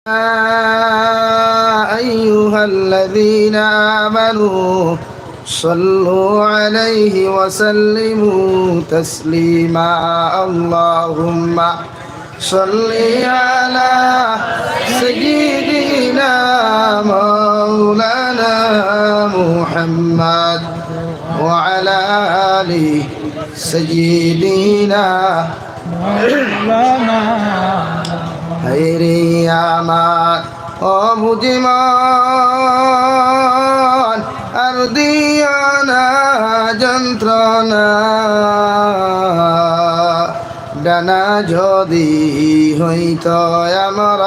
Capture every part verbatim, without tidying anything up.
يا أيها الذين آمنوا صلوا عليه وسلموا تسليما. اللهم صل على سيدنا مولانا محمد وعلى آل سيدنا مولانا. হায়রিয়া আমার ও বুঝিমান, আর দিও না যন্ত্রণা। ডানা যদি হইতো আমার,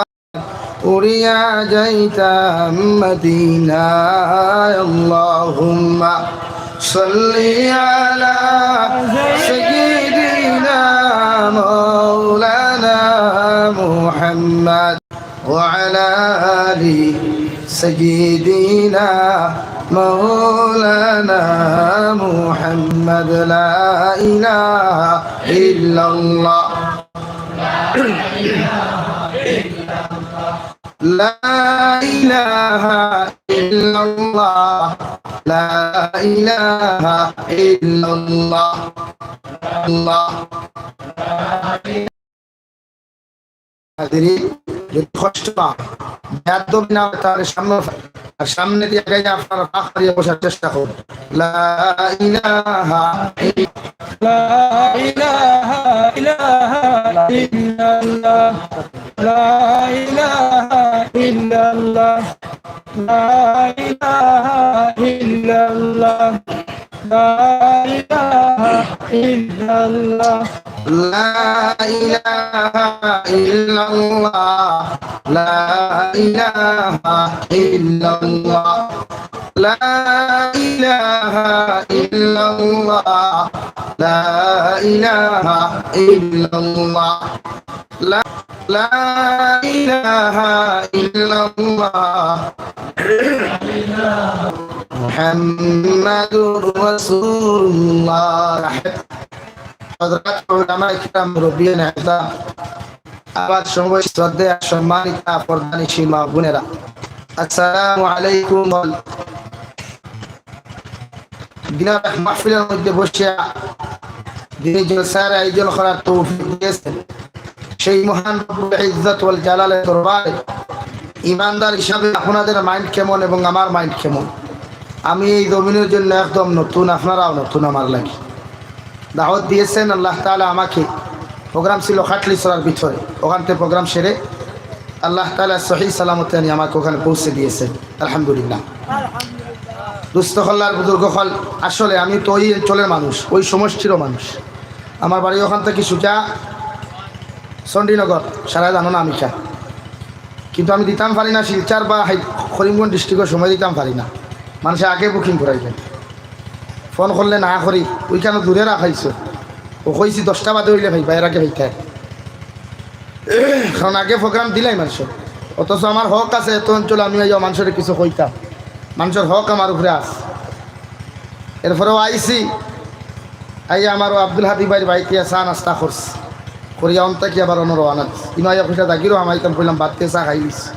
উড়িয়া যাইতাম মদিনায়। اللهم صل على سيدنا مولانا محمد وعلى آل سيدنا مولانا محمد. لا إله إلا الله. لا إله إلا الله. لا إله إلا الله. الله. হাজিরি, যদি কষ্ট পান, বেয়াদবি না হয়, তাহলে সামনে, আর সামনে দিয়া গাইয়া আপনারা পাক করিয়া বসার চেষ্টা করুন। لا إله إلا، لا إله إلا الله. لا إله إلا الله. لا إله إلا الله. لا إله إلا الله. لا إله إلا الله. لا إله إلا الله. لا إله إلا الله. لا إله إلا الله. لا، لا إله إلا الله. محمد رسول الله. হযরত উলামায়ে কিরাম, মুরব্বিয়ানে আযম, আবার সময় শ্রদ্ধা আর সম্মানিতা পর্দানিশী মা বোনেরা, আসসালামু আলাইকুম। দিনর এক মাহফিলের মধ্যে বসিয়া দিনী জলসার আয়োজন করার তৌফিক দিয়েছেন সেই মহান রব্বুল ইজ্জত ওয়াল জালালের দরবারে ইমানদার হিসাবে আপনাদের মাইন্ড কেমন এবং আমার মাইন্ড কেমন? আমি এই জমিনের জন্য একদম নতুন, আপনারাও নতুন আমার লাগি। দাওয়াত দিয়েছেন আল্লাহ তাআলা আমাকে। প্রোগ্রাম ছিল খাটলিছড়ার ভিতরে, ওখান থেকে প্রোগ্রাম সেরে আল্লাহ তাআলা সহি সালামতে আনি আমাকে ওখানে পৌঁছে দিয়েছেন, আলহামদুলিল্লাহ। দুস্থ হল্লার বুজুর্গ হল, আসলে আমি তো ওই অঞ্চলের মানুষ, ওই সমষ্টিরও মানুষ। আমার বাড়ি ওখান থেকে সোজা চণ্ডীনগর, সারা জানো না আমি খা। কিন্তু আমি দিতাম পারি না শিলচর বা হাই-, করিমগঞ্জ ডিস্ট্রিক্টও সময় দিতাম পারি না। মানুষে আগে বুকিং করাইবে, ফোন করলে না করি, ওইখানে দূরে রাখাইছো। ও কইছি দশটা বাদে হইলে ভাই বাইরে আগে হইতে, কারণ আগে প্রোগ্রাম দিলাই মানুষ। অথচ আমার হক আছে, এত অঞ্চলে আমি আইয়া মানুষের কিছু কইতাম, মানুষের হক আমার উপরে আছে। এরপরেও আইছি, আইয়া আমার ও আব্দুল হাদি ভাইর বাড়িতে চা নাস্তা করছি, করিয়া অন থাকি আবার অন্য রওয়ানা দিছি। ইনো আইয়া কইলা, "জাগিরও হামাইতাম," কইলাম, "বাদ দিয়ে চা খাই দিছি।"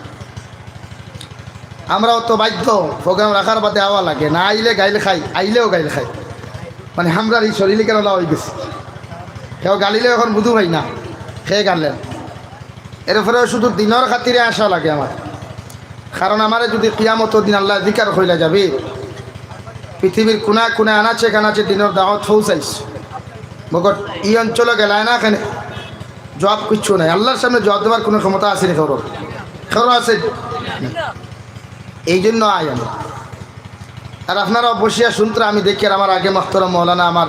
আমরাও তো বাধ্য, প্রোগ্রাম রাখার বাদে আওয়া লাগে, না আইলে গাইল খাই, আইলেও গাইল খাই। মানে, আমরার এই শরীরে কেন হয়ে গেছে, কেউ গালিলেও এখন বুঝু ভাই না, খেয়ে গালেন। এরপরেও শুধু দিনর খাতিরে আসা লাগে আমার, কারণ আমারে যদি কিয়ামতর দিন আল্লাহ জিকার কইলা যাবে, পৃথিবীর কোনা কোনা আনাচে কানাচে দিনর দাওয়াত পৌঁছাইছ, মগর ই অঞ্চলে গেলায় না কেনে, জবাব কিচ্ছু নাই। আল্লাহর সামনে জবাব দেওয়ার কোনো ক্ষমতা আছে নি কারোর? কারোর আছে? এই জন্য আই আমি। আর আপনারা বসিয়া শুনতরা, আমি দেখি আর আমার আগে মহতরম মৌলানা, আমার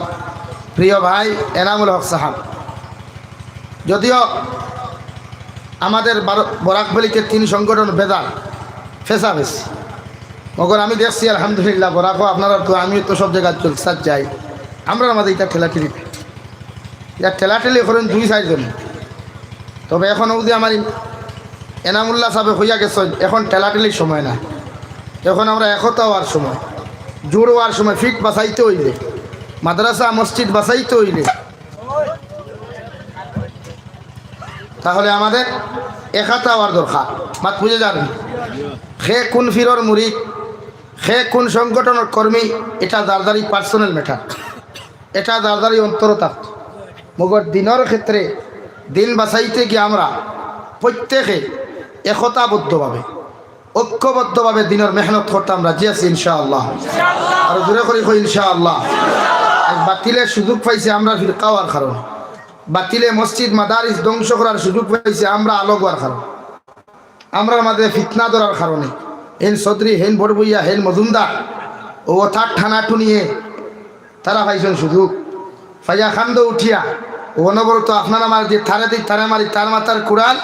প্রিয় ভাই এনামুল হক সাহেব, যদিও আমাদের বারো-, বরাক ভ্যালিতে তিন সংগঠন বেদার ফেসাফেসি, মগর আমি দেখছি আলহামদুলিল্লাহ, বরাকও আপনারা তো, আমিও তো সব জায়গায় জলসাত যাই, আমরার মাঝে এটা ঠেলাঠেলি, এটা ঠেলাঠেলি করেন দুই চাইরজন। তবে এখন অবধি আমার ইম-, এনামুল্লাহ সাহেব কইয়া গেছেন, এখন ঠেলাঠেলির সময় না, এখন আমরা একতা হওয়ার সময়, জোড় হওয়ার সময়। ফিট বাঁচাইতে হইলে, মাদ্রাসা মসজিদ বাঁচাইতে হইলে, তাহলে আমাদের একাতা অওয়ার দরকার। মাত বুঝে যার নি? কে কুন পীরর মুরিদ, কে কুন সংগঠনর কর্মী, ইটা যার যারই পার্সোনাল ম্যাটার, ইটা যার যারই অন্তরো থাকতো। মগর দিনর ক্ষেত্রে দিন বাঁচাইতে গিয়া আমরা প্রত্যেকে একতাবদ্ধভাবে, ঐক্যবদ্ধভাবে দিনর মেহনত করতাম রাজি আছি ইনশাআল্লাহ। আর জোরে করি কই ইনশাআল্লাহ। আইজ বাতিলে সুযোগ পাইছে আমরা ফিরকা অওয়ার কারণে, বাতিলে মসজিদ মাদারিস ধ্বংস করার সুযোগ পাইছে আমরা আলগ অওয়ার কারণে, আমরার মাঝে ফিতনা ধরার কারণে। হেন চৌধুরী, হেন বড়বইয়া, হেন মজুমদার, অউ অতার টানাটুনিয়ে তারা পাইছইন সুযোগ। পাইয়া কান্দো উঠিয়া অনবরত আপনার আমার যে তারে দি, তারে মারি, তার মাথার কুড়াল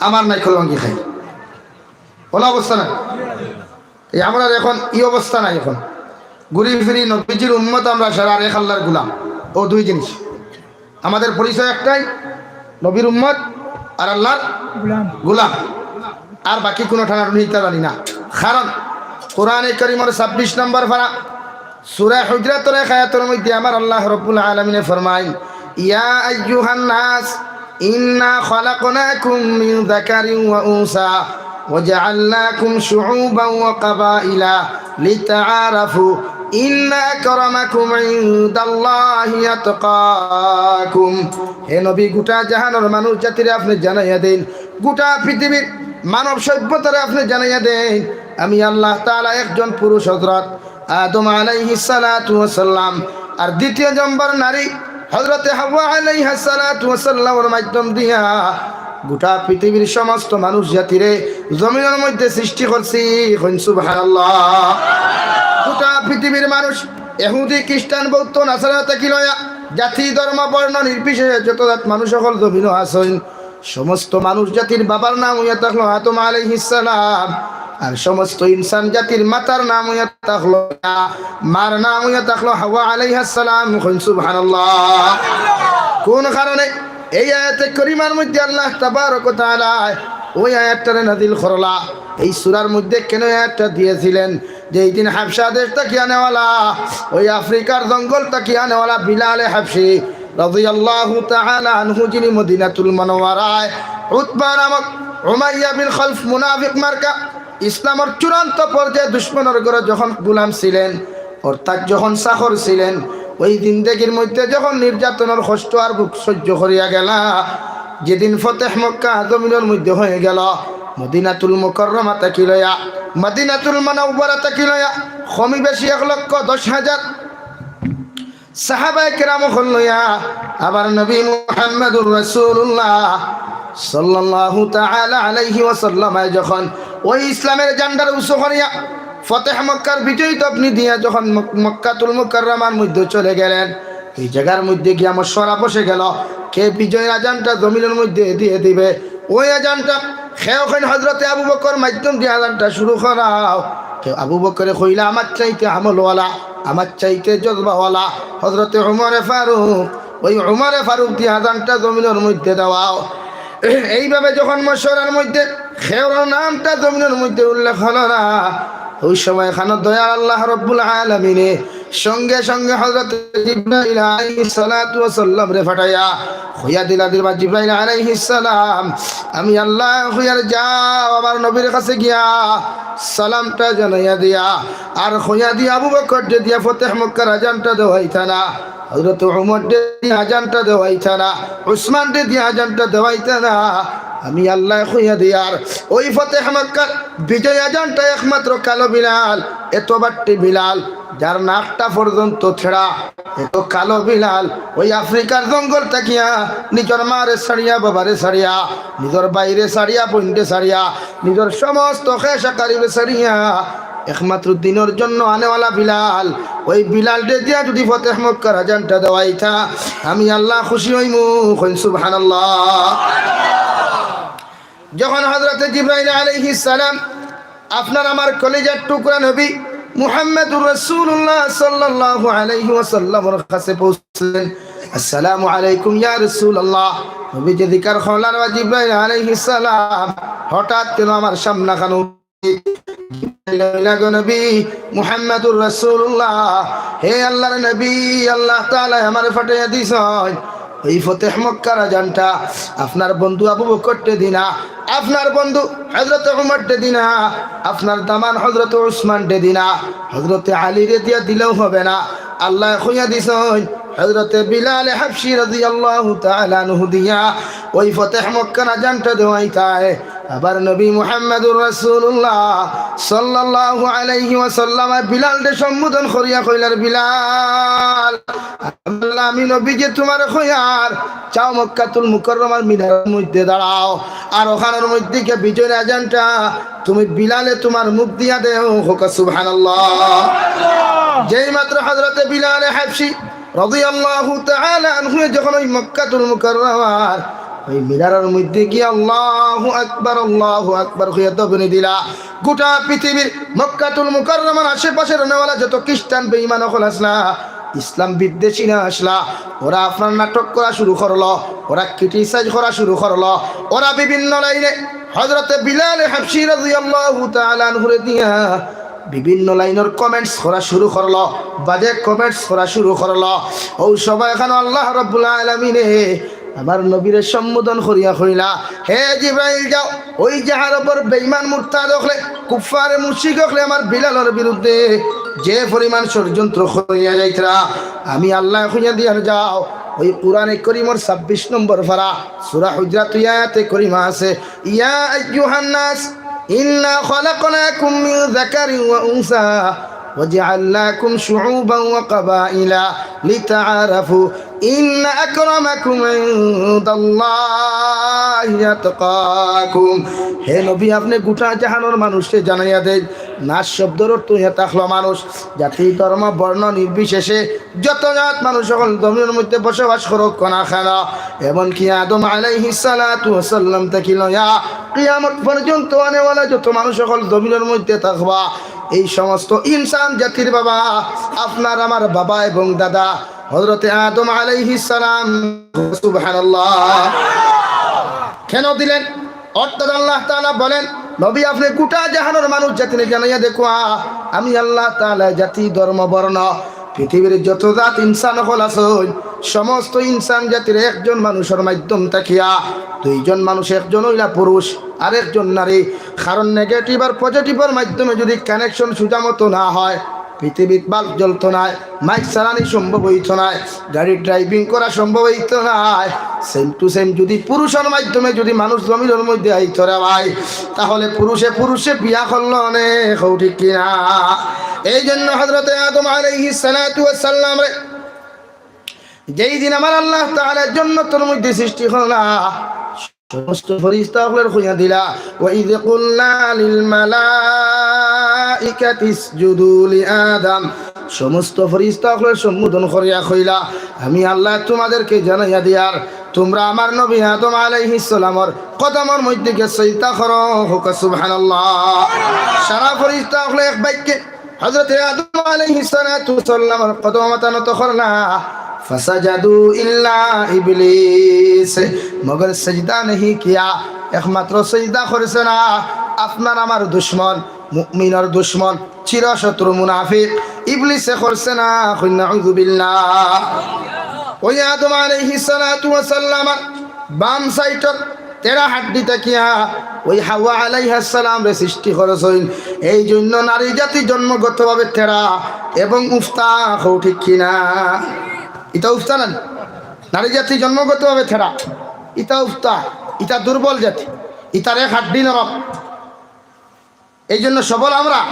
আমার নাইকল ভাঙ্গি খাই। অলা অবস্থা না? এই আমরার এখন ই অবস্থা নাই। এখন ঘুরি ফিরি নবীজির উম্মত আমরা সারা, আর এক আল্লাহর গুলাম। অউ দুই জিনিস। আমাদের পরিচয় একটাই, নবীর উম্মত আর আল্লাহর গুলাম। গুলাম। আর বাকি কুনু টানাটুনি ইতা জানি না। কারণ কোরআনে করিমর ছাব্বিশ নম্বর পারা, সূরা হুজুরাতর এক আয়াতর মধ্যে আমার আল্লাহ রাব্বুল আলামিনে ফরমাইন, "ইয়া আইয়ুহান নাস, ইন্না খালাকনাকুম মিন যাকারিন ওয়া উনসা, ওয়া জাআলনাকুম শুউবান ওয়া কাবাইলা লিতাআরাফু, ইন্না আকরামাকুম ইনদাল্লাহি আতকাকুম।" হে নবী, গোটা জাহানর মানুষ জাতিরে আপনে জানাইয়া দেইন, গোটা পৃথিবীর মানব সভ্যতারে আপনে জানাইয়া দেইন, আমি আল্লাহ তাআলা একজন পুরুষ হযরত আদম আলাইহিস সালাতু ওয়াস সালাম, আর দ্বিতীয় নম্বর নারী হযরতে হাওয়া আলাইহাস সালাতু ওয়াস সালামর মাধ্যম দিয়া গোটা পৃথিবীর সমস্ত মানুষ জাতিরে জমিনর মধ্যে সৃষ্টি করছি। কইন সুবহানাল্লাহ। গোটা পৃথিবীর মানুষ, ইহুদি, খ্রিস্টান, বৌদ্ধ, নাসারা থাকি লইয়া, জাতি, ধর্ম, বর্ণ নির্বিশেষে যত জাত মানুষ অকল জমিনো আছইন, সমস্ত মানুষ জাতির বাবার নাম অইয়া থাকলো আদম আলাইহিস সালাম, আর সমস্ত ইনসান জাতির মাতার নাম অইয়া থাকলো, মার নাম অইয়া থাকলো হাওয়া আলাইহাস সালাম। কইন সুবহানাল্লাহ। কোন কারণে? এই আয়াতে করিমার মধ্যে আল্লাহ তাবারক ওয়া তাআলা ওই আয়াতটারে নাজিল করলা। এই সূরার মধ্যে কেন আয়াতটা দিয়েছিলেন? যে এই দিন হাবশা দেশ থাকি আনেওয়ালা, ওই আফ্রিকার জঙ্গল থাকি আনেওয়ালা বিলালে হাবশি রাদিয়াল্লাহু তাআলা আনহু, যিনি মদিনাতুল মুনাওয়ারায় উতবা নামক উমাইয়া বিন খালফ মুনাফিক মার্কা ইসলামর চূড়ান্ত পর্যায়ে দুশমনর ঘরে যখন গুলাম ছিলেন, অর্থাৎ যখন চাকর ছিলেন, ওই জিন্দেগির মধ্যে যখন নির্যাতনর কষ্ট আর ভোগ সহ্য করিয়া গেলা, যেদিন ফতেহ মক্কা জমিনর মধ্যে হয়ে গেল, মদিনাতুল মুকাররমা থাকি লইয়া, মদিনাতুল মুনাওয়ারা থাকি লইয়া কমি বেশি এক লক্ষ দশ হাজার সাহাবায়ে কেরাম অকল লইয়া আবার নবী মুহাম্মাদুর রাসূলুল্লাহ সাল্লাল্লাহু তাআলা আলাইহি ওয়াসাল্লাম যখন ওই ইসলামের ঝান্ডারে উঁচু করিয়া ফতেহ মক্কার বিজয় ধ্বনি দিয়া যখন মক-, মক্কাতুল মুকাররমার মধ্যে চলে গেলেন, এই জায়গার মধ্যে গিয়া মশওয়ারা বসে গেল, কে বিজয়ের আজানটা জমিনর মধ্যে দিয়ে দিবে। ওই আজানটা কেউ কইন হযরতে আবু বকর মাধ্যম দিয়া আজানটা শুরু করাও, কেউ আবু বকরে কইলা আমার চাইতে আমলওয়ালা, আমার চাইতে জজবাওয়ালা হযরতে উমরে ফারুক, ওই উমরে ফারুক দিয়া আজানটা জমিনর মধ্যে দেওয়াও। এইভাবে যখন মশওয়ারার মধ্যে কেউর নামটা জমিনর মধ্যে উল্লেখ হলো না, ওই সময় খানো দয়াল আল্লাহ রব্বুল আলামিনে সঙ্গে সঙ্গে হযরত জিব্রাইল আলাইহিস সালাতু ওয়াস সালামরে পাঠাইয়া কইয়া দিলা, দিবা জিব্রাইল আলাইহিস সালাম, আমি আল্লাহ কইয়ার যাও আমার নবীর কাছে গিয়া সালামটা জানাইয়া দিয়া, আর কইয়া দিয়া আবু বকররে দিয়া ফতেহ মক্কার আজানটা দেওয়াইতা না, হযরত উমররে দিয়া আজানটা দেওয়াইতা না, উসমানরে দিয়া আজানটা দেওয়াইতা না। আমি আল্লাহ কইয়া দিয়ার ওই ফতেহ মক্কার বিজয় আজানটা একমাত্র কালো বিলাল, এত বাট্টি বিলাল, যার নাকটা পর্যন্ত ছেঁড়া, এত কালো বিলাল, ওই আফ্রিকার জঙ্গল থাকিয়া নিজর মারে ছাড়িয়া, বাবারে ছাড়িয়া, নিজর ভাইরে ছাড়িয়া, বইনরে ছাড়িয়া, নিজর সমস্ত খেশ আকারিরে ছাড়িয়া একমাত্র দিনর জন্য আনেওয়ালা বিলাল, ওই বিলালরে দিয়া যদি ফতেহ মক্কার আজানটা দেওয়াইতা, আমি আল্লাহ খুশি হইমু। কইন সুবহানাল্লাহ। যখন হযরতে জিব্রাইল আলাইহিস সালাম আপনার আমার কলিজার টুকরা নবী মুহাম্মাদুর রাসূলুল্লাহ সাল্লাল্লাহু আলাইহি ওয়াসাল্লামর কাছে পৌঁছলেন, "আসসালামু আলাইকুম ইয়া রাসূলুল্লাহ।" নবীজি জিকার করলেন, "ওয়া জিব্রাইল আলাইহিস সালাম, হঠাৎ কেন আমার সামনাখানো?" "ইলা গো নবী মুহাম্মাদুর রাসূলুল্লাহ, হে আল্লাহর নবী, আল্লাহ তাআলা আমারে পাঠাইয়া দিছইন।" ওই ফতেহ মক্কার আজানটা আপনার বন্ধু আবু বকররে দিনা, আপনার বন্ধু হযরত উমররে দিনা, আপনার দামান হযরত উসমানরে দিনা, হযরত আলীরে দিয়া দিলেও হবে না। আল্লায় কইয়া দিছইন, হযরত বিলাল হাবশী রাদিয়াল্লাহু তাআলা আনহু দিয়া ওই ফতেহ মক্কার আজানটা দেওয়াইতায়। আবার নবী মুহাম্মাদুর রাসূলুল্লাহ সাল্লাল্লাহু আলাইহি ওয়াসাল্লামে বিলালরে সম্বোধন করিয়া কইলা, "বিলাল, আল্লাহ, আমি নবীয়ে তুমারে কইয়ার, যাও মক্কাতুল মুকাররমার মিনারর মধ্যে দাঁড়াও, আর ওখানর মধ্যে গিয়া বিজয়র আজানটা তুমি বিলালে তুমার মুখ দিয়া দেও।" কউক্কা সুবহানাল্লাহ। যেই মাত্র হযরতে বিলালে হাবশী রাদিয়াল্লাহু তাআলা আনহু যখন ওই মক্কাতুল মুকাররমার ওই মিনারর মধ্যে গিয়া আল্লাহু আকবার, আল্লাহু আকবার কইয়া তকবীর দিলা, গোটা পৃথিবীর মক্কাতুল মুকাররমার আশেপাশে রওনাওয়ালা যত খ্রিস্টান বেঈমান অকল আছলা, ইসলাম বিদ্বেষী না আছলা, ওরা আপনার নাটক করা শুরু করলো, ওরা criticize করা শুরু করলো, ওরা বিভিন্ন লাইনে হযরতে বিলাল হাবশী রাদিয়াল্লাহু তাআলা আনহুরে দিয়া বিভিন্ন লাইনর comments করা শুরু করলো, বাজে comments করা শুরু করলো। অউ সময় এখানো আল্লাহ রাব্বুল আলামিনে আমার নবীরে সম্বোধন করিয়া কইলা, "হে জিব্রাইল, যাও, ওই যাহার উপর বেঈমান মুরতাদ অকলে, কুফফারে মুশরিক অকলে আমার বিলালর বিরুদ্ধে যে পরিমাণ ষড়যন্ত্র করিয়া যাইতরা, আমি আল্লায় কইয়া দিয়ার, যাও, ওই কোরআনে করিমর ছাব্বিশ নম্বর পারা, সূরা হুজুরাত, ওই আয়াতে করিমা আছে, ইয়া আইয়ুহান নাস, ইন্না খালাকনাকুম মিন যাকারিন ওয়া উনসা, ওয়াজআলনাকুম শুউবান ওয়া কাবাইলা লিতাআরাফু, ইন্না আকরামাকুম ইনদাল্লাহি আতকাকুম।" হে নবী, আপনে গোটা জাহানর মানুষরে জানাইয়া দেইন, নাস শব্দর অর্থ অইয়া থাকলো মানুষ, জাতি, ধর্ম, বর্ণ নির্বিশেষে যত জাত মানুষ অকল জমিনর মধ্যে বসবাস করউক্কা না কেন, এমনকি আদম আলাইহিস সালাতু ওয়াস সালাম থাকি লইয়া কিয়ামত পর্যন্ত আনেওয়ালা যত মানুষ অকল জমিনর মধ্যে থাকবা, এই সমস্ত ইনসান জাতির বাবা, আপনার আমার বাবা এবং দাদা হযরতে আদম আলাইহিস সালাম। সুবহানাল্লাহ। কেন দিলেন? অর্থাৎ আল্লাহ তাআলা বলেন, "নবী, আপনে গোটা জাহানর মানুষ জাতিরে জানাইয়া দেউক্কা, আমি আল্লাহ তাআলা জাতি, ধর্ম, বর্ণ, পৃথিবীর যত জাত ইনসান অকল আছইন, সমস্ত ইনসান জাতির একজন মানুষর মাধ্যম থাকিয়া দুইজন মানুষ, একজন অইলা পুরুষ আর একজন নারী। কারণ negative আর positive-র মাধ্যমে যদি connection সুজা মতো না হয়, পৃথিবীত bulb জ্বলতো নায়, mic চালানি সম্ভব অইতো নায়, গাড়ি driving করা সম্ভব অইতো নায়। Same to same যদি পুরুষর মাধ্যমে যদি মানুষ জমিনর মধ্যে আইতো রে ভাই, তাহলে পুরুষে পুরুষে বিয়া করলো অনে, কও ঠিক কিনা?" এই জন্য হযরতে আদম আলাইহিস সালাতু ওয়াস সালামরে যেই দিন আমার আল্লাহ তাআলা জন্নতর মধ্যে সৃষ্টি করলা, সমস্ত ফিরিস্তা অকলরে কইয়া দিলা, "ওয়া ইয কুলনা লিল মালাইকাতি ইসজুদু লি আদম।" সমস্ত ফিরিস্তা অকলরে সম্বোধন করিয়া কইলা, "আমি আল্লাহ তোমাদেরকে জানাইয়া দিয়ার, তোমরা আমার নবী আদম আলাইহিস সালামর কদমর মধ্যে গিয়া সিজদা করো।" কও সুবহানাল্লাহ। সারা ফিরিস্তা অকলে এক বাক্যে হযরতে আদম আলাইহিস সালাতু ওয়াস সালামর কদম মাথা নত করলা। ফাসাজাদু ইল্লা ইবলিস, মগর সিজদা নাহি কিয়া, একমাত্র সিজদা করছে না আপনার আমার দুশমন, মুমিনর দুশমন, চিরশত্রু মুনাফিক ইবলিসে করছে না। কইন নাউযুবিল্লাহ। ওই আদম আলাইহিস সালাতু ওয়াস সালামর বাম সাইডর তেরা হাড্ডি থাকিয়া ওই হাওয়া আলাইহাস সালামরে সৃষ্টি করছইন। এই জন্য নারী জাতি জন্মগতভাবে তেরা এবং উফতা, কও ঠিক কিনা? ইতা উফতা না? নারী জাতি জন্মগতভাবে তেরা, ইতা উফতা, ইতা দুর্বল জাতি, ইতার এক হাড্ডি নরম। এই জন্য সবল আমরা।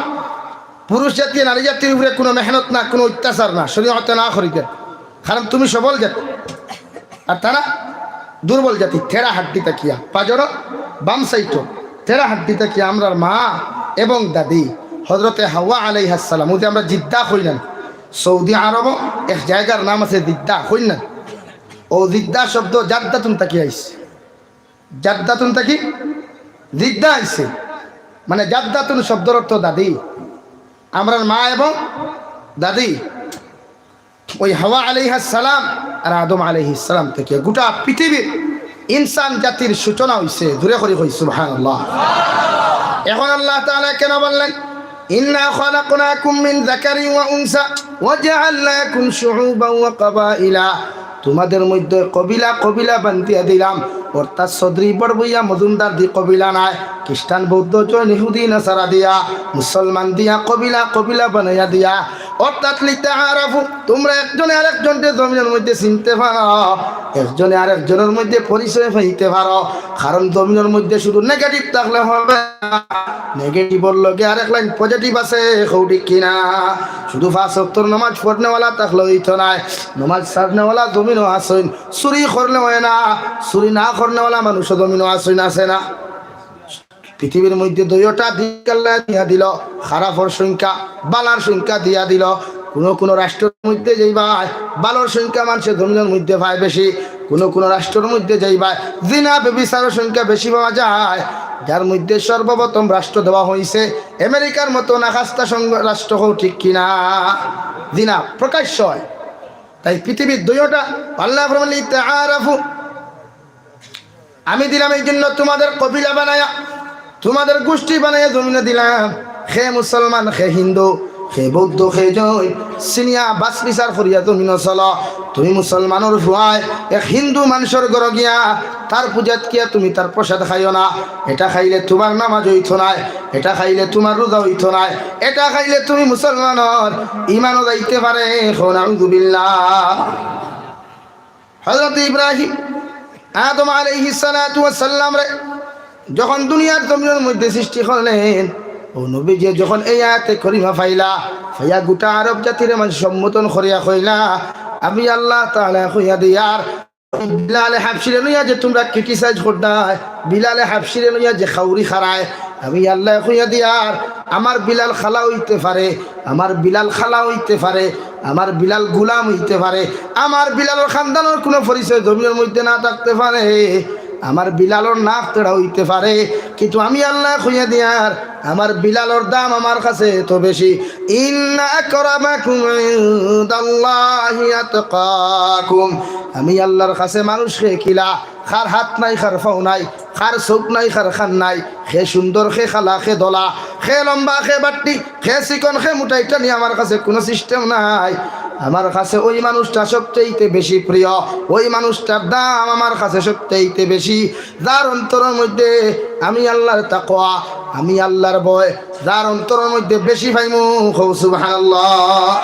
পুরুষ জাতি নারী জাতির উপরে কোনো মেহনত না, কোনো অত্যাচার না, শরীয়তে না করি দেন, কারণ তুমি সবল জাতি আর তারা দুর্বল জাতি। তেরা হাড্ডি থাকিয়া পাজর বাম সাইডো তেরা হাড্ডি থাকিয়া আমরার মা এবং দাদি হযরতে হাওয়া আলাইহাস সালাম, ওই যে আমরা জিদ্দা কইলাম, সৌদি আরব এক জায়গার নাম আছে জিদ্দা, কইন না? ও জিদ্দা শব্দ জাদ্দাতুন থাকি আইছে। জাদ্দাতুন থাকি জিদ্দা আইছে, মানে জাদ্দাতুন শব্দর অর্থ দাদি, আমরার মা এবং দাদি। ওই হাওয়া আলাইহাস সালাম আর আদম আলাইহিস সালাম থেকে গোটা পৃথিবীর ইনসান জাতির সূচনা হইছে। জোরে করি কই সুবহানাল্লাহ। এখন আল্লাহ তাআলা কেন বললেন, "ইন্না খালাকনাকুম মিন যাকারিন ওয়া উনসা ওয়া জাআলনাকুম শুউবান ওয়া কাবাইলা তোমাদের মধ্যে কবিলা কবিলা বান্ধিয়া দিলাম, অর্থাৎ চৌধুরী বড় ভূঁইয়া মজুমদার দি কবিলা নায়, খ্রিস্টান বৌদ্ধ জৈন ইহুদি নাসারা দিয়া, মুসলমান দিয়া কবিলা কবিলা বানাইয়া দিয়া, অর্থাৎ লিতাআরাফু, তোমরা একজনে আরেকজনরে জমিনর মধ্যে চিনতে পারো, একজনে আরেকজনর মধ্যে পরিচয় পাইতে পারো। কারণ জমিনর মধ্যে শুধু নেগেটিভ থাকলে হবে না, নেগেটিভর লগে আরেক লাইন পজিটিভ আছে, কও ঠিক কিনা? শুধু পাঁচ ওয়াক্তর নামাজ পড়নেওয়ালা থাকলে অইতো নায়, নামাজ ছাড়নেওয়ালা জমিনো আছইন। চুরি করলে অয় না, চুরি না করনেওয়ালা মানুষও জমিনো আছইন, আছে না? পৃথিবীর মধ্যে দুইওটা দিক আল্লায় দিয়া দিল, খারাপর সংখ্যা, বালার সংখ্যা দিয়া দিল। কুনু কুনু রাষ্ট্রর মধ্যে যাইবায়, বালার সংখ্যা মানষে জমিনর মধ্যে পায় বেশি, কুনু কুনু রাষ্ট্রর মধ্যে যাইবায়, জিনা ব্যভিচারর সংখ্যা বেশি পাওয়া যায়। যার মধ্যে সর্বপ্রথম রাষ্ট্র দেওয়া হইছে আমেরিকার মতো নাখাস্তা সংঘ-, রাষ্ট্র, কও ঠিক কিনা? জিনা প্রকাশ্য হয়। তাই পৃথিবীর দুইওটা, আল্লায় ফরমাইলা, "লিতাআরাফু।" আমি দিলাম এই জন্য তোমাদের কবিলা বানায়া, তোমাদের গোষ্ঠী বানায়া জমিনো দিলাম। কে মুসলমান, কে হিন্দু, কে বৌদ্ধ, কে জৈন, চিনিয়া বাছ বিচার করিয়া জমিনো চলো। তুমি মুসলমানর পুয়ায় এক হিন্দু মানষর ঘরো গিয়া তার পূজাত গিয়া তুমি তার প্রসাদ খাইও না। এটা খাইলে তোমার নামাজ অইতো নায়, এটা খাইলে তোমার রোজা অইতো নায়, এটা খাইলে তুমি মুসলমানর ইমানও যাইতে পারে। কও নাউজুবিল্লাহ। হযরত ইব্রাহিম আদম আলাইহিস সালাতু ওয়াস সালামরে যখন দুনিয়ার জমিনর মধ্যে সৃষ্টি করলেন, ও নবীজি যখন এই আয়াতে করিমা পাইলা, পাইয়া গোটা আরব জাতিরে মানষে সম্বোধন করিয়া কইলা, "আমি আল্লাহ তাআলায় কইয়া দিয়ার, বিলালে হাবশিরে লইয়া যে তোমরা ক্রিটিসাইজ করতায়, বিলালে হাবশিরে লইয়া যে খাউরি খারায়, আমি আল্লায় কইয়া দিয়ার, আমার বিলাল কালা অইতে পারে, আমার বিলাল কালা অইতে পারে, আমার বিলাল গোলাম অইতে পারে, আমার বিলালর খানদানর কুনু পরিচয় জমিনর মধ্যে না থাকতে পারে, আমার বিলালর নাক তেড়া অইতে পারে, কিন্তু আমি আল্লায় কইয়া দিয়ার, আমার বিলালর দাম আমার কাছে এত বেশি।" ইন্না আকরামাকুম ইনদাল্লাহি আতকাকুম। আমি আল্লাহর কাছে মানুষ রে কিলা, কার হাত নাই, কার পাও নাই, কার চউখ নাই, কার কান নাই, কে সুন্দর, কে কালা, কে ধলা, কে লম্বা, কে বাট্টি, কে চিকন, কে মুটা, ইটা নিয়া আমার কাছে কুনু সিস্টেম নাই। আমার কাছে ওই মানুষটা সবচাইতে বেশি প্রিয়, ওই মানুষটার দাম আমার কাছে সবচাইতে বেশি, যার অন্তরর মধ্যে আমি আল্লাহর তাকওয়া, আমি আল্লাহর ভয়, যার অন্তরর মধ্যে বেশি পাইমু। কও সুবহানাল্লাহ।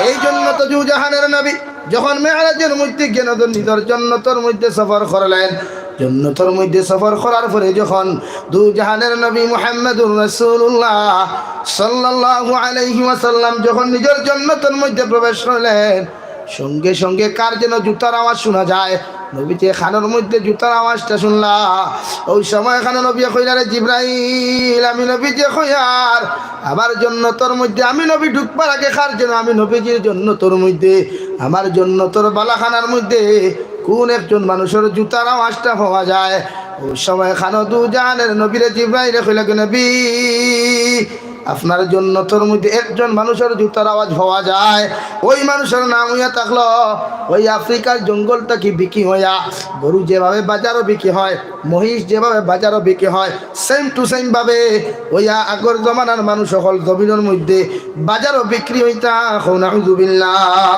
এই জন্য তো দুজাহানের নবী যখন মেরাজর মধ্যে গিয়া নিজর জন্নতর মধ্যে সফর করলেন, জন্নতর মধ্যে সফর করার পরে যখন দুজাহানের নবী মুহাম্মাদুর রাসূলুল্লাহ সাল্লাল্লাহু আলাইহি ওয়াসাল্লাম যখন নিজর জন্নতর মধ্যে প্রবেশ করলেন, সঙ্গে সঙ্গে কার যেন জুতার আওয়াজ শুনা যায়। নবীজির কানর মধ্যে জুতার আওয়াজটা শুনলা। ওই সময় কানো নবীয়ে কইলা, "রে জিব্রাইল, আমি নবীজিয়ে কইয়ার, আমার জন্নতর মধ্যে আমি নবী ঢুকবার আগে কার যেন আমি নবীজির জন্নতর মধ্যে, আমার জন্নতর বালাখানার মধ্যে কুন একজন মানুষর জুতার আওয়াজটা পাওয়া যায়।" ওই সময় কানো দুজাহানের নবীরে জিব্রাইলে কইলা, "গো নবী, আপনার জন্নতর মধ্যে একজন মানুষর জুতার আওয়াজ পাওয়া যায়, ওই মানুষর নাম অইয়া থাকলো ওই আফ্রিকার জঙ্গল থাকি বিক্রি অইয়া, গরু যেভাবে বাজারো বিক্রি হয়, মহিষ যেভাবে বাজারো বিক্রি হয়, সেম টু সেম ভাবে অইয়া আগর জমানার মানুষ অকল জমিনর মধ্যে বাজারো বিক্রি অইতা।" কও নাউজুবিল্লাহ।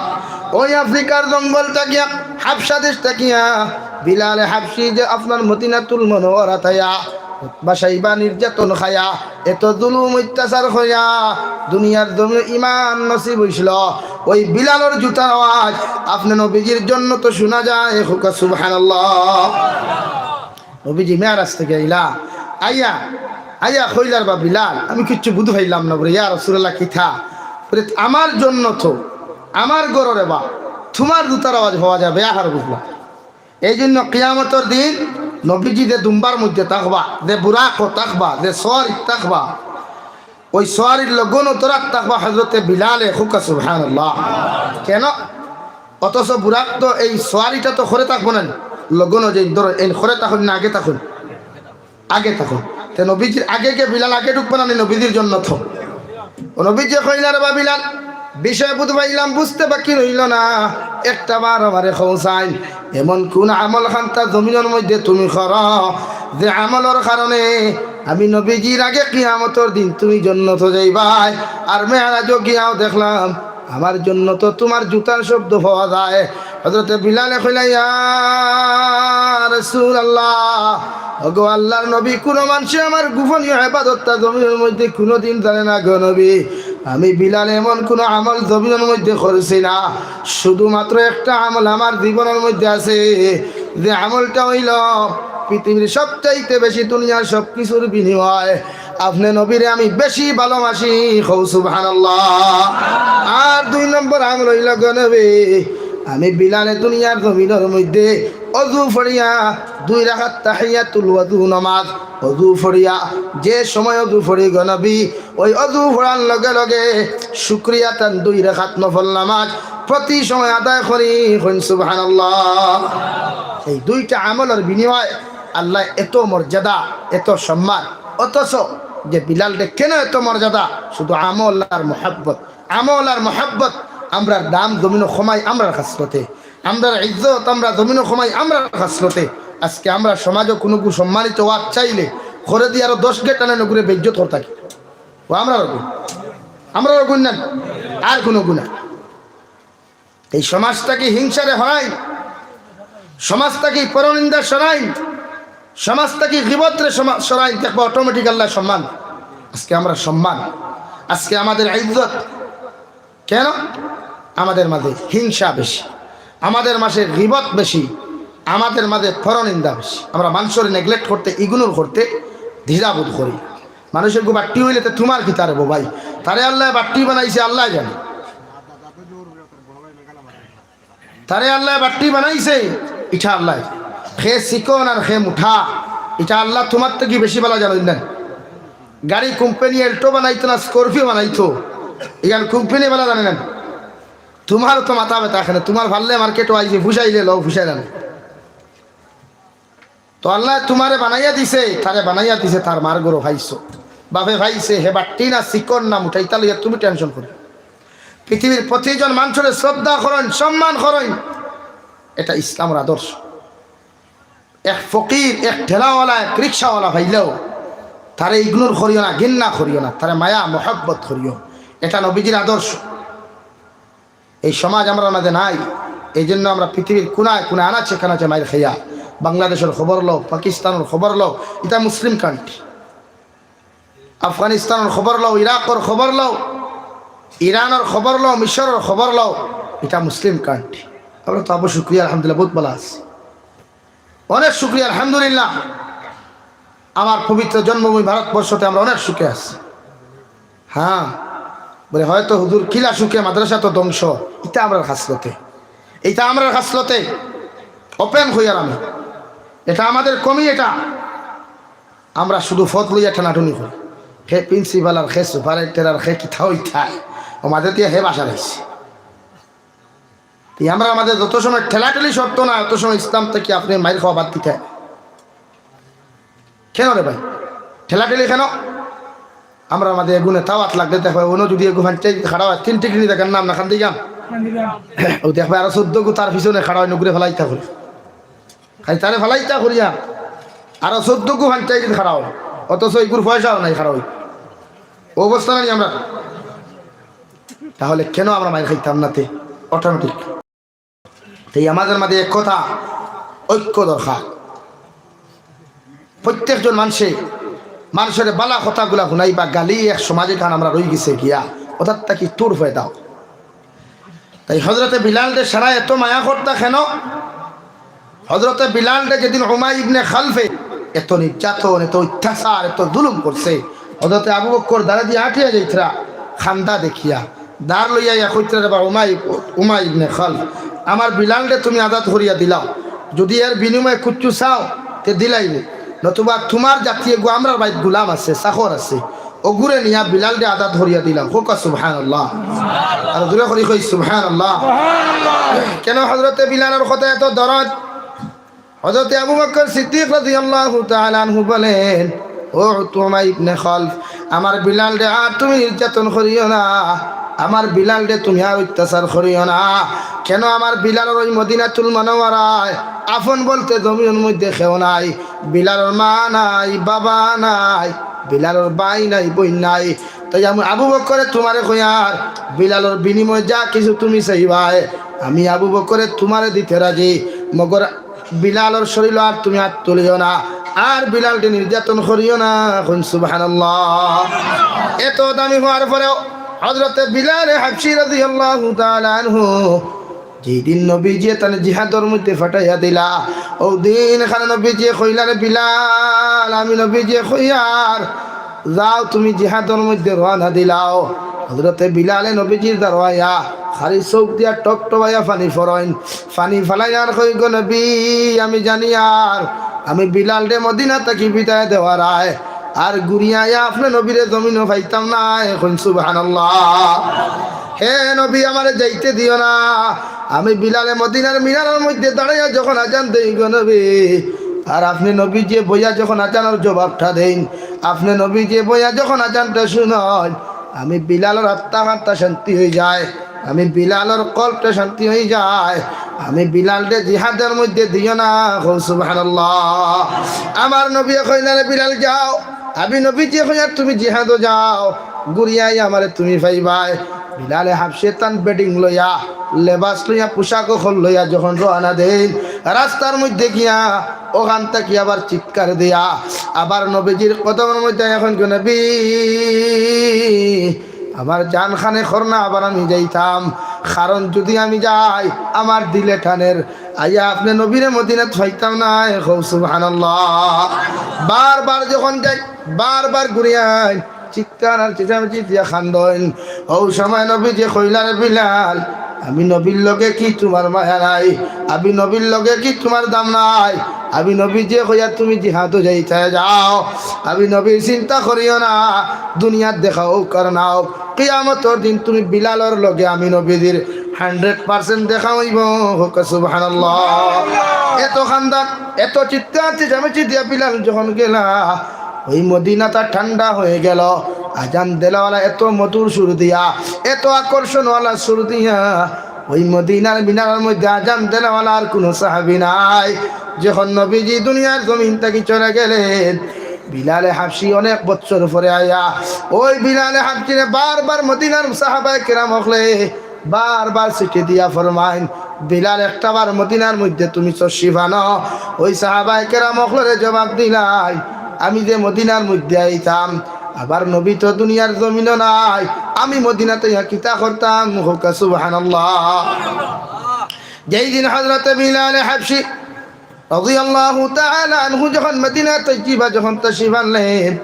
ওই আফ্রিকার জঙ্গল থাকিয়া, হাবশা দেশ থাকিয়া বিলালে হাবশি যে আপনার মদিনাতুল মুনাওয়ারাত আইয়া উতবা সাইবা নির্যাতন খাইয়া, এত জুলুম অত্যাচার খাইয়া দুনিয়ার জমিনো ইমান নসিব অইছিল, ওই বিলালর জুতার আওয়াজ আপনে নবীজির জন্নতো শুনা যায়। কউক্কা সুবহানাল্লাহ। নবীজি মেরাজ থাকি আইলা, আইয়া, আইয়া কইলা, "রে বা বিলাল, আমি কিচ্ছু বুঝি পাইলাম না, বুলে, ইয়া রাসূলুল্লাহ, কিতা?" বুলে, "আমার জন্নতো, আমার ঘরো রে বা, তুমার জুতার আওয়াজ পাওয়া যায়, বেয়াহার বুঝলাম।" এই জন্য কিয়ামতর দিন নবীজি যে দুম্বার মধ্যে থাকবা, যে বুরাকো থাকবা, যে সওয়ারিত থাকবা, ওই সওয়ারির লগনো তো রাত থাকবা হযরতে বিলালে। কউক্কা সুবহানাল্লাহ। কেন? অথচ বুরাক তো এই সওয়ারিটা তো খরে থাকবো না, লগনো যে ধরো এই খরে থাকইন না আগে থাকইন? আগে থাকইন। তে নবীজির আগে গিয়া বিলাল আগে ঢুকবা না নি নবীজির জন্নতো? ও নবীজি কইলা, "রে বা বিলাল, বিষয় বুঝি পাইলাম, বুঝতে বাকি রইল না, একটা বার আমারে কও চাইন, এমন কুন আমল খান্তা জমিনর মধ্যে তুমি করো যে আমলর কারণে আমি নবীজির আগে কিয়ামতর দিন তুমি জন্নতো যাইবায়?" আর মেরাজো গিয়াও দেখলাম আমার জন্নতো তুমার জুতার শব্দ পাওয়া যায়। হযরতে বিলালে কইলা, "ইয়া রাসূলুল্লাহ, ওগো আল্লাহর নবী, কুনু মানষে আমার গোপনীয় ইবাদতটা জমিনর মধ্যে কুনুদিন জানে না গো নবী। আমি বিলালে এমন কুনু আমল জমিনর মধ্যে করছি না, শুধুমাত্র একটা আমল আমার জীবনর মধ্যে আছে, যে আমলটা অইলো পৃথিবীর সবচাইতে বেশি দুনিয়ার সব কিছুর বিনিময়ে আপনে নবীরে আমি বেশি ভালোবাসি।" কও সুবহানাল্লাহ। আর দুই নম্বর আমল অইলো গো নবী, আমি বিলালে দুনিয়ার জমিনর মধ্যে অজু পড়িয়া দুই রাকাত তাহিয়াতুল ওযু নামাজ, অজু পড়িয়া, যে সময় অজু পড়ি গো নবী, ওই অজু পড়ার লগে লগে শুকরিয়া তান দুই রাকাত নফল নামাজ প্রতি সময় আদায় করি। কইন সুবহানাল্লাহ। এই দুইটা আমলর বিনিময়ে আল্লায় এত মর্যাদা, এত সম্মান। অথচ যে বিলালরে কেন এত মর্যাদা? শুধু আমল আর মহব্বত, আমল আর মহব্বত। আমরার দাম জমিনো কমাই আমরার খাসলতে, আমরার ইজ্জত আমরা জমিনো কমাই আমরার খাসলতে। আজকে আমরা সমাজো কুনুগু সম্মানিত অওয়াত চাইলে ঘরে দি আরো দশ গেট টানে নগুরে বেইজ্জত করতা কি? ও আমরার অগু, আমরার অগু না, আর কুনুগু না। এই সমাজ থাকি হিংসারে হরাইন, সমাজ থাকি পরনিন্দা সরাইন, সমাজ থাকি গিবতরে সমা-, সরাইন, দেখবা অটোমেটিক আল্লায় সম্মান। আজকে আমরা সম্মান, আজকে আমাদের ইজ্জত। কেন? আমাদের মাঝে হিংসা বেশি, আমাদের মাঝে গিবত বেশি, আমাদের মাঝে পরনিন্দা বেশি। আমরা মানষরে নেগলেক্ট করতে, ইগনোর করতে দ্বিধাবোধ করি। মানষর গু বাট্টি অইলে তে তুমার কিতা রে ভাই? তারে আল্লায় বাট্টি বানাইছে, আল্লায় জানে। তারে আল্লায় বাট্টি বানাইছে, ইটা আল্লায়। কে চিকন আর কে মুটা, ইটা আল্লায় তুমার থাকি বেশি ভালা জানইন না। গাড়ি কোম্পানি এল্টো বানাইতো না স্করপিও বানাইতো, ইখান কোম্পানি ভালা জানে না। তুমারও তো মাথা ব্যথা এখানে, তুমার পারলে মার্কেটো আইছে, ফুষাইলে লও, ফুষাইলে না। তো আল্লায় তুমারে বানাইয়া দিছে, তারে বানাইয়া দিছে, তার মার ঘরো পাইছো, বাপে পাইছে, হে বাট্টি না চিকন না মুটা, ইতা লইয়া তুমি টেনশন করি। পৃথিবীর প্রতিজন মানষরে শ্রদ্ধা করইন, সম্মান করইন, এটা ইসলামর আদর্শ। এক ফকির, এক ঠেলাওয়ালা, এক রিক্সাওয়ালা পাইলেও তারে ইগনোর করিও না, ঘিন্না করিও না, তারে মায়া মহব্বত করিও, এটা নবীজির আদর্শ। এই সমাজ আমরার মাঝে নাই, এই জন্য আমরা পৃথিবীর কুনায় কুনায় আনাচে কানাচে মাইর খাইয়া। বাংলাদেশর খবর লও, পাকিস্তানর খবর লও, ইতা মুসলিম কান্ট্রি। আফগানিস্তানর খবর লও, ইরাকর খবর লও, ইরানর খবর লও, মিশরর খবর লও, ইতা মুসলিম কান্ট্রি। আমরা তো আবু শুক্রিয়া আলহামদুলিল্লাহ বউত ভালা আছি, অনেক শুক্রিয়া আলহামদুলিল্লাহ। আমার পবিত্র জন্মভূমি ভারতবর্ষতে আমরা অনেক সুখে আছি। হ্যাঁ, বলে, "হয়তো হুজুর কিলা সুখে, মাদ্রাসা তো ধ্বংস।" ইটা আমরার খাসলতে, ইটা আমরার খাসলতে। ওপেন কইয়ার আমি, এটা আমাদের কমি, এটা আমরা শুধু পদ লইয়া টানাটুনি করি। হে প্রিন্সিপাল আর হে সুপারিনটেন্ডেন্ট আর হে কিতা অইতা, ও মাঝে দিয়া হে বাসা রইছে। তে আমরার মাঝে যত সময় ঠেলাঠেলি শর্ত না, অত সময় ইসলাম থাকি আপনে মাইর খাওয়া বাদ দিতা। কেন রে ভাই? ঠেলাঠেলি কেন? আমরার মাঝে এগুনে তাওয়াত লাগলে দেখবা, অনো যদি এগু ফাঞ্চাই খাড়া অয়, তিন টিকরি দেখার নাম না খান দিগাম। ও দেখবা, আরো চোদ্দ গু তার পিছনে খাড়া অয়, নগুরে ফালাইতা করি। খালি তারে ফালাইতা করিয়া, আরো চোদ্দ গু ফাঞ্চাই খাড়া অয়, অথচ এগুর পয়সাও নাই খাড়া অয়। অবস্থা নাই আমরা। তাহলে কেন আমরা মাইর খাইতাম না তে? অটোমেটিক। এই আমাদের মাঝে এক কথা, ঐক্য দরকার। প্রত্যেকজন মানষে, মানষরে বালা কথাগুলা হুনাইবা, গালি এক সমাজে কান আমরা রই গেছে গিয়া, ওটার থাকি তুর হয়ে দাও। তাই হজরতে বিলালরে সারা এত মায়া করতা কেন? হজরতে বিলালরে যেদিন উমাই ইবনে খালফে এত নির্যাতন, এত অত্যাচার, এত জুলুম করছে, হজরতে আবু বকর দাঁড়া দিয়ে আটিয়া যাইতরা, খান্দা দেখিয়া, দাঁড় লইয়া ইয়া কইতরা, "রে বা উমাই, উমাই ইবনে খালফ, আমার বিলালরে তুমি আজাদ করিয়া দিলাও, যদি এর বিনিময়ে কুচ্ছু চাও, তে দিলাইবে, নতুবা তোমার জাতি এগু আমরার বাইত গুলাম আছে, চাকর আছে, ওগুরে নিয়া বিলালরে আজাদ করিয়া দিলাও।" কউক্কা সুবহানাল্লাহ। আর জোরে করি কই সুবহানাল্লাহ। কেন হজরতে বিলালর কথা এত দরদ? হজরতে আবু বকর সিদ্দিক রাদিয়াল্লাহু তাআলা আনহু বলেন, "ও উমাই ইবনে খালফ, আমার বিলালরে আর তুমি নির্যাতন করিও না, আমার বিলালরে তুমি আর অত্যাচার করিও না।" কেন আমার বিলালর ওই মদিনাতুল মুনাওয়ারায় আপন বলতে জমিনর মধ্যে কেউ নাই, বিলালর মা নাই, বাবা নাই, বিলালর ভাই নাই, বইন নাই। তাই আমি আবু বকরে তোমারে কইয়ার, বিলালর বিনিময়ে যা কিছু তুমি চাইবায়, আমি আবু বকরে তুমারে দিতে রাজি, মগর বিলালর শরীলো আর তুমি আত তুলিও না, আর বিলালরে নির্যাতন করিও না। কইন সুবহানাল্লাহ। এত দামি হওয়ার পরেও হযরতে বিলালে হাবশী রাদিয়াল্লাহু তাআলা আনহু যেই দিন নবীজিয়ে তানে জিহাদর মধ্যে ফাটাইয়া দিলা, অউ দিন খানে নবীজিয়ে কইলা, "রে বিলাল, আমি নবীজিয়ে কইয়ার, যাও তুমি জিহাদর মধ্যে রওয়ানা দিলাও।" হযরতে বিলালে নবীজির দারো আইয়া খালি চউখ দিয়া টপটপাইয়া পানি ফরইন, পানি ফালাইয়া আর কইন, "গো নবী, আমি জানিয়ার, আমি বিলালরে মদিনা থাকি বিদায় দেওয়ার আয়, আর ঘুরিয়া আইয়া আপনে নবীরে জমিনো পাইতাম নায়।" কইন সুবহানাল্লাহ। হে নবী, আমারে যাইতে দিও না। আমি বিলালে মদিনার মিনারার মধ্যে দাঁড়াইয়া যখন আজান দেই গো নবী, আর আপনে নবীজিয়ে বইয়া যখন আজানর জবাবটা দেইন, আপনে নবীজিয়ে বইয়া যখন আজানটা হুনইন, আমি বিলালর আত্মা কাত্তা শান্তি অইযায়, আমি বিলালর কলবটা শান্তি অইযায়। আমি বিলালরে জিহাদর মধ্যে দিও না। কও সুবহানাল্লাহ। আমার নবীয়ে কইলা, "রে বিলাল, যাও।" আমি নবীজিয়ে কইয়ার, "তুমি জিহাদো যাও, ঘুরিয়া আইয়া আমারে তুমি পাইবায়।" বিলালে হাবশী তান বেডিং লইয়া, লেবাস লইয়া, পোশাক অকল লইয়া যখন রওয়ানা দেইন, রাস্তার মধ্যে গিয়া অখান থাকি আবার চিৎকার দিয়া আবার নবীজির কদমর মধ্যে আইয়া কইন, "গো নবী, আমার জান খানে কর না, আবার আমি যাইতাম, কারণ যুদি আমি যাই, আমার দিলে টানের, আইয়া আপনে নবীরে মদিনাত পাইতাম নায়।" কও সুবহানাল্লাহ। বারবার যখন যাই, বারবার ঘুরিয়া আইন, চিৎকার আর চেঁচামেচি দিয়া কান্দইন। অউ সময় নবীজিয়ে কইলা, "রে বিলাল, আমি নবীর লগে কি তুমার মায়া নাই? আমি নবীর লগে কি তুমার দাম নাই?" আমি নবীজিয়ে কইয়ার, "তুমি জিহাদো যাইতায় যাও, আমি নবীর চিন্তা করিও না, দুনিয়ার দেখা অউক আর না অউক, কিয়ামতর দিন তুমি বিলালর লগে আমি নবীজির hundred percent দেখা অইবো।" কউক্কা সুবহানাল্লাহ। এত কান্দা, এত চিৎকার চেঁচামেচি দিয়া বিলাল যখন গেলা, অউ মদিনাটা ঠান্ডা অইগেলো। আজান দেলাওয়ালা এত মধুর সুর দিয়া, এত আকর্ষণওয়ালা সুর দিয়া, অউ মদিনার মিনারার মধ্যে আজান দেলাওয়ালা আর কুনু সাহাবী নাই। যখন নবীজি দুনিয়ার জমিন থাকি চলে গেলেন, বিলালে হাবশী অনেক বছর পরে আইয়া, অউ বিলালে হাবশীরে বারবার মদিনার সাহাবায়ে কেরাম অকলে বারবার চিঠি দিয়া ফরমাইন, "বিলাল, একটাবার মদিনার মধ্যে তুমি তশরিফ আনো।" অউ সাহাবায়ে কেরাম অকলরে জবাব দিলাইন, "আমি যে মদিনার মধ্যে আইতাম, আবার নবী তো দুনিয়ার জমিনো নাই, আমি মদিনাত আইয়া কিতা করতাম?" কউক্কা সুবহানাল্লাহ। যেই দিন হযরতে বিলালে হাবশী রাদিয়াল্লাহু তাআলা আনহু যখন মদিনা তৈয়্যিবা যখন তশরিফ আনলেন,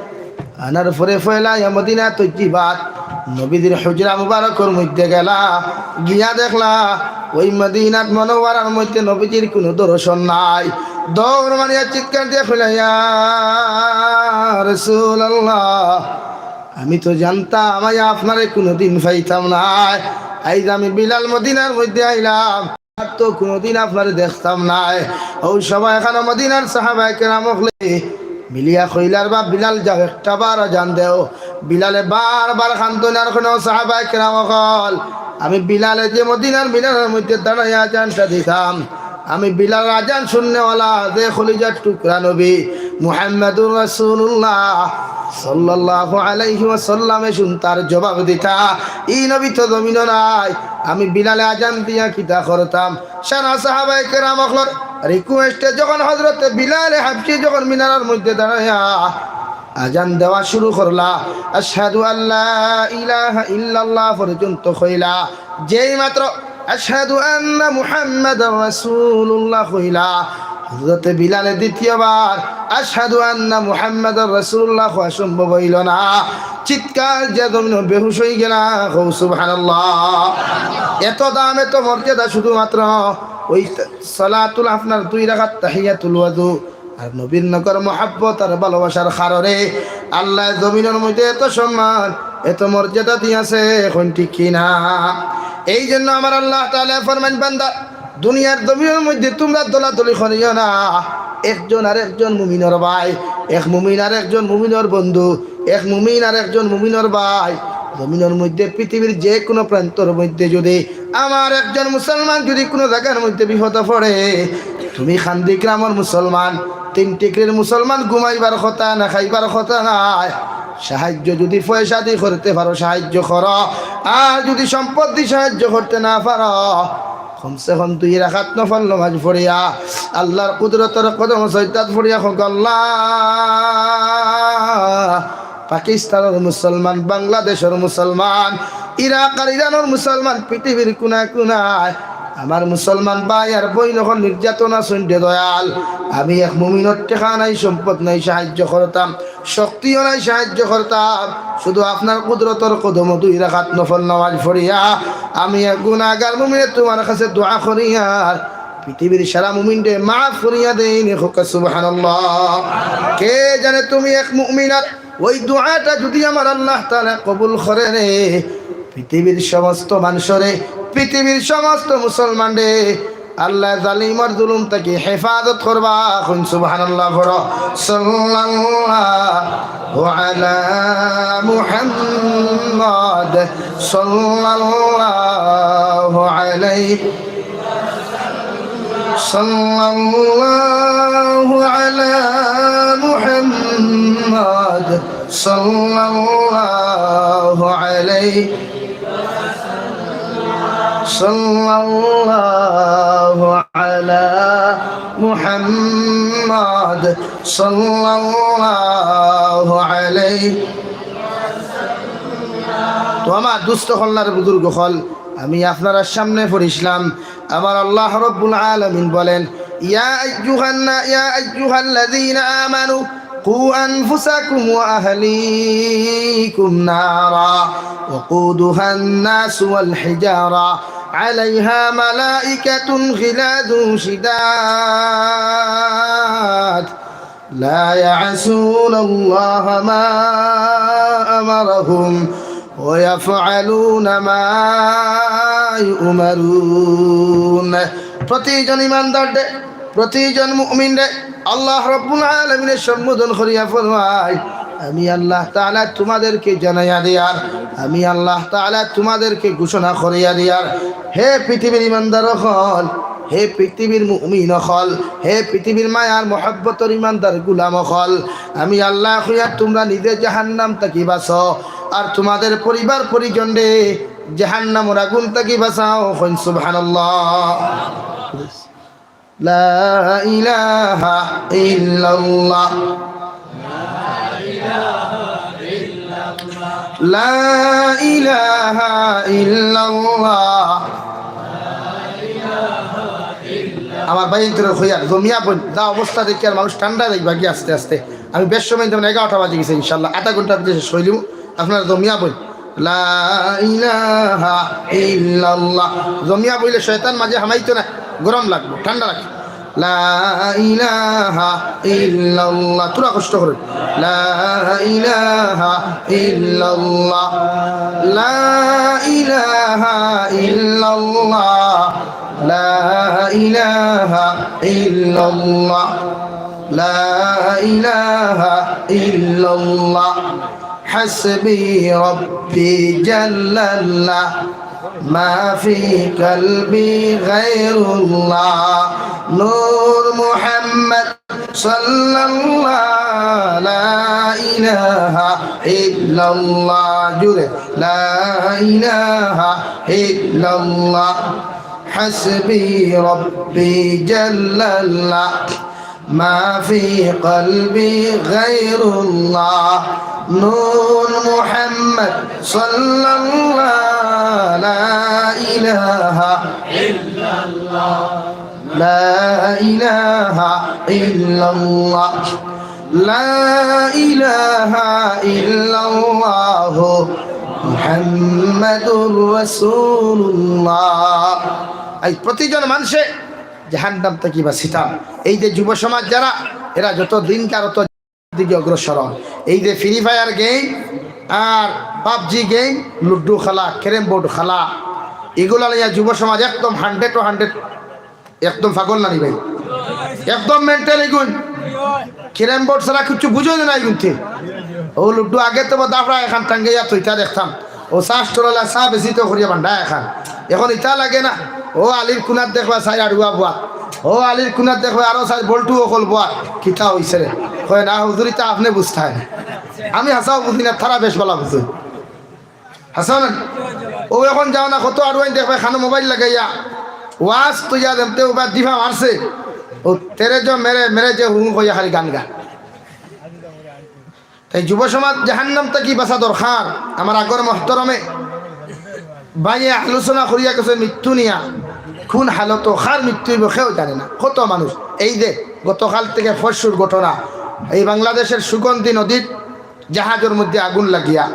আনার পরে পয়লা আইয়া মদিনা তৈয়্যিবাত নবীজির হুজরা মুবারকর মধ্যে গেলা, গিয়া দেখলা অউ মদিনাত মুনাওয়ারার মধ্যে নবীজির কুনু দর্শন নাই। দৌড় মারিয়া চিৎকার দিয়া কইলা, "ইয়া রাসূলুল্লাহ, আমি তো জানতাম আইয়া আপনারে কুনুদিন পাইতাম নায়, আইজ আমি বিলাল মদিনার মধ্যে আইলাম।" আর তো কুনুদিন আপনারে দেখতাম নায়। অউ সময় খানো মদিনার সাহাবায়ে কেরাম অকলে মিলিয়া কইলা, "রে বা বিলাল, যাও একটাবার আজান দেও।" বিলালে বারবার কান্দইন আর কইন, "সাহাবায়ে কেরাম অকল, আমি বিলালে যে মদিনার মিনারার মধ্যে দাঁড়াইয়া আজানটা দিতাম, আমি বিলালর আজান হুননেওয়ালা যে কলিজার টুকরা নবী মুহাম্মাদুর রাসূলুল্লাহ সাল্লাল্লাহু আলাইহি ওয়াসাল্লামে হুনতা আর জবাব দিতা, ই নবী তো জমিনো নাই, আমি বিলালে আজান দিয়া কিতা করতাম?" সারা সাহাবায়ে কেরাম অকলর request-এ যখন হযরতে বিলালে হাবশী যখন মিনারার মধ্যে দাঁড়াইয়া আজান দেওয়া শুরু করলা, "আশহাদু আল্লা ইলাহা ইল্লাল্লাহ" পর্যন্ত কইলা, যেই মাত্র "আশহাদু আন্না মুহাম্মাদার রাসূলুল্লাহ" কইলা, হযরতে বিলালে দ্বিতীয়বার "আশহাদু আন্না মুহাম্মাদার রাসূলুল্লাহ" কওয়া সম্ভব অইলো না। চিৎকার দিয়া জমিনো বেহুশ অইগেলা। কও সুবহানাল্লাহ। এত দাম, এত মর্যাদা শুধুমাত্র অউ সালাতুল, আপনার দুই রাকাত তাহিয়াতুল ওযু আর নবীর নগর মহব্বত আর ভালোবাসার কারণে আল্লায় জমিনর মধ্যে এত সম্মান, এত মর্যাদা দিয়াছে, কইন ঠিক কি না? এই জন্য আমার আল্লাহ তাআলায় ফরমাইন, "বান্দা, দুনিয়ার জমিনর মধ্যে তুমরা দলাদলি করিও না, একজন আর একজন মুমিনর ভাই, এক মুমিন আর একজন মুমিনর বন্ধু, এক মুমিন আর একজন মুমিনর ভাই।" জমিনর মধ্যে পৃথিবীর যে কুনু প্রান্তর মধ্যে যুদি আমার একজন মুসলমান যুদি কুনু জাগার মধ্যে বিপদো পড়ে, তুমি কান্দি গ্রামর মুসলমান, তিন টিকরির মুসলমান, ঘুমাইবার কথা না, খাইবার কথা নায়। সাহায্য যুদি পয়সা দি করতে পারো, সাহায্য করো, আর যুদি সম্পদ দি সাহায্য করতে না পারো, কমসে কম দুই রাকাত নফল নামাজ পড়িয়া, আল্লাহর কুদরতর কদম সজদাত পড়িয়া কউক্কা, "আল্লাহ, পাকিস্তানর মুসলমান, বাংলাদেশর মুসলমান, ইরাক আর ইরানর মুসলমান, পৃথিবীর কুনায় কুনায় আমার মুসলমান ভাই আর বইন অকল নির্যাতন আছইন রে দয়াল। আমি এক মুমিনর টেকা নাই, সম্পদ নাই, সাহায্য করতাম, শক্তিও নাই, সাহায্য করতাম। শুধু আপনার কুদরতর কদমো দুই রাকাত নফল নামাজ পড়িয়া আমি এক গুনাহগার মুমিনে তুমার কাছে দোয়া করিয়ার পৃথিবীর সারা মুমিনরে মাফ করিয়া দেইন।" কউক্কা সুবহানাল্লাহ। কে জানে তুমি এক মুমিনার ওই দোয়াটা যদি আমার আল্লাহ তাআলা কবুল করে রে, পৃথিবীর সমস্ত মানষরে, পৃথিবীর সমস্ত মুসলমানরে আল্লাহ জালিমর জুলুম থাকি হেফাজত করবা। কইন সুবহানাল্লাহ পড়ো। সাল্লাল্লাহু আলা মুহাম্মদ, সাল্লাল্লাহু আলাইহি, সাল্লাল্লাহু আলা মুহাম্মদ, সাল্লাল্লাহু আলাইহি, সাল্লাল্লাহু আলা মুহাম্মদ, সাল্লাল্লাহু আলাইহি। তো আমার দুস্ত অকল আর বুজুর্গ অকল, আমি আপনারার সামনে পড়ছিলাম, আমার আল্লাহ রাব্বুল আলামিন বলেন, "ইয়া আইয়ুহান না-, ইয়া আইয়ুহাল্লাযীনা আমানু কু আনফুসাকুম ওয়া আহলিকুম নারা ওয়াকুদুহান নাসু ওয়াল হিজারা আলাইহা মালাইকাতুন গিলাযুন শিদাদ।" لا يعصون الله ما أمرهم ويفعلون ما يؤمرون। প্রতিজন ইমানদাররে, প্রতিজন মুমিনরে আল্লাহ রাব্বুল আলামিনে সম্বোধন করিয়া ফরমায়, "আমি আল্লাহ তাআলা তুমাদেরকে জানাইয়া দিয়ার, আমি আল্লাহ তাআলা তুমাদেরকে ঘোষণা করিয়া দিয়ার, হে পৃথিবীর ইমানদার অকল, হে পৃথিবীর মুমিন অকল, হে পৃথিবীর মায়ার মহব্বতর ইমানদার গুলাম অকল, আমি আল্লাহ কইয়ার তুমরা নিজে জাহান্নাম থাকি বাঁচো, আর তুমাদের পরিবার পরিজনরে জাহান্নামর আগুন থাকি বাঁচাও।" কইন সুবহানাল্লাহ। লা ইলাহা ইল্লাল্লাহ। লা ইলাহা ইল্লাল্লাহ। আমার ভাইয়াইন্তরে কইয়ার, জমিয়া বইন, যা অবস্থা দেখিয়ার মানুষ ঠান্ডা যাইবাগি আস্তে আস্তে। আমি বেশ সময়, যেমন এগারোটা বাজি গেছে, ইনশাআল্লাহ আধা ঘন্টার ভিতরে শেষ করিলিমু। আপনারা জমিয়া বইন, লা ইলাহা ইল্লাল্লাহ। জমিয়া বইলে শয়তান মাঝে হামাইতো না, গরম লাগবো, ঠান্ডা লাগবো। লা ইলাহা ইল্লাল্লাহ। থুড়া কষ্ট করইন। লা ইলাহা ইল্লাল্লাহ। লা ইলাহা ইল্লাল্লাহ। লা ইলাহা ইল্লাল্লাহ। লা ইলাহা ইল্লাল্লাহ। حسبي ربي جل الله، ما في قلبي غير الله. نور محمد صلى الله، لا إله إلا الله. জোরে, لا إله إلا الله. حسبي ربي جل الله، ما في قلبي غير الله. نور محمد صلى الله، لا إله إلا الله. لا إله إلا الله. لا إله إلا الله. محمد رسول الله. এই প্রতিজন মানুষে জাহান্নাম থাকি বাঁচিতাম। এই যে যুব সমাজ যারা, এরা যত দিন কার তত দিকে অগ্রসর অন। এই যে ফ্রি ফায়ার গেম আর পাবজি গেম, লুডু খেলা, ক্যারম বোর্ড খেলা, এগুলা লইয়া যুব সমাজ একদম হান্ড্রেড টু হান্ড্রেড, একদম পাগল নানি ভাই, একদম মেন্টাল এগুন। ক্যারম বোর্ড ছাড়া কিচ্ছু বুঝো না এগুনতে। ও লুডু আগে তো দাফড়া এখান টাঙ্গাইয়া থইতা দেখতাম, ও চা স্টলওয়ালা চা বেচিতো করিয়া বান্ডা এখান। এখন ইতা লাগে না। ও আলির কুনাত দেখবা চাইর আড়ুয়া বওয়াত, ও আলির কুনাত দেখবা আরো চাইর বল্টু অকল বওয়াত। কিতা অইছে রে? কয় না হুজুর, ইতা আপনে বুঝতায় না, আমি হাছাউ বুঝি না, তারা বেশ ভালা বুঝইন। হাছা না? ও এখন যাও না, কত আড়ুয়াইন দেখবা কানো মোবাইল লাগাইয়া ওয়াজ তো ইয়া দেমতে উবা জিফা মারছে। ও তেরে জো মেরে, মেরে জো হুম কইয়া খালি গান গায়। তাই যুব সমাজ জাহান্নাম থাকি বাঁচা দরকার। আমার আগর মহতরমে ভাইয়ে আলোচনা করিয়া গেছে মৃত্যু নিয়া, কোন হালতো কার মৃত্যু অইবো কেউ জানে না। কত মানুষ, এই যে গতকাল থেকে পরশুর ঘটনা, এই বাংলাদেশের সুগন্ধি নদীর জাহাজর মধ্যে আগুন লাগিয়া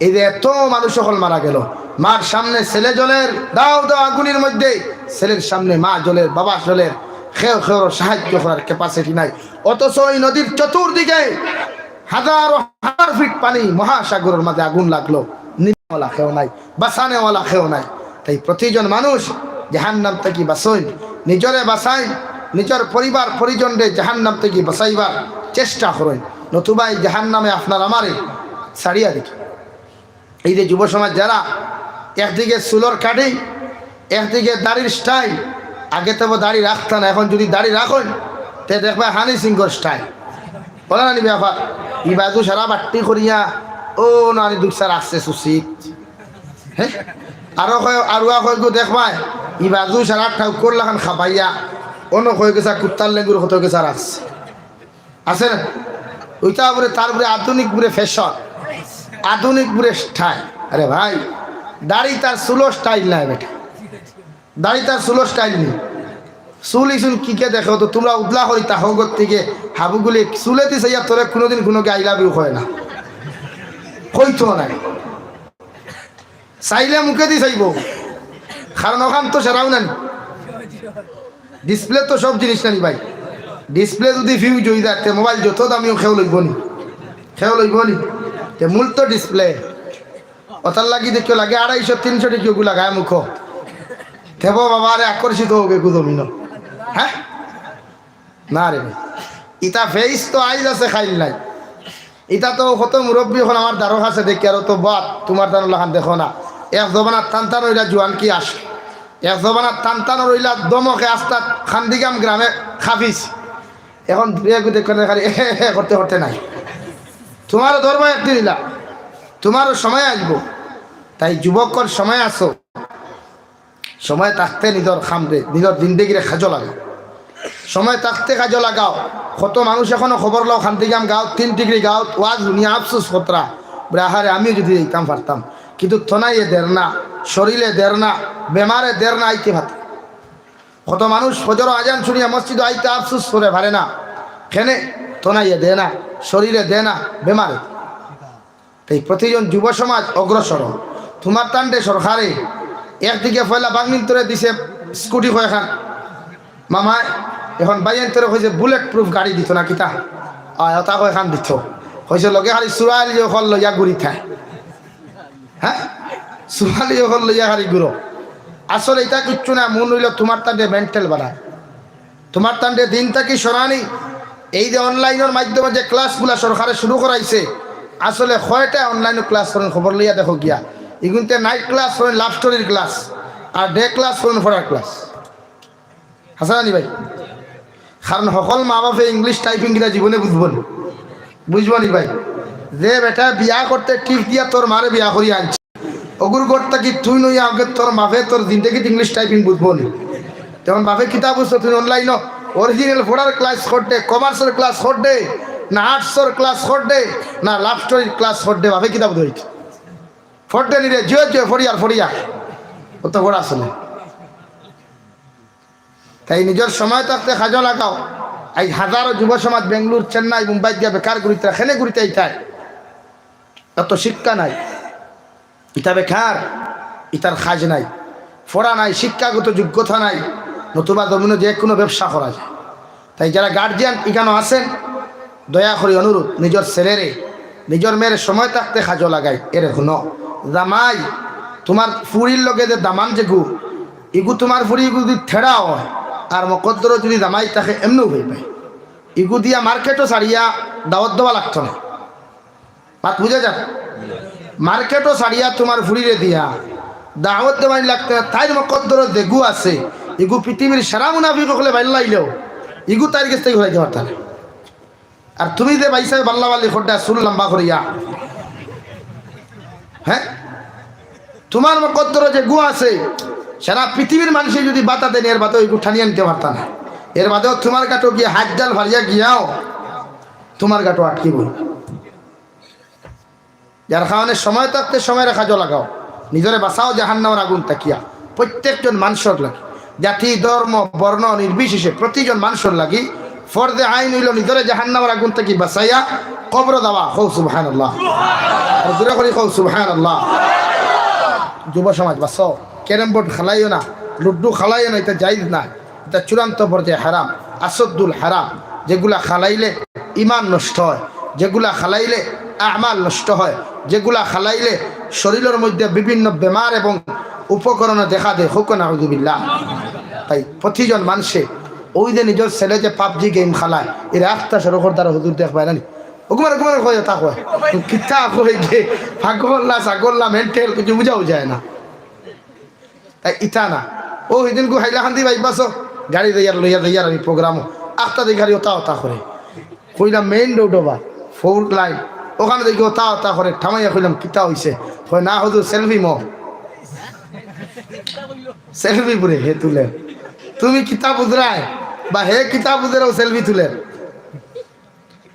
এই যে এত মানুষ সকল মারা গেল, মার সামনে ছেলে জ্বলের, দাও দাও আগুনের মধ্যে, ছেলের সামনে মা জ্বলের, বাবা জ্বলের, কেউ কেউর সাহায্য করার capacity নাই। অথচ ওই নদীর চতুর্দিকে হাজারো হাজার ফিট পানি, মহাসাগরের মাঝে আগুন লাগলো, নিবানেওয়ালা কেউ নাই, বাঁচানেওয়ালা কেউ নাই। তাই প্রতিজন মানুষ জাহান্নাম থাকি বাঁচইন, নিজরে বাঁচাইন, নিজর পরিবার পরিজনরে জাহান্নাম থাকি বাঁচাইবার চেষ্টা করইন, নতুবা এই জাহান্নামে আপনার আমারে ছাড়িয়া দিত। এই যে যুব সমাজ যারা একদিকে চুলর cutting, একদিকে দাড়ির style, আগে তো দাড়ি রাখতা না, এখন যদি দাড়ি রাখইন, তে দেখবা হানি সিংহর style। বলে না নি ব্যাপার? ই বাজু সারা বাট্টি করিয়া, ও নানি দুঃখা রাখছে সুসিত। হ্যাঁ? আরো কয়, আরুয়া কয় গো দেখবায়, ই বাজু সারা ঠাউকর লাখান খাবাইয়া, অনো কয় গেছা কুত্তার লেঙ্গুর কত গেছা রাখছে। আছে না? ওইটা বলে, তার বলে আধুনিক বলে fashion, আধুনিক বলে style। আরে ভাই, দাড়ি তার চুলো style নাই বেটা, দাড়ি তার চুলো style নেই। চুল ইসুন কি কে দেখো তো, তোমরা উদলা করি তাহগত থেকে হাবুগুলি চুলেতি চাইয়া তোরে কোনোদিন কোনো I love you কয় না, কইতো নাই। চাইলে মুখেদি চাইবো, কারণ ওখান তো সেরাও নানি। Display তো সব জিনিস নানি ভাই। Display যদি fuse হয়ে যায়, তে মোবাইল যত দামিও কেউ লইব নি, কেউ লইব নি। তে মূল তো display। ওটার লাগি দেখিও লাগে আড়াইশো তিনশো টেকি ওগু লাগায় মুখো। থেবো বাবা রে আকর্ষিত হবে গু জমিন। হ্যাঁ, না রে ভাই, ইটা face তো আইজ আছে, খাইল নাই। ইটা তো কত মুরব্বী হল আমার দ্বারো কাছে দেখি, আর তো বাদ তোমার তান লাখান দেখো না। এক জমানার টান টান রইলা জুয়ান কি আস, এক জমানার টান টান রইলা দমকে আস্তা খান্দিগাম গ্রামে খাফিস। এখন দূরে এগু দেখো না, খালি করতে করতে নাই। তোমারও ধরবো একদিন ইলা, তোমারও সময় আসবো। তাই যুবকর সময় আসো, সময় থাকতে নিজর খামরে, নিজর জিন্দেগিরে কাজো লাগাও। সময় থাকতে কাজো লাগাও। কত মানুষ এখনো খবর লও, খান্দিগাম গাঁও, তিন ডিগ্রি গাঁও, ওয়াজ হুনিয়া আফসোস করতরা। বলে, আহারে, আমিও যদি যাইতাম পারতাম। কিন্তু তনাইয়ে দের না, শরীরে দের না, বেমারে দের না, আইতে পারতাম। কত মানুষ ফজর আজান শুনিয়া মসজিদে আইতে আফসোস করে পারে না। কেনে? তনাইয়ে দে না, শরীরে দে না, বেমারে। তাই প্রতিজন যুব সমাজ অগ্রসর। তোমার তান্ডে সরকারে একদিকে পয়লা বাগনিন্তরে দিছে স্কুটি কয়খান, মামায় এখন বাইয়ান্তরে কইছে বুলেট প্রুফ গাড়ি দিত না কিতা? আয়, ওটা কয়খান দিত। কইছে লগে খালি চুয়ালি হকল লইয়া ঘুরি থায়। হ্যাঁ, চুয়ালি হকল লইয়া খালি ঘুরো। আসলে এটা কিচ্ছু না, মন হইল তোমার তান্ডে মেন্টাল বানায়। তোমার তান্ডে দিন থাকি সরানি। এই যে অনলাইনের মাধ্যমে যে ক্লাসগুলা সরকারে শুরু করাইছে, আসলে কয়টা অনলাইনে ক্লাস করেন খবর লইয়া দেখো গিয়া। ইগুনতে নাইট ক্লাস করেন, লাভ স্টোরির ক্লাস, আর ডে ক্লাস করেন, পড়ার ক্লাস। হাসান আলী ভাই, কারণ হকল মা বাপে ইংলিশ টাইপিং কিনা জীবনে বুঝবো না, বুঝবো নি ভাই? যে বেটা বিয়া করতে টিপ দিয়া তোর মারে বিয়া করিয়া আনছে, অগুর ঘর থাকি তুই নইয়া আগে তোর বাপে তোর জিন্দেগিত ইংলিশ টাইপিং বুঝবো নি। তখন বাপে কিতা বুঝতো, তুই অনলাইনও অরিজিনাল পড়ার ক্লাস করতে, কমার্সের ক্লাস করতে, না আর্টসের ক্লাস করতে, না লাভ স্টোরির ক্লাস করতে, বাপে কিতা বুঝতো? পড়তে নিরে জিও জিও ফড়িয়ার ফড়িয়া, ও তো পড়া আসলে। তাই নিজর সময় থাকতে কাজো লাগাও। আজ হাজারো যুব সমাজ বেঙ্গালুর, চেন্নাই, মুম্বাই দিয়া বেকার ঘুরিতে, খেনে ঘুরিতে ইতায়। এত শিক্ষা নাই, ইতা বেকার, ইতার কাজ নাই, পড়া নাই, শিক্ষাগত যোগ্যতা নাই, নতুবা জমিনো যে কোনো ব্যবসা করা যায়। তাই যারা গার্জিয়ান এখানে আছেন, দয়া করি অনুরোধ, নিজর ছেলেরে, নিজর মেয়ের সময় থাকতে কাজো লাগাই। এরে হুনো, জামাই, তোমার ফুরির লগে যে দামান যেগু, ইগু তোমার ফুরি ইগু যদি থেড়া হয়, আর মকদ্দরো যদি জামাই থাকে, এমনেও হয়ে পায়। ইগু দিয়া মার্কেটও ছাড়িয়া দাওয়াত দেওয়া লাগতো না। মাত বুঝা যার? মার্কেটও ছাড়িয়া তোমার ফুরিরে দিয়া দাওয়াত দেওয়াই লাগতো না। তাইর মকদ্দরো যেগু আছে, ইগু পৃথিবীর সারা মুনাফিক হকলে বাইর লাইলেও ইগু তাইর গেছ থাকি ঘুরাইতে পারতা না। আর তুমি যে বাইসায় বাল্লা বাল্লি খোড্ডা চুল লম্বা করিয়া, হ্যাঁ, তোমার মকদ্দরো যেগু আছে, সারা পৃথিবীর মানষে যুদি বাতা দেইন, এর বাদেও ইগু টানিয়া নিতা পারতা না। এর বাদেও তুমার গাটো গিয়া হাত জাল ফারিয়া গিয়াও তুমার গাটো আটকিবো। যার কারণে সময় থাকতে সময়রে কাজো লাগাও, নিজরে বাচাও জাহান্নামর আগুন থাকিয়া। প্রত্যেকজন মানষর লাগি, জাতি, ধর্ম, বর্ণ নির্বিশেষে প্রতিজন মানষর লাগি ফরজে আইন অইলো নিজরে জাহান্নামর আগুন থাকি বাচাইয়া কবরো যাওয়া। কও সুবহানাল্লাহ। আর জোরে করি কও সুবহানাল্লাহ। যুব সমাজ বাচো, ক্যারাম বোর্ড খেলাইও না, লুডু খেলাইও না, ইতা জায়েজ না। ইতা চূড়ান্ত পর্যায়ে হারাম, আসাদ্দুল হারাম। যেগুলা খেলাইলে ইমান নষ্ট হয়, যেগুলা খেলাইলে আমাল নষ্ট হয়, যেগুলা খেলাইলে শরীরর মধ্যে বিভিন্ন বেমার এবং উপকরণে দেখা দেয়, কউক্কা নাউজুবিল্লাহ। তাই প্রতিজন মানষে ওই যে নিজর ছেলে যে পাবজি গেম খেলায়, এর একটা সড়কর দ্বারা হুজুর দেখবায় না নি? ওগুমার ওগুমার কয়, তা কয়, কিতা কয় যে পাগল না ছাগল না মেন্টাল, কিছু বুঝাও যায় না। তাই ইতা না। ও, হিদিন গু হাইলাকান্দি বাইপাসো গাড়ি যাইয়ার লইয়া যাইয়ার আমি প্রোগ্রামো। আখতা দেখি গাড়ি ওতা ওতা করে। কইলাম, মেইন রোড ওবা, ফোর লাইন। ওখানে দেখি ওতা ওতা করে। থামাইয়া কইলাম, কিতা অইছে? কয়, না হুজুর, সেলফি মো। সেলফি পুরে হে তুলে। তুমি কিতা বুঝরায়? বা হে কিতা বুঝের ও সেলফি তুলের?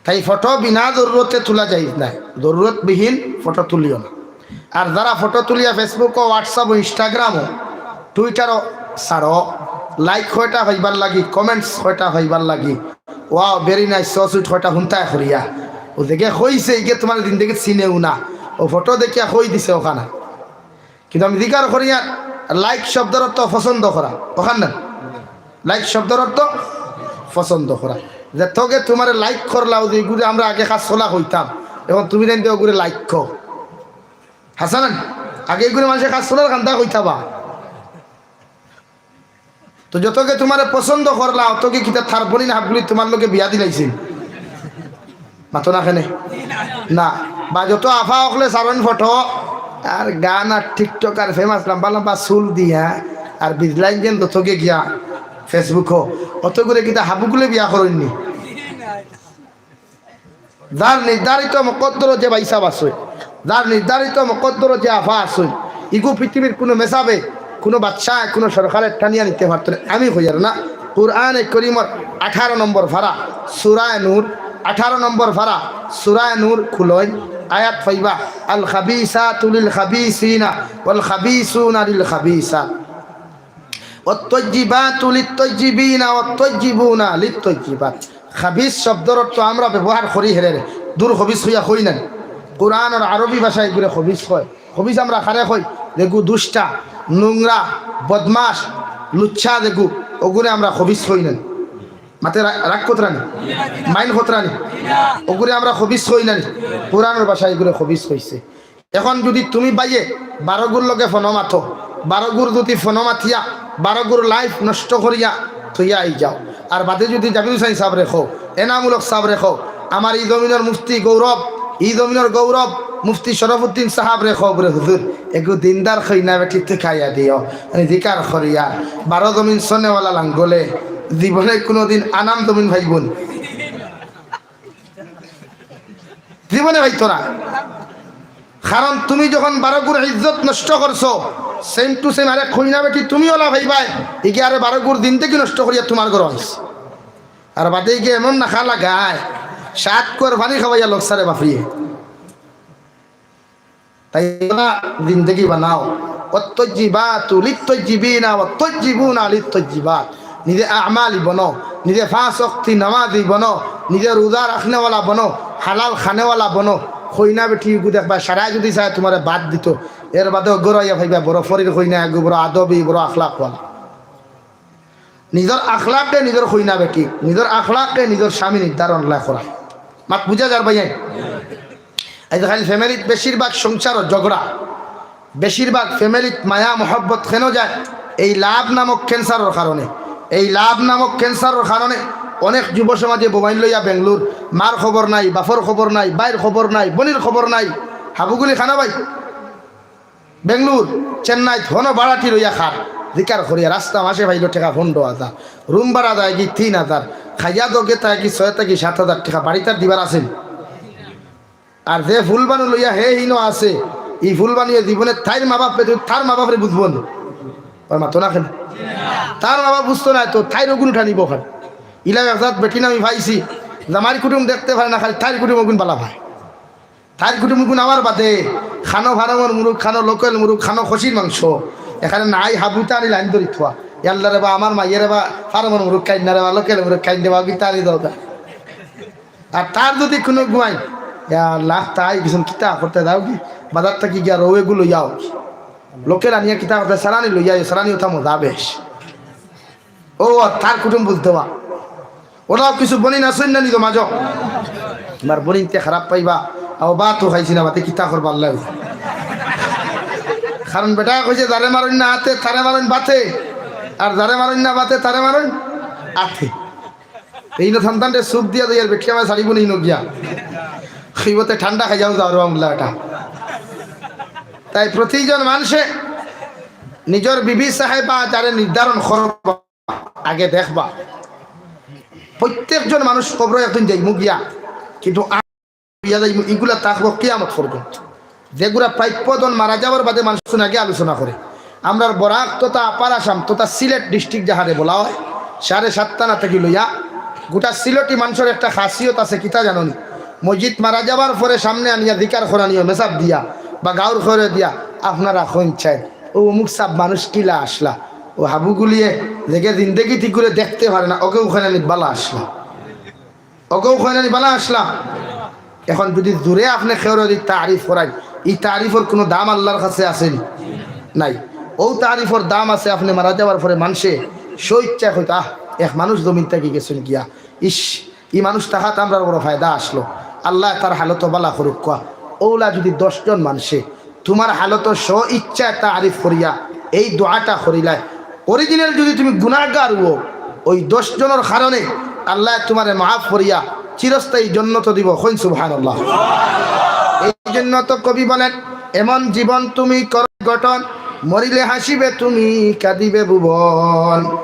তাই ফটো বিনা জরুরতে তুলা জায়েজ নায়, জরুরতবিহীন ফটো তুলিও না। আর যারা ফটো তুলিয়া Facebook ও WhatsApp ও Instagram ও Twitter ও ছাড়ো, লাইক কয়টা পাইবার লাগি, কমেন্টস কয়টা পাইবার লাগি, wow very nice, so sweet কয়টা হুনতায় করিয়া, ও যেগে কইছে ইগে তুমার জিন্দেগিত চিনেও না, ও ফটো দেখিয়া কই দিছে ওখানে। কিন্তু আমি জিকার করি আর লাইক শব্দর অর্থ পছন্দ করা, ওখান না? লাইক শব্দর অর্থ পছন্দ করা। যে তোকে তুমারে লাইক করলা, ও যে ইগুরে আমরা আগে কাজ চলা কইতাম, এখন তুমি জানতে ওগুরে লাইক কও। হাসান, আগে ইগুরে মানষে কাজ চলার কান্দা কইতা বা। তো যতকে তুমারে পছন্দ করলা, অতকে কিতা থারপনি না হাবগুলি তুমার লগে বিয়া দিলাইছিল? মাতো না কেনে? না। বা যত আফা অকলে সারইন ফটো, আর গান আর TikTok আর ফেমাস লম্বা লম্বা চুল দিয়া, আর বিজলাইন যেন যতকে গিয়া Facebook ও, অতগুরে কিতা হাবুগুলে বিয়া করইননি? যার নির্ধারিত মকদ্দরো যে ভাইসাব আছে, যার নির্ধারিত মকদ্দরো যে আফা আছে, ইগু পৃথিবীর কুনু মেসাবে, কুনু বাদশায়, কুনু সরকারে টানিয়া নিতে পারতো না। আমি কইয়ার না, কুরআনে করিমর আঠারো নম্বর ফারা, সূরায়ে নূর, আঠারো নম্বর ফারা, সূরায়ে নূর খুলইন, আয়াত পাইবা, আল খাবিসাতু লিল খাবিসিনা ওয়াল খাবিসুনা লিল খাবিসাত। ওয়াত্তাইয়্যিবাতু লিত্তাইয়্যিবিনা ওয়াত্তাইয়্যিবুনা লিত্তাইয়্যিবাত। খাবিস শব্দর অর্থ আমরা ব্যবহার করি হেরে রে। দুর খবিস কইয়া কই না নি? কুরআনর আরবি ভাষায় ইগুরে খবিস কয়। খবিস আমরা কারে কই? যেগু দুষ্টা, নোংরা, বদমাশ, লুচ্ছা যেগু, ওগুরে আমরা খবিস কই না নি? মাতে রা-, রাগ করতা নি? মাইন্ড করতা নি? ওগুরে আমরা খবিস কই না নি? কুরআনর ভাষায় ইগুরে খবিস কইছে। এখন যুদি তুমি বাইয়ে বারোগুর লগে ফোনো মাতো, বারোগুর যুদি ফোনো মাতিয়া, বারোগুর লাইফ নষ্ট করিয়া থইয়া আই যাও, আর বাদে যুদি জাবির হুসাইন সাবরে কও, এনামুল হক সাবরে কও, আমার ই জমিনর মুফতি গৌরব, ই জমিনর গৌরব মুফতি শরফুদ্দিন সাবরে কও, বুলে, "হুজুর, এগু দিনদার কইনা বেটি তুকাইয়া দিও।" আমি জিকার করিয়া, বারো জমিন সনেওয়ালা লাঙ্গলে জীবনে কুনুদিন আনাম জমিন পাইবো নি? জীবনে পাইতো না। কারণ তুমি যখন বারোগুর ইজ্জত নষ্ট করছো, সেম টু সেম আরেক কইনা বেটি তুমি ওলা পাইবায়, ইগে আরে বারোগুর জিন্দেগি নষ্ট করিয়া তুমার ঘরো আইছে। আর বাদে ইগে এমন নাখা লাগায়, সাত কুয়ার পানি খাওয়াইয়া লগ সারে বাফরিয়ে। তাই না, জিন্দেগি বানাও। ওয়াত্তাইয়্যিবাতু লিত্তাইয়্যিবিনা ওয়াত্তাইয়্যিবুনা লিত্তাইয়্যিবাত। নিজে আমালি বনো, নিজে পাঁচ ওয়াক্তি নামাজি বনো, নিজে রোজা রাখনেওয়ালা বনো, হালাল খানেওয়ালা বনো। কইনা বেটি ইগু দেখবা, সারায় যুদি চায় তুমারে বাদ দিতো, এর বাদেও ঘরো আইয়া পাইবা বড় ফরির কইনা, এগু বড় আদবি, বড় আখলাকওয়ালা। নিজর আখলাকে নিজর কইনা বেটি, নিজর আখলাকে নিজর স্বামী নির্ধারণ লা করা। মাত বুঝা যার ভাইয়াইন? আইজ খালি ফ্যামিলিত বেশিরভাগ সংসারও ঝগড়া, বেশিরভাগ ফ্যামিলিত মায়া মহব্বত কেন যায়? এই লাভ নামক ক্যান্সারর কারণে। এই লাভ নামক ক্যান্সারর কারণে অনেক যুব সমাজে মোবাইল লইয়া বেঙ্গলোর, মার খবর নাই, বাফর খবর নাই, ভাইর খবর নাই, বইনর খবর নাই, হাবুগুলি খানা ভাই। বেঙ্গলোর, চেন্নাইত হনো ভাড়াটি লইয়া খার, জিকার করিয়া রাস্তা মাসে পাইলো টেকা পনেরো হাজার, রুম ভাড়া যায় কি তিন হাজার, খাইয়া দগে তাই কি ছয় থাকি সাত হাজার টেকা বাড়িত আর দিবার আছে নি? আর যে ফুলবানু লইয়া হে হিনো আছে, ই ফুলবানুয়ে জীবনে তাইর মা বাপরে, তার মা বাপরে বুঝবো না। কয় মাতো না কেনে? তার মা বাপ বুঝতো নায় তো, তাইর অগুন উঠানিবো কেনে? ইলা এক জাত বেটিন আমি পাইছি, জামাইর কুটুম দেখতে পারে না, খালি তাইর কুটুম অগুন বালা পায়। তাইর কুটুম অগুন আমার বাদে, খানো ফার্মর মুরুগ, খানো লোকাল মুরুগ, খানো খাসির মাংস। এখানে নাই হাবুতা আনি লাইন ধরি থোয়া। ইয়াল্লা রে বা, আমার মাইয়ে রে বা, ফার্মর মুরুগ খাইন না রে বা, লোকাল মুরুগ খাইন রে বা, কিতা আনি দাও দা। আর তার যদি কুনু গুয়াইন, ইয়া আল্লাহ, তাই কিছু কিতা করতে দাও কি? বাজার থাকি গিয়া রৌ এগু লইয়াও। লোকাল আনিয়া কিতা করতে, সারানি লইয়া, সারানি ওটা মজা বেশ। ও, আর তার কুটুম বুঝতে বা। ওরাও কিছু বনিন আছইন না নিজ মাঝে। আমার বনিনতে খারাপ পাইবা, ও ভাতও খাইছি না, ভাতে কিতা করবা আল্লাহ। কারণ বেটায় কইছে, "যারে মারইন না আতে, তারে মারইন ভাতে, আর যারে মারইন না ভাতে, তারে মারইন আতে।" এই না সন্তানরে সুখ দিয়া দেয়, আর বেটিয়ে আমার শাড়ি বুনি নগিয়া। খিবতে ঠান্ডা খাই যাও, যাও রে বাংলা এটা। তাই প্রতিজন মানুষে নিজর বিবি সাহেবা যারে নির্ধারণ করবা, আগে দেখবা। প্রত্যেকজন মানুষ কবরো একদিন যাইমু গিয়া, কিন্তু আ-, ইয়া যাইমু, ইগুলা থাকবো কিয়ামত পর্যন্ত। যেগুলা প্রাপ্য ধন মারা যাওয়ার বাদে মানুষ আগে আলোচনা করে। আমরার বরাক তথা আপার আসাম তথা সিলেট ডিস্ট্রিক্ট যাহারে বলা হয়, সাড়ে সাত থানা থাকি লইয়া গোটা সিলেটি মানুষর একটা খাসিয়ত আছে, কিতা জানো নি? মসজিদ মারা যাওয়ার পরে সামনে আনিয়া জিকার করানি অয় মেসাব দিয়া বা গাউর করে দিয়া, "আপনারা কইন চাই, ও অমুক সাব মানুষ কিলা আসলা?" ও হাবুগুলিয়ে যেগে জিন্দেগি ঠিক করে দেখতে পারে না, ওকে ওখানে নি বালা আসলা, ওকে ওখানে নি বালা আসলা। এখন যদি জোরে আপনে কেউরে যদি তারিফ করাইন, এই তারিফর কোনো দাম আল্লাহর কাছে আছে নি? নাই। ও তারিফর দাম আছে, আপনে মারা যাওয়ার পরে মানষে স্বইচ্ছায় কইতো, "আহ, এক মানুষ জমিন থাকি গেছইন গিয়া, ইস, ই মানুষ থাকাত আমরার বড় ফায়দা আসলো, আল্লাহ তার হালত বালা করুক্কা।" ওলা যদি দশ জন মানষে তোমার হালত স্বইচ্ছায় তারিফ করিয়া এই দোয়াটা করিলায়, অরিজিনাল যদি তুমি গুনাহগার হও, ওই দশ জনর কারণে আল্লাহ তোমারে মাফ করিয়া চিরস্থায়ী জন্নত দিব। কইন সুবহানাল্লাহ। এই জন্য তো কবি বলেন, "এমন জীবন তুমি করো গঠন, মরিলে হাসিবে তুমি, কাঁদিবে ভুবন।"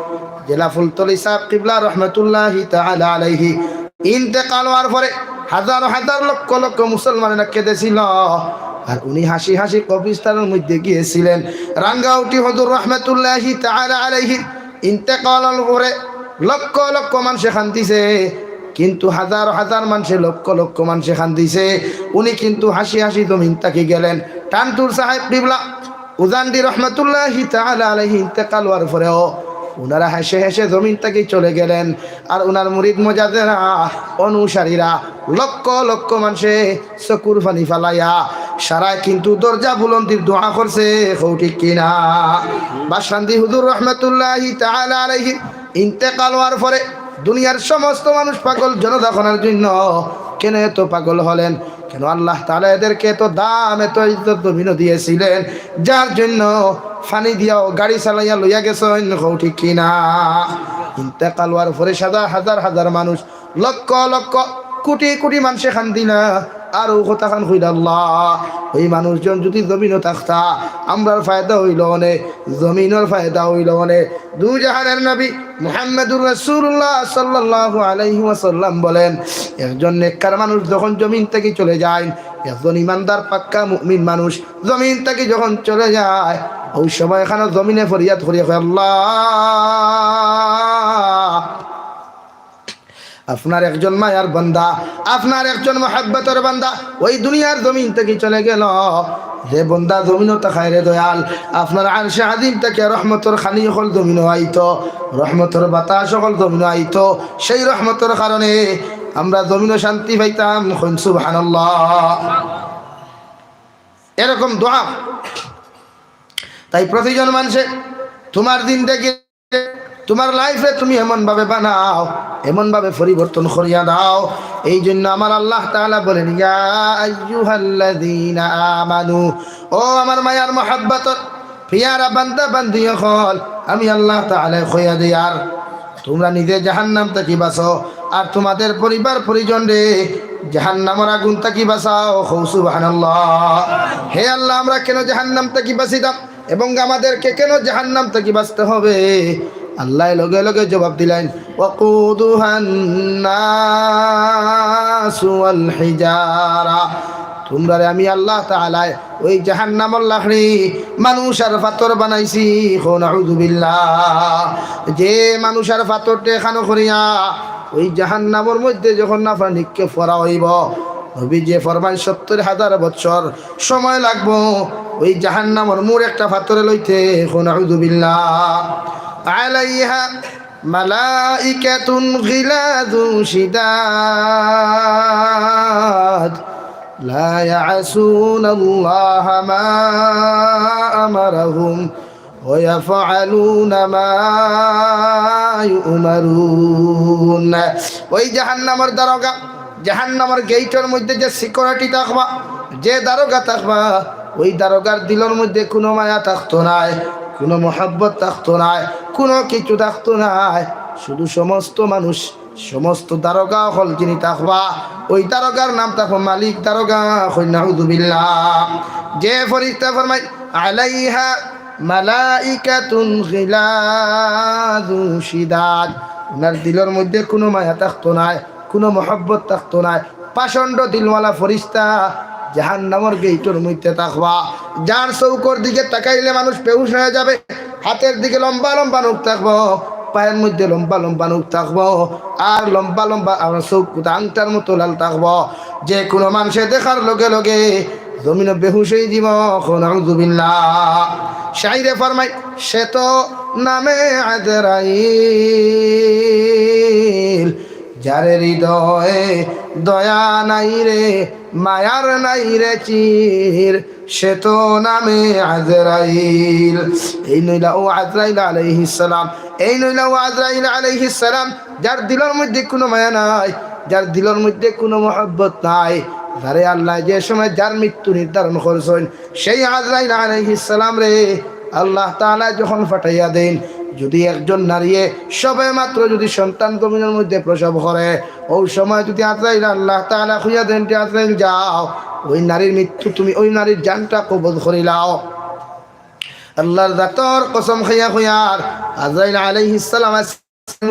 জেলা ফুলতলি সাহেব কিবলা রহমতুল্লাহি তাআলা আলাইহি ইন্তেকাল হওয়ার পরে হাজার হাজার লক্ষ লক্ষ মুসলমানেরা কেঁদেছিল, আর উনি হাসি হাসি কবরস্থানের মধ্যে গিয়েছিলেন। রাঙ্গাউটি হুজুর রহমতুল্লাহি তাআলা আলাইহি ইন্তেকালের পরে লক্ষ লক্ষ মানষে কান্দিছে, কিন্তু হাজার হাজার মানষে, লক্ষ লক্ষ মানষে কান্দিছে, উনি কিন্তু হাসি হাসি জমিন থাকি গেলেন। টানটুর সাহেব কিবলা উজান্ডি রহমতুল্লাহি তাআলা আলাইহি ইন্তেকাল হওয়ার পরেও উনারা হেসে হেসে জমিন থাকি চলে গেলেন। আর উনার মুরিদ মুজাদ্দেরা, অনুসারীরা, লক্ষ লক্ষ মানষে চকুর পানি ফালাইয়া সারায় কিন্তু দরজা বুলন্দির দোয়া করছে, কও ঠিক কিনা? বাসকান্দি হুজুর রহমতুল্লাহি তাআলা আলাইহি ইন্তেকাল হওয়ার পরে দুনিয়ার সমস্ত মানুষ পাগল জনতা করার জন্য। কেন এত পাগল হলেন? কেন আল্লাহ তাআলা এদেরকে এত দাম, এত ইজ্জত জমিনও দিয়েছিলেন, যার জন্য পানি দিয়াও গাড়ি চালাইয়া লইয়া গেছেন, কও ঠিক কিনা? ইন্তেকাল হওয়ার পরে সাদা হাজার হাজার মানুষ, লক্ষ লক্ষ, কোটি কোটি মানষে কান্দিলা। আর ও কথা খান কইলা, আল্লাহ, ওই মানুষজন যদি জমিনও থাকতা, আমরার ফায়দা হইল অনে, জমিনর ফায়দা হইল অনে। দু জাহানের নবী মুহাম্মদুর রাসূলুল্লাহ সাল্লাল্লাহু আলাইহি ওয়াসাল্লাম বলেন, একজন নেককার মানুষ যখন জমিন থাকি চলে যায়, একজন ইমানদার পাক্কা মুমিন মানুষ জমিন থাকি যখন চলে যায়, ওই সময় এখানে জমিনে ফরিয়াদ করিয়া কয়, আল্লাহ, আপনার একজন মায়ার বান্দা, আপনার একজন মহব্বতর বান্দা ওই দুনিয়ার জমিন থাকি চলে গেল। যে বান্দা জমিনও থাকায় রে দয়াল, আপনার আরশে আজিম থাকি রহমতর খানি অকল জমিনও আইতো, রহমতর বাতাস অকল জমিনও আইতো, সেই রহমতর কারণে আমরা জমিনও শান্তি পাইতাম। কইন সুবহানাল্লাহ। এরকম দোয়া। তাই প্রতিজন মানষে তোমার জিন্দেগি, তোমার লাইফে তুমি এমন ভাবে বানাও, এমন ভাবে পরিবর্তন করিয়া দাও। এই জন্য আমার আল্লাহ তাআলা বলেন, ইয়া আইয়ুহাল্লাযীনা আমানু, ও আমার মায়ার মহব্বতর পিয়ারা বান্দা বান্দি অকল, আমি আল্লাহ তাআলা কইয়া দিয়ার, তোমরা নিজে জাহান্নাম থাকি বাঁচো, আর তোমাদের পরিবার পরিজন রে জাহান্নামর আগুন থাকি বাঁচাও। কও সুবহানাল্লাহ। হে আল্লাহ, আমরা কেন জাহান্নাম থাকি বাঁচিতাম এবং আমাদেরকে কেন জাহান্নাম থাকি বাঁচতে হবে? আল্লাহ লগে লগে জবাব দিলেন, ওয়াকুদুহান নাসু ওয়াল হিজারা। তুমরারে আমি আল্লাহ তাআলায় ওই জাহান্নামর লাকড়ি মানুষ আর পাথর বানাইছি। কও নাউযুবিল্লাহ। যে মানুষ আর পাথররে খানো করিয়া ওই জাহান্নামর মধ্যে যখন আপনার নিক্ষেপ করা অইবো, নবীজিয়ে ফরমাইন সত্তর হাজার বৎসর সময় লাগবো ওই জাহান্নামর মুড় একটা পাথরে লইতে। কও নাউযুবিল্লাহ। আলাইহা মালাইকাতুন গিলাযু শিদাদ লা ইয়াসুনাল্লাহা মা আমারাহুম ওয়া ইয়াফআলুনা মা ইউমারুন। ওই জাহান্নামর দারোগা, জাহান্নামর গেইটর মধ্যে যে সিকিউরিটি থাকবা, যে দারোগা থাকবা, ওই দারোগার দিলর মধ্যে কুনু মায়া থাকতো নায়, কুনু মহব্বত থাকতো নায়, কুনু কিছু থাকতো নায়। শুধু সমস্ত মানুষ, সমস্ত দারোগা অকল যিনি থাকবা, ওই দারোগার নাম থাকবো মালিক দারোগা। কও নাউযুবিল্লাহ। যে ফিরিস্তা ফরমাইন আলাইহা মালাইকাতুন গিলাযু শিদাদ, উনার দিলর মধ্যে কুনু মায়া থাকতো নায়, কুনু মহব্বত থাকতো নায়, পাষণ্ড দিলওয়ালা ফিরিস্তা জাহান্নামর গেইটর মধ্যে থাকবা। যার চউখর দিকে তাকাইলে মানুষ বেহুশ অইয়া যাবে, হাতর দিকে লম্বা লম্বা নখ থাকবো, পায়র মধ্যে লম্বা লম্বা নখ থাকবো, আর লম্বা লম্বা আমার চউখ আংটার মতো লাল থাকবো। যে কুনু মানষে দেখার লগে লগে জমিনো বেহুশ অইযিবো। কও নাউযুবিল্লাহ। শাইরে ফরমাইন, সে তো নামে আজরাইল, যার হৃদয়ে দয়া নাই রে, মায়ার নাই রে চির, সে তো নামে আজরাইল। এইন অইলা অউ আজরাইল আলাইহিস সালাম, এইন অইলা অউ আজরাইল আলাইহিস সালাম, যার দিলর মধ্যে কুনু মায়া নাই, যার দিলর মধ্যে কুনু মহব্বত নাই, যারে আল্লায় যে সময় যার মৃত্যু নির্ধারণ করছইন, সেই আজরাইল আলাইহিস সালামরে আল্লাহ তাআলায় যখন পাঠাইয়া দেইন, যুদি একজন নারীয়ে সবে মাত্র যুদি সন্তান জমিনর মধ্যে প্রসব করে, অউ সময় যুদি আজরাইল আল্লাহ তাআলায় কইয়া দেইন যে, "আজরাইল যাও, ওই নারীর মৃত্যু তুমি, ওই নারীর জানটা কবজ করিলাও।" আল্লাহর জাতর কসম খাইয়া কইয়ার, আজরাইল আলাইহিস সালাম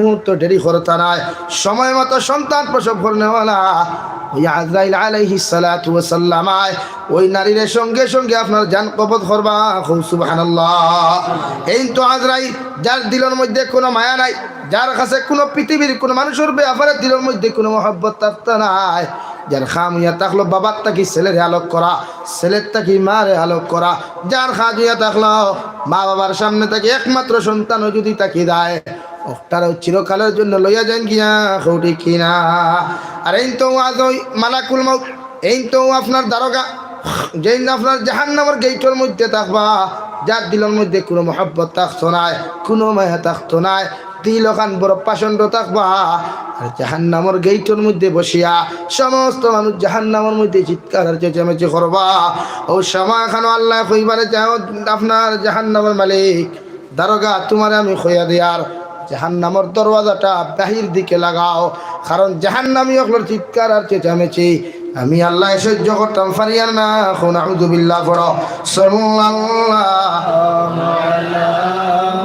মুহূর্ত দেরি করতা নায়, সময় মতো সন্তান প্রসব করনেওয়ালা ওই আজরাইল আলাইহিস সালাতু ওয়াস সালাম আয়, ওই নারীরে সঙ্গে সঙ্গে আপনার জান কবজ করবা। কও সুবহানাল্লাহ। এইন তো আজরাইল, যার দিলর মধ্যে কুনু মায়া নাই, যার কাছে কুনু পৃথিবীর কুনু মানুষর ব্যাপারে দিলর মধ্যে কুনু মহব্বত থাকতা নায়, যার কাম অইয়া থাকলো বাবার থাকি ছেলেরে আলগ করা, ছেলের থাকি মারে আলগ করা, যার কাজ অইয়া থাকলো মা বাবার সামনে থাকি একমাত্র সন্তান যুদি থাকি যায়, অটারে চিরকালর জন্য লইয়া যাইন গিয়া, কও ঠিক কিনা? আর এইন তো আজ ওই মালাকুল মউত, এইন তো আপনার দারোগা, যেইন আপনার জাহান্নামর গেইটর মধ্যে থাকবা, যার দিলর মধ্যে কুনু মহব্বত থাকতো নায়, কুনু মায়া থাকতো নায়, দিল অখান বড় পাষণ্ড থাকবা। আর জাহান্নামর গেইটর মধ্যে বসিয়া সমস্ত মানুষ জাহান্নামর মধ্যে চিৎকার আর চেঁচামেচি করবা। অউ সময় খানো আল্লায় কইবারে, যাও, আপনার জাহান্নামর মালিক, দারোগা, তুমারে আমি কইয়া দিয়ার, জাহান্নামর দরওয়াজাটা বাহির দিকে লাগাও, কারণ জাহান্নামী অকলর চিৎকার আর চেঁচামেচি আমি আল্লায় সহ্য করতাম পারিয়ার না। কও নাউযুবিল্লাহ পড়ো। সাল্লাল্লাহু আলা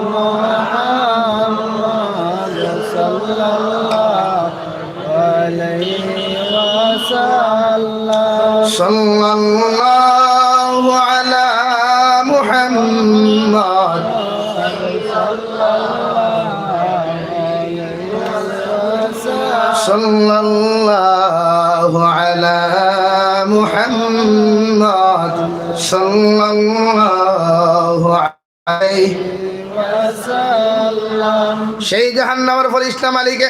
মুহাম্মদ সাল্লাল্লাহু আলাইহি ওয়াসাল্লাম। সাল্লাল্লাহু আলা মুহাম্মদ। সাল্লাল্লাহু আলা মুহাম্মদ। সাল্লাল্লাহু আলাইহি ওয়াসাল্লাম। সেই জাহান্নামর ফিরিস্তা মালিকে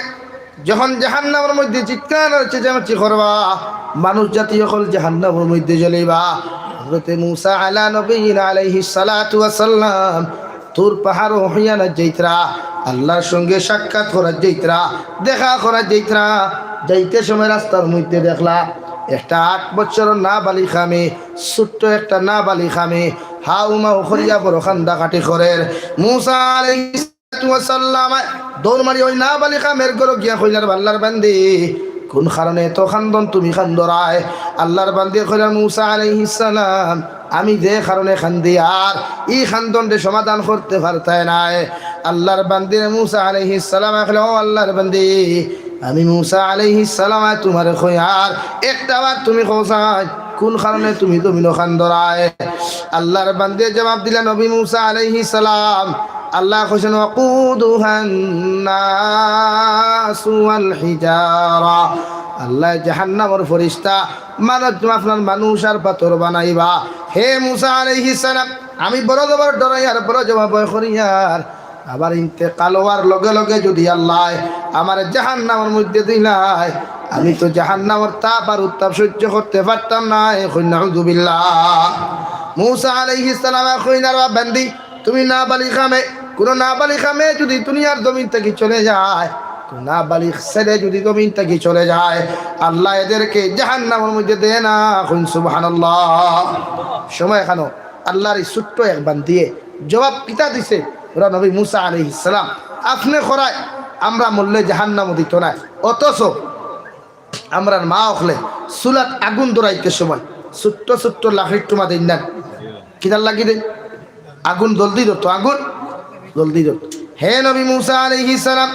যখন জাহান্নামর মধ্যে চিৎকার আর চেঁচামেচি করবা, মানুষ জাতি অকল জাহান্নামর মধ্যে জ্বলিবা। হযরতে মুসা আলা নবিয়্যিনা আলাইহিস সালাতু ওয়াস সালাম তুর পাহাড়ো অইয়া না যাইতরা, আল্লাহর সঙ্গে সাক্ষাৎ করার যাইতরা, দেখা করার যাইতরা। যাইতে সময় রাস্তার মধ্যে দেখলা একটা আট বছরর নাবালিগা মেয়ে, ছোট্ট একটা নাবালিগা মেয়ে, হাউ মাউ করিয়া বড় কান্দাকাটি করের। মুসা আলাইহিস সালাতু ওয়াস সালাম দৌড় মারি ওই নাবালিগা মেয়ের ঘরো গিয়া কইলা, "আল্লাহর বান্দি, কোন কারণে এত কান্দন তুমি কান্দরায়?" আল্লাহর বান্দি কইলা, "মুসা আলাইহিস সালাম, আমি যে কারণে কান্দিয়ার, ই কান্দনরে সমাধান করতে পারতায় নায়।" আল্লাহর বান্দিরে মুসা আলাইহিস সালাম কইলা, "ও আল্লাহর বান্দি, আমি মুসা আলাইহিস সালাম তুমারে কইয়ার, একটা বার তুমি কও চাই, কুন কারণে তুমি জমিনো কান্দরায়?" আল্লাহর বান্দিয়ে জবাব দিলা, "নবী মুসা আলাইহিস সালাম, আল্লায় কইছইন, ওয়াকুদুহান নাসু ওয়াল হিজারা।" আল্লায় জাহান্নামর ফিরিস্তা, মানব, আপনার মানুষ আর পাথর বানাইবা। হে মুসা আলাইহিস সালাম, আমি বড় জবর ডরাইয়ার, বড় জবর ভয় করিয়ার। আমার ইন্তেকাল অওয়ার লগে লগে যুদি আল্লায় আমারে জাহান্নামর মধ্যে দিলায়, আমি তো জাহান্নামর তাপ আর উত্তাপ সহ্য করতে পারতাম নায়। কইন নাউজুবিল্লাহ। মুসা আলাইহিস সালামে কইন, "আরে বান্দি, তুমি নাবালিগা মেয়ে, কুনু নাবালিগা মেয়ে যুদি দুনিয়ার জমিন থাকি চলে যায়, কুনু নাবালিগ ছেলে যুদি জমিন থাকি চলে যায়, আল্লায় এদেরকে জাহান্নামর মধ্যে দেয় না।" কইন সুবহানাল্লাহ। সময় এখানো আল্লাহর এই ছোট্ট এক বান্দিয়ে জবাব কিতা দিছে, ওরা নবী মুসা আলাইহিস সালাম, আপনে কইরায় আমরা মরলে জাহান্নামো দিতো নায়, অথচ আমরার মা অকলে চুলাত আগুন ধরাইতে সময় ছোট্ট ছোট্ট লাকড়ির টুমা দেইন না, কিতার লাগি দেইন? আগুন জলদি ধরতো, আগুন জলদি ধরতো। হে নবী মুসা আলাইহিস সালাম,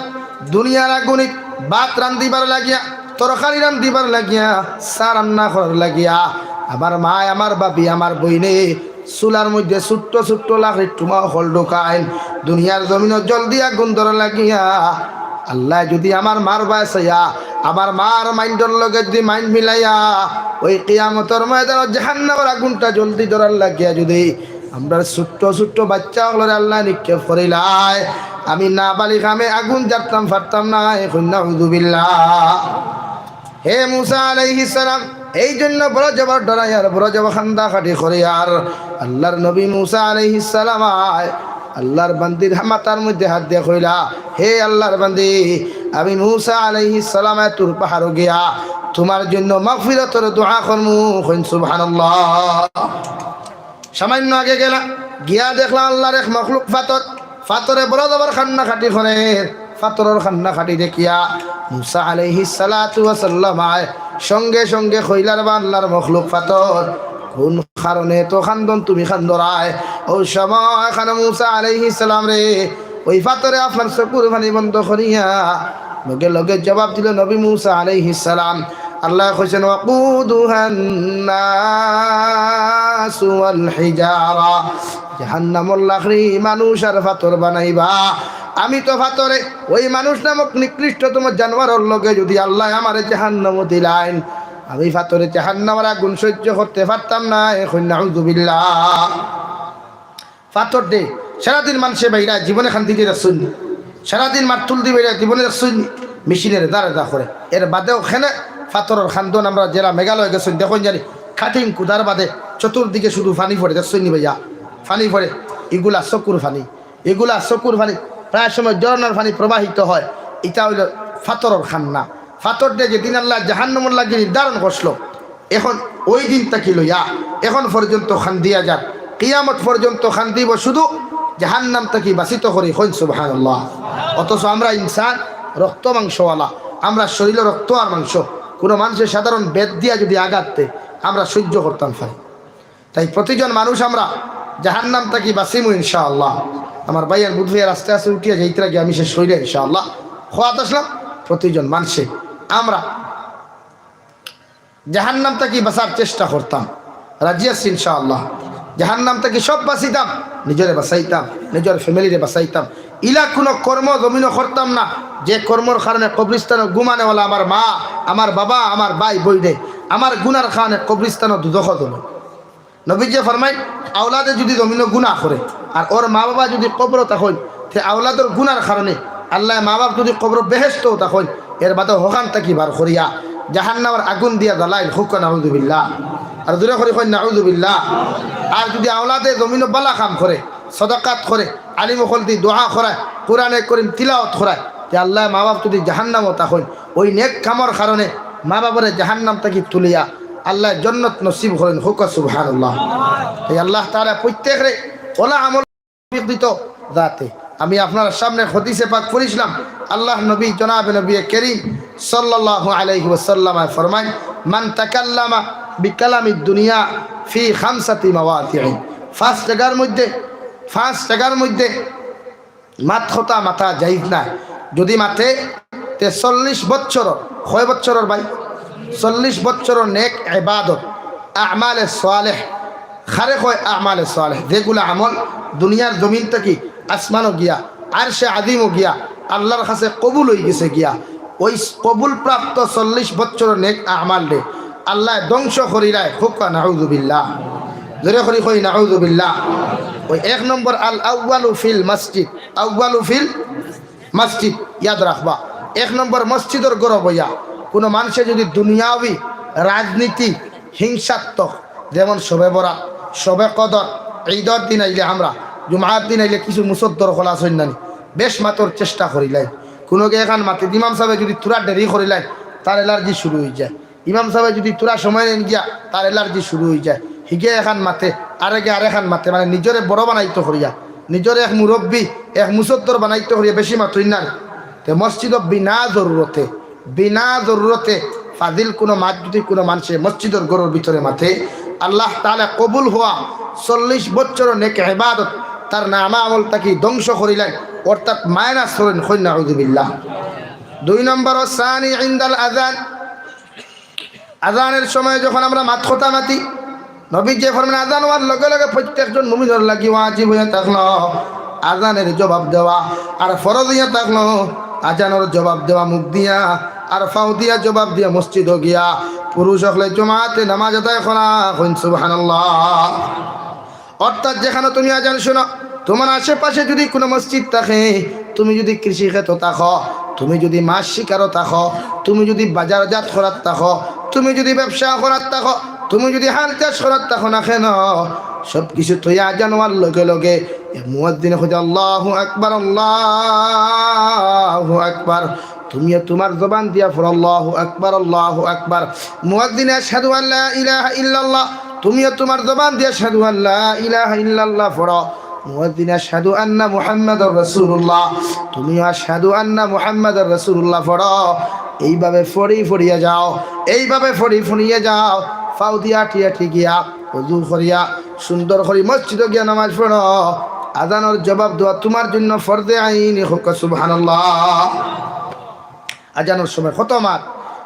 দুনিয়ার আগুনিত ভাত রান্ধিবার লাগিয়া, তরকারি রান্ধিবার লাগিয়া, চা রান্না করার লাগিয়া, আমার মায়, আমার ভাবি, আমার বইনে চুলার মধ্যে ছোট্ট ছোট্ট লাকড়ির টুমা অকল ঢুকাইন দুনিয়ার জমিনো জলদি আগুন ধরার লাগিয়া। আল্লায় যুদি আমার মার বায় চাইয়া, আমার মার মাইন্ডর লগে যুদি মাইন্ড মিলাইয়া, ওই কিয়ামতর ময়দানো জাহান্নামর আগুনটা জলদি ধরার লাগিয়া যুদি আমরার ছোট্ট ছোট্ট বাইচ্চা অকলরে আল্লায় নিক্ষেপ করিলায়, আমি নাবালিগা মেয়ে আগুন জারতাম পারতাম নায়। কইন নাউজুবিল্লাহ। হে মুসা আলাইহিস সালাম, এই জন্য বড় জবর ডরাইয়ার, বড় জবর কান্দা কাটি করিয়ার। আল্লাহর নবী মুসা আলাইহিস সালাম আয়, আল্লাহর বান্দির মাথার মধ্যে হাত দিয়া কইলা, "হে আল্লাহর বান্দি, আমি মুসা আলাইহিস সালামে তুর পাহাড়ো গিয়া তুমার জন্য মাগফিরাতর দোয়া করমু।" কইন সুবহানাল্লাহ। সামান্য আগে গেলা, গিয়া দেখলা আল্লাহর এক মখলুক পাথর, পাথরে বড় জবর কান্না কাটি করের। পাথরর কান্না কাটি দেখিয়া মুসা আলাইহিস সালাতু ওয়াস সালাম আয়, সঙ্গে সঙ্গে কইলা, "রে বা আল্লাহর মখলুক পাথর, কুন কারণে এত কান্দন তুমি কান্দরায়?" অউ সময় এখানো মুসা আলাইহিস সালামরে ওই পাথরে আপনার চকুর পানি বন্ধ করিয়া লগে লগে জবাব দিল নবী মুসা আলাইহিস সালাম। আল্লায় কইছইন, "ওয়াকুদুহান নাসু ওয়াল হিজারা।" জাহান্নামর লাকড়ি মানুষ আর পাথর বানাইবা। আমি তো পাথরে ওই মানুষ নামক নিকৃষ্টতম জানোয়ারর লগে যুদি আল্লায় আমারে জাহান্নামো দিলাইন, আমি পাথরে জাহান্নামর আগুন সহ্য করতে পারতাম নায়। কইন নাউজুবিল্লাহ। পাথর দে, সারাদিন মানষে বাইরা জীবনে কান্দিতে দেখছইন নি? সারাদিন মারতুল দি বাইরা জীবনে দেখছইন নি? মেশিনে রেদা রেদা করে। এর বাদেও কেনে পাথরর কান্দন, আমরা যেরা মেঘালয় গেছইন, দেখইন জানি কাটিং কুদার বাদে চতুর্দিকে শুধু পানি পড়ে, দেখছইন নি ভাইয়া? পানি পড়ে, ইগুলা চকুর পানি, ইগুলা চকুর পানি, প্রায় সময় ঝরনার পানি প্রবাহিত হয়। ইটা অইলো পাথরর কান্না। পাথর দে যেদিন আল্লায় জাহান্নামর লাগি নির্ধারণ করছিল, এখন ওই দিন থাকি লইয়া এখন পর্যন্ত কান্দিয়া যার, কিয়ামত পর্যন্ত কান্দিবো শুধু জাহান্নাম থাকি বাচিত করি। কইন সুবহানাল্লাহ। অথচ আমরা ইনসান, রক্ত মাংসওয়ালা, আমরা শরীলো রক্ত আর মাংস। কুনু মানষে সাধারণ বেত দিয়া যুদি আঘাত দে, আমরা সহ্য করতাম পারি। তাই প্রতিজন মানুষ আমরা জাহান্নাম থাকি বাচিমু ইনশাআল্লাহ। আমার ভাইয়ার বুধ ভাইয়ার আস্তে আস্তে উঠিয়া যাইতরা গিয়া আমি শেষ করিলে ইনশাআল্লাহ। খোয়াত আসলাম প্রতিজন মানষে আমরা জাহান্নাম থাকি বাচার চেষ্টা করতাম, রাজি আছি ইনশাআল্লাহ। জাহান্নাম থাকি সব বাচিতাম, নিজরে বাচাইতাম, নিজর ফ্যামিলিরে বাচাইতাম। ইলা কুনু কর্ম জমিনো করতাম না, যে কর্মর কারণে কবরিস্তানো ঘুমানেওয়ালা আমার মা, আমার বাবা, আমার ভাই, বইনে, আমার গুনার কারণে কবরিস্তানো দুজখো জমে। নবীজিয়ে ফরমাইন, আওলাদে যুদি জমিনো গুনা করে আর ওর মা বাবা যুদি কবরো থাকইন, তে আওলাদর গুনার কারণে আল্লায় মা বাপ যুদি কবরো বেহেশতো থাকইন, এর বাদে হখান থাকি বার করিয়া জাহান্নামর আগুন দিয়া জ্বালাইন। কউক্কা নাউজুবিল্লাহ। আর জোরে করি কইন নাউজুবিল্লাহ। আর যুদি আওলাদে জমিনো বালা কাম করে, সদাকাত করে, আলিম অকলদি দোয়া করায়, কোরআনে করিম তিলাওয়াত করায়, তে আল্লায় মা বাপ যুদি জাহান্নামো থাকইন, ওই নেক কামর কারণে মা বাপরে জাহান্নাম থাকি তুলিয়া আল্লায় জন্নত নসিব করইন। কউক্কা সুবহানাল্লাহ। এই আল্লাহ তাআলা প্রত্যেকরে ওলা আমল তৌফিক দিত যাতে। আমি আপনার সামনে হাদিসে পাক পড়ছিলাম, আল্লাহর নবী জনাবে নবী করিম সাল্লাল্লাহু আলাইহি ওয়াসাল্লাম ফরমাইন, "মান তাকাল্লামা বিকালামিদ দুনিয়া ফি খামসাতি মাওয়াদিউ।" পাঁচ জাগার মধ্যে, পাঁচ জাগার মধ্যে মাত কথা মাতা জায়েজ নায়। যুদি মাতে, তে চল্লিশ বছরর, কয় বছরর ভাই? চল্লিশ বছরর নেক ইবাদত, আমালে সালেহ। কারে কয় আমালে সালেহ? যেগুলা আমল দুনিয়ার জমিন থাকি আসমানো গিয়া, আরশে আজিমো গিয়া, আল্লাহর কাছে কবুল অইগেছে গিয়া। ওই কবুলপ্রাপ্ত চল্লিশ বছরর নেক আমালরে আল্লায় ধ্বংস করিলায়। কউক্কা নাউজুবিল্লাহ। জোরে করি কই নাউজুবিল্লাহ। ওই এক নম্বর, আল আউয়ালু ফিল মসজিদ, আউয়ালু ফিল মসজিদ, ইয়াদ রাখবা। এক নম্বর মসজিদর ঘরো বইয়া কুনু মানষে যুদি দুনিয়াবি রাজনীতি, হিংসাত্মক, যেমন শবে বরাত, শবে কদর, ঈদর দিন আইলে, আমরা জুমার দিন আইলে কিছু মুসদ্দর খোলা সৈন্যানি বেশ মাতর চেষ্টা করিলাই। কুনুগে এখান মাতে, ইমাম সাবে যুদি থুড়া দেরি করিলাই, তার এলার্জি শুরু অইযায়। ইমাম সাবে যুদি থুড়া সময় নেইন গিয়া, তার এলার্জি শুরু অইযায়। হিগে এখান মাতে, আরেগে আরেখান মাতে, মানে নিজরে বড় বানাইতো করিয়া, নিজরে এক মুরব্বি, এক মুসদ্দর বানাইতো করিয়া বেশি মাতইন না। তে মসজিদো বিনা জরুরতে, বিনা জরুরতে ফাজিল কুনু মাত যুদি কুনু মানষে মসজিদর ঘরর ভিতরে মাতে, আল্লাহ তাআলা কবুল হওয়া চল্লিশ বছরর নেক ইবাদত তার নামা আমল থাকি ধ্বংস করিলাইন, অর্থাৎ মাইনাস করিলাইন। কই নাউজুবিল্লাহ। দুই নম্বর, ওয়াসানি ইনদাল আযান, আজানের সময় যখন আমরা মাত কথা মাতি, নবীজিয়ে ফরমাইন, আজান অওয়ার লগে লগে প্রত্যেকজন মুমিনর লাগি ওয়াজিব অইয়া থাকলো আজানের জবাব দেওয়া, আর ফরজ অইয়া থাকলো আজানর জবাব দেওয়া মুখ দিয়া, আর পাও দিয়া জবাব দিয়া মসজিদো গিয়া পুরুষ অকলে জমাতে নামাজ আদায় করা। কইন সুবহানাল্লাহ। অর্থাৎ যেখানো তুমি আজান হুনো, তুমার আশেপাশে যুদি কুনু মসজিদ থাকে, তুমি যুদি কৃষি খেতো থাকো, তুমি যুদি মাছ শিকারো থাকো, তুমি যুদি বাজারজাত করাত থাকো, তুমি যুদি ব্যবসা করাত থাকো, তুমি যুদি হাল চাষ করাত থাকো না কেনো, সব কিছু থইয়া আজান অওয়ার লগে লগে এক মুয়াজ্জিনে কইতা, আল্লাহু আকবার, আল্লাহু আকবার। তুমিও তুমার জবান দিয়া ফড়ো, আল্লাহু আকবার, আল্লাহু আকবার। মুয়াজ্জিনে আশহাদু আল্লা ইলাহা ইল্লাল্লাহ, তুমিও তুমার জবান দিয়া আশহাদু আল্লা ইলাহা ইল্লাল্লাহ ফড়ো। মুয়াজ্জিনে আশহাদু আন্না মুহাম্মাদুর রাসূলুল্লাহ, তুমিও আশহাদু আন্না মুহাম্মাদুর রাসূলুল্লাহ ফড়ো। এইভাবে ফড়ি ফড়িয়া যাও, এইভাবে ফড়ি ফড়িয়া যাও। পাও দিয়া আটি আটি গিয়া, অজু করিয়া, সুন্দর করি মসজিদো গিয়া নামাজ ফড়ো। আজানর জবাব দেওয়া তুমার জন্য ফরজে আইন। কউক্কা সুবহানাল্লাহ। আজানর সময় কত মাত,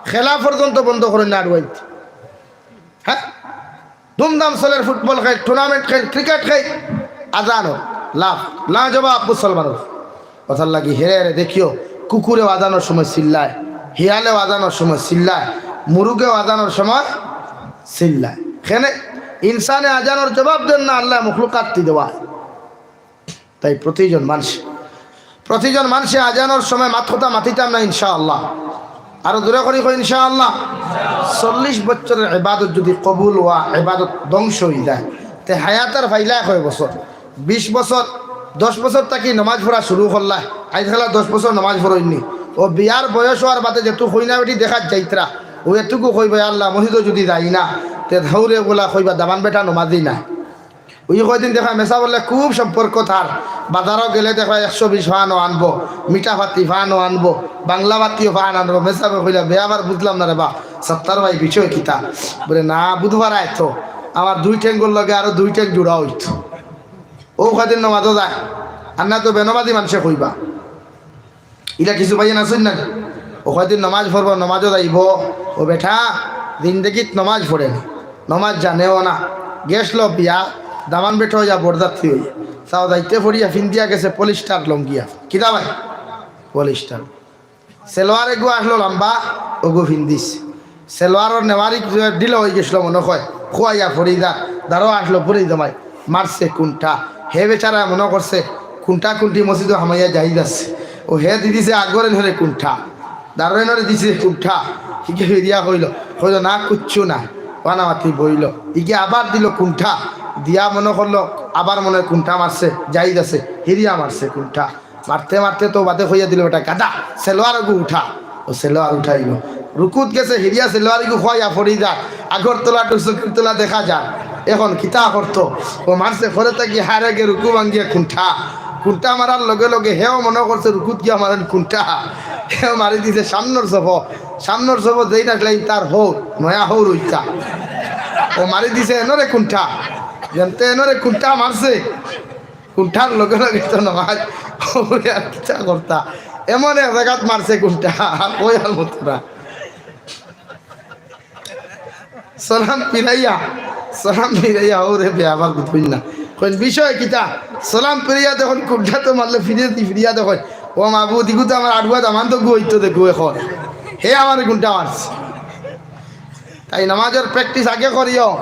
খেলা পর্যন্ত বন্ধ করইন না আড়ুয়াইত। হ্যাঁ, ধুমধাম চলের, ফুটবল খেল, টুর্নামেন্ট খেল, ক্রিকেট খেল, আজান অর, লাফ, লাজবাব মুসলমানর। কথার লাগি হেরে হেরে দেখিও, কুকুরেও আজানর সময় চিল্লায়, হিয়ালেও আজানর সময় চিল্লায়, মুরুগেও আজানর সময় চিল্লায়। কেনে? ইনসানে আজানর জবাব দেন না, আল্লায় মখলুকাত তি দেওয়া। তাই প্রতিজন মানষে, প্রতিজন মানষে আজানর সময় মাত কথা মাতিতাম না ইনশাআল্লাহ। আরো জোরে করি কই ইনশাআল্লাহ। চল্লিশ বছরর ইবাদত যুদি কবুল অওয়া ইবাদত ধ্বংস অইযায়, তে হায়াতর ফাইলা কয় বছর? বিশ বছর, দশ বছর থাকি নমাজ পড়া শুরু করলা, আইজকাল আর দশ বছর নমাজ পড়ইন নি। অউ বিয়ার বয়স অওয়ার বাদে যেটুকু কইনা বেটি দেখাত যাইতরা, অউ এটুকু কইবা, "আল্লাহ, মসজিদো যুদি যাই না, তে হউরে বুলা কইবা দামান বেটা নমাজি নায়।" অউ কয়দিন দেখা মেসাব অকলে খুব সম্পর্ক তার, বাজারো গেলে দেখা একশো বিশ পানও আনবো, মিঠা পাতি পানও আনবো, বাংলা পাতিও পান আনবো। মেসাবে কইলা, "বে, আবার বুঝলাম না রে বা, সত্তার ভাই বিষয় কিতা?" বলে, "না, বুধবার আইতো, আমার দুই ঠেঙ্গর লগে আরো দুই ঠেং জুড়া অইতো।" অউ কয়দিন নমাজো যায়, আর না তো বেনমাজি মানষে কইবা। ইলা কিছু ভাইয়ে না শুন না, অউ কয়দিন নমাজ পড়বো, নমাজো যাইবো। অউ বেটা জিন্দেগিত নমাজ পড়ে না, নমাজ জানেও না, গেছলো বিয়া, দামান বেটা অইয়া বরযাত্রী অইয়া, চাও যাইতে পড়িয়া ফিন্দিয়া গেছে পলিস্টার লুঙ্গিয়া। কিতা ভাই? পলিস্টার। সেলোয়ার এগু আছলো লাম্বা, অগু ফিন্দিছে। সেলোয়ারর নেওয়ারি ঢিলা অইগেছলো মনো কয়, খুয়াইয়া ফড়ি যা, দারো আছলো বুড়ি জামাই, মারছে কুন্ঠা। হে বেচারায় মনো করছে কুন্ঠা কুন্ঠি মসজিদো হামাইয়া জায়েজ আছে। অউ হে দি দিছে আগর এনরে কুন্ঠা, দারো এনরে দিছে কুন্ঠা। হিগে ফিরিয়া কইলো, কইলো, "না, কুচ্ছু না।" ওয়ানা মাতি বইলো। ইগে আবার দিলো কুন্ঠা, দিয়া মনো করলো আবার মনো অয় কুন্ঠা মারছে, জায়েজ আছে, হিরিয়া মারছে কুন্ঠা। মারতে মারতে তো বাদে কইয়া দিলো, "বেটা গাধা, সেলোয়ার অগু উঠা।" অউ সেলোয়ার উঠাইলো। রুকুত গেছে, হিরিয়া সেলোয়ার ইগু খুয়াইয়া ফড়ি যা। আগর তলা টু চকির তলা দেখা যার। এখন কিতা করতো? অউ মারছে করে থাকি হারে গে রুকু ভাঙ্গিয়া কুন্ঠা। কুন্ঠা মারার লগে লগে হেও মনো করছে রুকুত গিয়া মারেন কুন্ঠা। হেও মারি দিছে সামনর সফো। সামনর সফো যেইন আছলা তার হউর, নয়া হউর অইতা। অউ মারি দিছে এনরে কুন্ঠা। যেনতে এনরে কুন্ঠা মারছে। কুন্ঠার লগে লগে তো নমাজ পড়ে আর কিতা করতা। এমন এক জাগাত মারছে কুন্ঠা, কইয়ার মতো না। সালাম ফিরাইয়া, সালাম ফিরাইয়া, ওরে বেয়াবার বুঝইন না। কইন, "বিষয় কিতা?" সালাম ফিরাইয়া দেখইন, কুন্ডা তো মারলে ফিরে দি ফিরিয়া দেখইন, "ও মাবুদ, ইগু তো আমার আড়ুয়া দামান তো গু অইতো দেখো এখন। হে আমার কুন্ডা মারছে।" তাই নামাজর practice আগে করিও,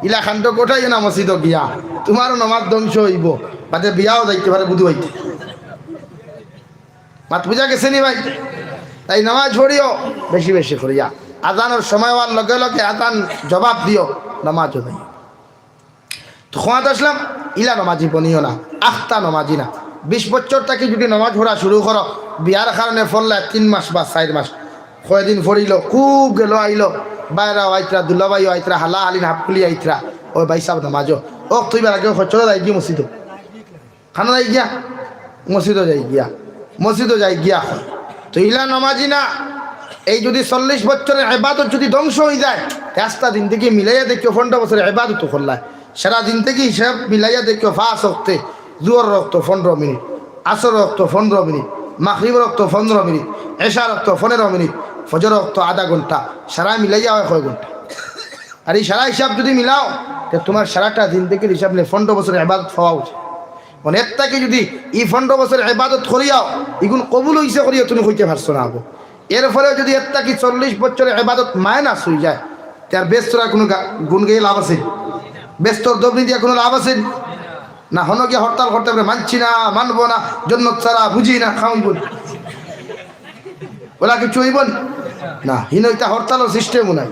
ইলা কাণ্ড ঘটাইও না মসজিদো গিয়া, তুমারও নামাজ ধ্বংস অইবো, বাদে বিয়াও যাইতে পারে বুধু অইতে। মাত বুঝা গেছে নি ভাই? তাই নামাজ পড়িও বেশি বেশি করিয়া। আজানর সময় অওয়ার লগে লগে আজান জবাব দিও, নামাজও নাই। তো খোয়াত আসলাম, ইলা নামাজি বনিও না, আখতা নামাজি না। বিশ বছর থাকি যদি নামাজ পড়া শুরু করো, বিয়ার কারণে পড়লা তিন মাস বা চাইর মাস, কয়দিন পড়িল, খুব গেল আইল, বাইরাও আইতরা, দুলাভাইও আইতরা, হালা হালিন হাফকুলি আইতরা, "ও ভাই সাহেব নামাজও, ও তুই বার আগে খরচ যাই গিয়ে মসজিদও।" খানো যাই গিয়া, মসজিদও যাই গিয়া, মসজিদও যাই গিয়া। তো ইলা নামাজি না। এই যদি চল্লিশ বছরের ইবাদত যদি ধ্বংস অই যায়, তে আস্তা জিন্দেগি মিলাইয়া দেখিও, পনেরো বছরের ইবাদত করলায়, সারা জিন্দেগি হিসাব মিলাইয়া দেখিও, পাঁচ ওয়াক্তে জুহর ওয়াক্ত পনেরো মিনিট, আসর ওয়াক্ত পনেরো মিনিট, মাগরিব ওয়াক্ত পনেরো মিনিট, এশার ওয়াক্ত পনেরো মিনিট, ফজর ওয়াক্ত আধা ঘন্টা, সারা মিলাইয়া অয় কয় ঘন্টা? আর এই সারা হিসাব যদি মিলাও, তে তুমার সারাটা জিন্দেগির হিসাব নিয়া পনেরো বছরের ইবাদত পাওয়া উচিত। মানে এর থাকি যদি ই পনেরো বছর ইবাদত করিয়াও ইগুন কবুল অইছে করিয়া তুমি কইতে পারছো না আবো। এরপরে যদি এর থাকি চল্লিশ বছরের ইবাদত minus অই যায়, তে আর বেহেস্তর আর কুনু গা-, গুন গেয়ে লাভ আছে? বেহেস্তর দবনি দিয়া কুনু লাভ আছে? না, হনো গিয়া হরতাল করতে পারে, "মানছি না, মানবো না, জন্নত ছাড়া বুঝি না, খাওয়াইব না।" ওলা কিছু অইব না? না, হিনো ইটা হরতালর system-ও নাই।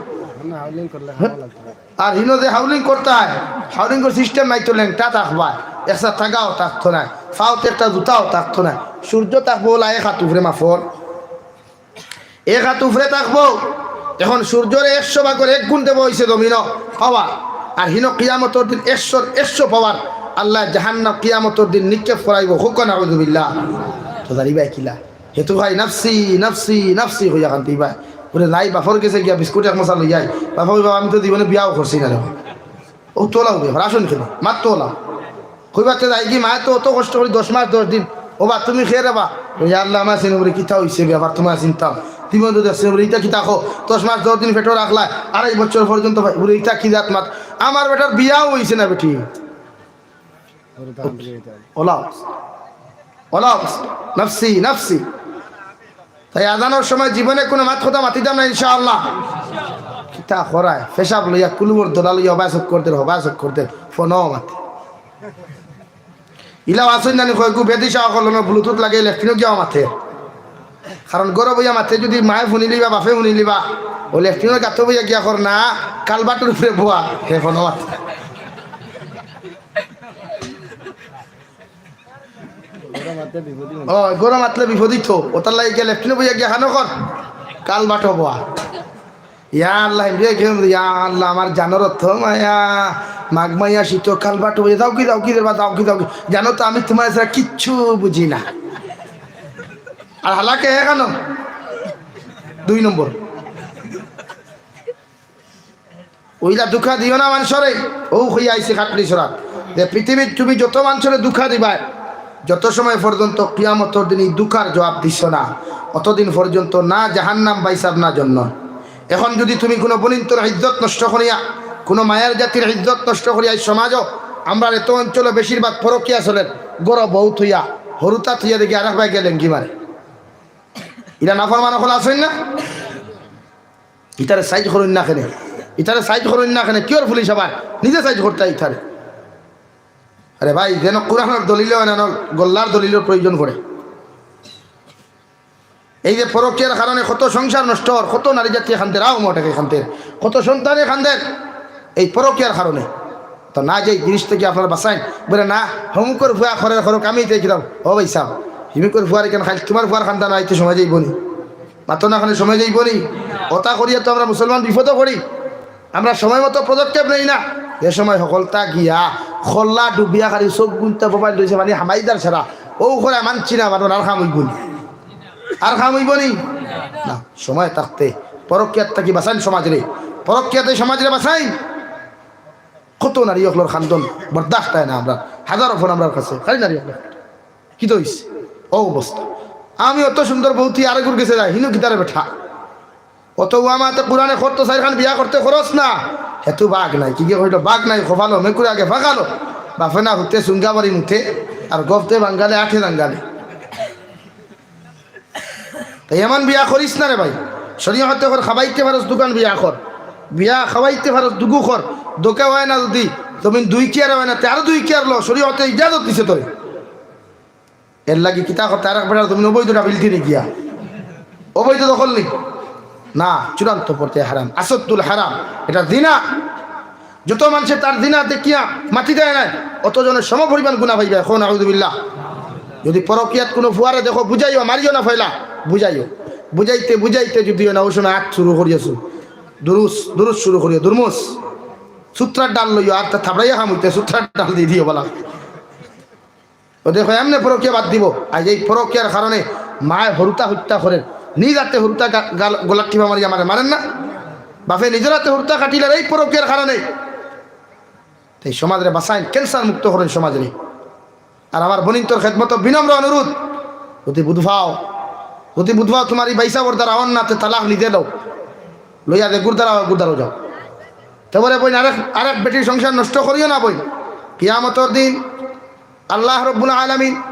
আর হিনো যে হাউলিং করতা, হাউলিংর system নাই তো, লেংটা থাকবা, একটা থাকাও থাকতো না, পাওতে একটা জুতাও থাকতো না, সূর্য থাকবো ওলা এক হাত উপরে মাফর, এক হাত উপরে থাকবো। এখন সূর্যর একশো ভাগর এক গুণ দেবো অইছে জমিনো পাওয়ার, আর হিনো কিয়ামতর দিন একশোর একশো পাওয়ার আল্লায় জাহান্নাম কিয়ামতর দিন নিক্ষেপ করাইবো। হুক নাউজুবিল্লাহ। তো জানি ভাই কিলা? হে তো ভাই নাফসি, নাফসি, নাফসি কইয়া কান্দিবায়। বলে, "নাই, বাপর গেছে গিয়া বিস্কুট এক মশা লইয়া আই।" বাপে কইবা, "আমি তো জীবনে বিয়াও করছি না রে।" ও তোলাও বে, রাসন খেলো, মাত তোলাও। কইবা তে যাই কি, মায়ে তো অত কষ্ট করি দশ মাস দশ দিন। "ও বা, তুমি খেয়ে রে বা।" "ইয়া আল্লাহ, আমার সিনে বলে কিতা অইছে বে, আবার তোমার চিন্তা।" তুমি তো দেখছি বলে, "ইটা কিতা কও? দশ মাস দশ দিন পেটো রাখলায়, আড়াই বছর পর্যন্ত ভাই।" বলে, "ইটা কি জাত মাত? আমার বেটার বিয়াও অইছে না বেটি।" ওলা, ওলা, নাফসি, নাফসি। তাই আজানর সময় জীবনে কুনু মাত কথা মাতিতাম না ইনশাআল্লাহ। কিতা করায়? পেশাব লইয়া, কুলুবর দলা লইয়া, হবায় চক্কর দের, হবায় চক্কর দের, ফোনও মাতে। ইলাও আছইন নানি কয়, গু বেদিশা অকল অনো Bluetooth লাগাই লেট্রিনো গিয়াও মাতে। কারণ ঘরো বইয়া মাতে যদি মায়ে হুনিলিবা, বাপে হুনিলিবা, ও লেট্রিনর গাতো বইয়া গিয়া কর না, কালবাটর উপরে বওয়া, হে ফোনও মাতে। ও, ঘরো মাতলে বিপদই তো। ওটার লাগি গিয়া লেট্রিনো বইয়া গিয়া খানো কর। কালবাটো বওয়া। ইয়া আল্লাহ, ইমরে কেউ, ইয়া আল্লাহ, আমার জানর অত মায়া। মাঘ মাইয়া শীত কালবাটো বইয়া, "যাও কি, যাও কি, যাও কি, যাও কি?" জানো তো আমি তোমার ছাড়া কিচ্ছু বুঝি না। আর হালাকে এখানো দুই নম্বর। ওইলা ধুকা দিও না মানষরে। ও হইয়া আইছে খাটলি সরাত। যে পৃথিবীর তুমি যত মানষরে ধুকা দিবায়, যত সময় পর্যন্ত কিয়ামতর দিন এই ধুকার জবাব দিছ না, অতদিন পর্যন্ত না জাহান্নাম বাইসাব না জন্নত। এখন যদি তুমি কুনু বনিন্তর ইজ্জত নষ্ট করিয়া, কুনু মায়ার জাতির ইজ্জত নষ্ট করিয়া, এই সমাজও আমরা এত অঞ্চলে বেশিরভাগ পরকিয়া চলের, ঘরো বউ থইয়া, হরুতা থইয়া দেখি আরেক ভাই গেলেন কি মারে। ইরা নাফরমান অকল আছইন না? ইতারে সাইজ করইন না কেনে? ইতারে সাইজ করইন না কেনে? কিয়র পুলিশ আবার নিজে সাইজ করতা ইতারে? আরে ভাই, যেন কোরআনর দলিল অয় না, গল্লার দলিলর প্রয়োজন পড়ে। এই যে পরকিয়ার কারণে কত সংসার নষ্ট অর, কত নারী জাতি কান্দের, আও মোটাকে কান্দের, কত সন্তানে কান্দের এই পরকিয়ার কারণে। তো না, যে জিনিস থাকি আপনারা বাঁচাইন, বলে না, হমুকর ফুয়া করে করুক, আমি ইতে কিতাম। ও ভাই সাহেব, হিমুকর ফুয়ার এখানে খাইল, তোমার ফুয়ার খান্দা না আইতে সময় যাইব নি? মাতো না, খানে সময় যাইব নি? ওটা করিয়া তো আমরা মুসলমান বিপদে পড়ি। আমরা সময় মতো পদক্ষেপ নেই না, এ সময় হকলতা গিয়া খল্লা ডুবিয়া খালি চোখ গুনতে মোবাইল রয়েছে, মানে হামাইদার ছাড়া ও করে মানছি না, মানে আর কাম অইব নি, আর কাম অইব নি। না, সময় থাকতে পরকিয়াত থাকি বাঁচাইন সমাজরে, পরকিয়াতে সমাজরে বাঁচাইন। কত নারী অকলর কান্দন বরদাস্ত অয় না আমরার, হাজারো ফোন আমরার কাছে, খালি নারী অকলর। কিতা অইছে? ও অবস্থা। আমি অত সুন্দর বউ থুইয়া আরেকগুর গেছে যাই, হিনো কিতারে বেটা? অত ওয়া মাতে কোরআনে খরচ চাইর খান বিয়া করতে খরচ না। হেতু বাঘ নাই। কিগে কইলো, "বাঘ নাই, খোফালো, মেকুরে আগে ফাঁকালো।" বাফে না হুতে সুঙ্গা বাড়ি মুতে, আর গফতে বাঙ্গালে আঠে জাঙ্গালে। তাই এমন বিয়া করিস না রে ভাই। শরীয়তে কর, খাবাইতে পারস দুখান বিয়া কর, বিয়া খাবাইতে পারস দুগু কর। দোকা অয় না যদি, জমিন দুই কিয়ার অয় না, তে আরো দুই কিয়ার ল, শরীয়তে ইজাজত দিছে তোরে। এর লাগি কিতা করতে, আরেক বেটার জমিন অবৈধ ডাবিল দিনে গিয়া, অবৈধ দখল নি না, চূড়ান্ত পর্যায়ে হারাম, আসদ্দুল হারাম, এটা জিনা। যত মানষে তার জিনা দেখিয়া মাটি দেয় না, অত জনের সমপরিমাণ গুনা পাইবে। এখন আউযুবিল্লাহ। যদি পরকিয়াত কোনো ফুয়ারে দেখো, বুঝাইও, মারিও না ফয়লা, বুঝাইও। বুঝাইতে বুঝাইতে যদিও না, ওই সময় আত শুরু করিয়াছো, দুরুস, দুরুস শুরু করিও, দুরমুস, সুত্রার ডাল লইও, আর তা থাবড়াইয়া খাম হইতে সুত্রার ডাল দিয়ে দিও বলা। ও দেখো, এমনে পরকিয়া বাদ দিব। আজ এই পরকিয়ার কারণে মায়ে হুরুতা হত্যা করেন, নিজ হাতে হুরুতা গা-, গাল-, গলাত টিপা মারিয়া মারে, মারেন না? বাপে নিজের হাতে হুরুতা কাটিলেন এই পরকিয়ার কারণে। তাই সমাজরে বাঁচাইন, ক্যান্সার মুক্ত করেন সমাজরে। আর আমার বনিন্তর খেদমত বিনম্র অনুরোধ, যদি বুধবাও, যদি বুধবাও তোমার এই বাইসা বর্দার আওয়ার নাতে তালাক নিজে লও, লইয়া যে গুরদারা হয় গুরদারও যাও। তারপরে বইন, আরেক, আরেক বেটির সংসার নষ্ট করিও না বইন। কিয়ামতর দিন আল্লাহ রব্বুল আলামিন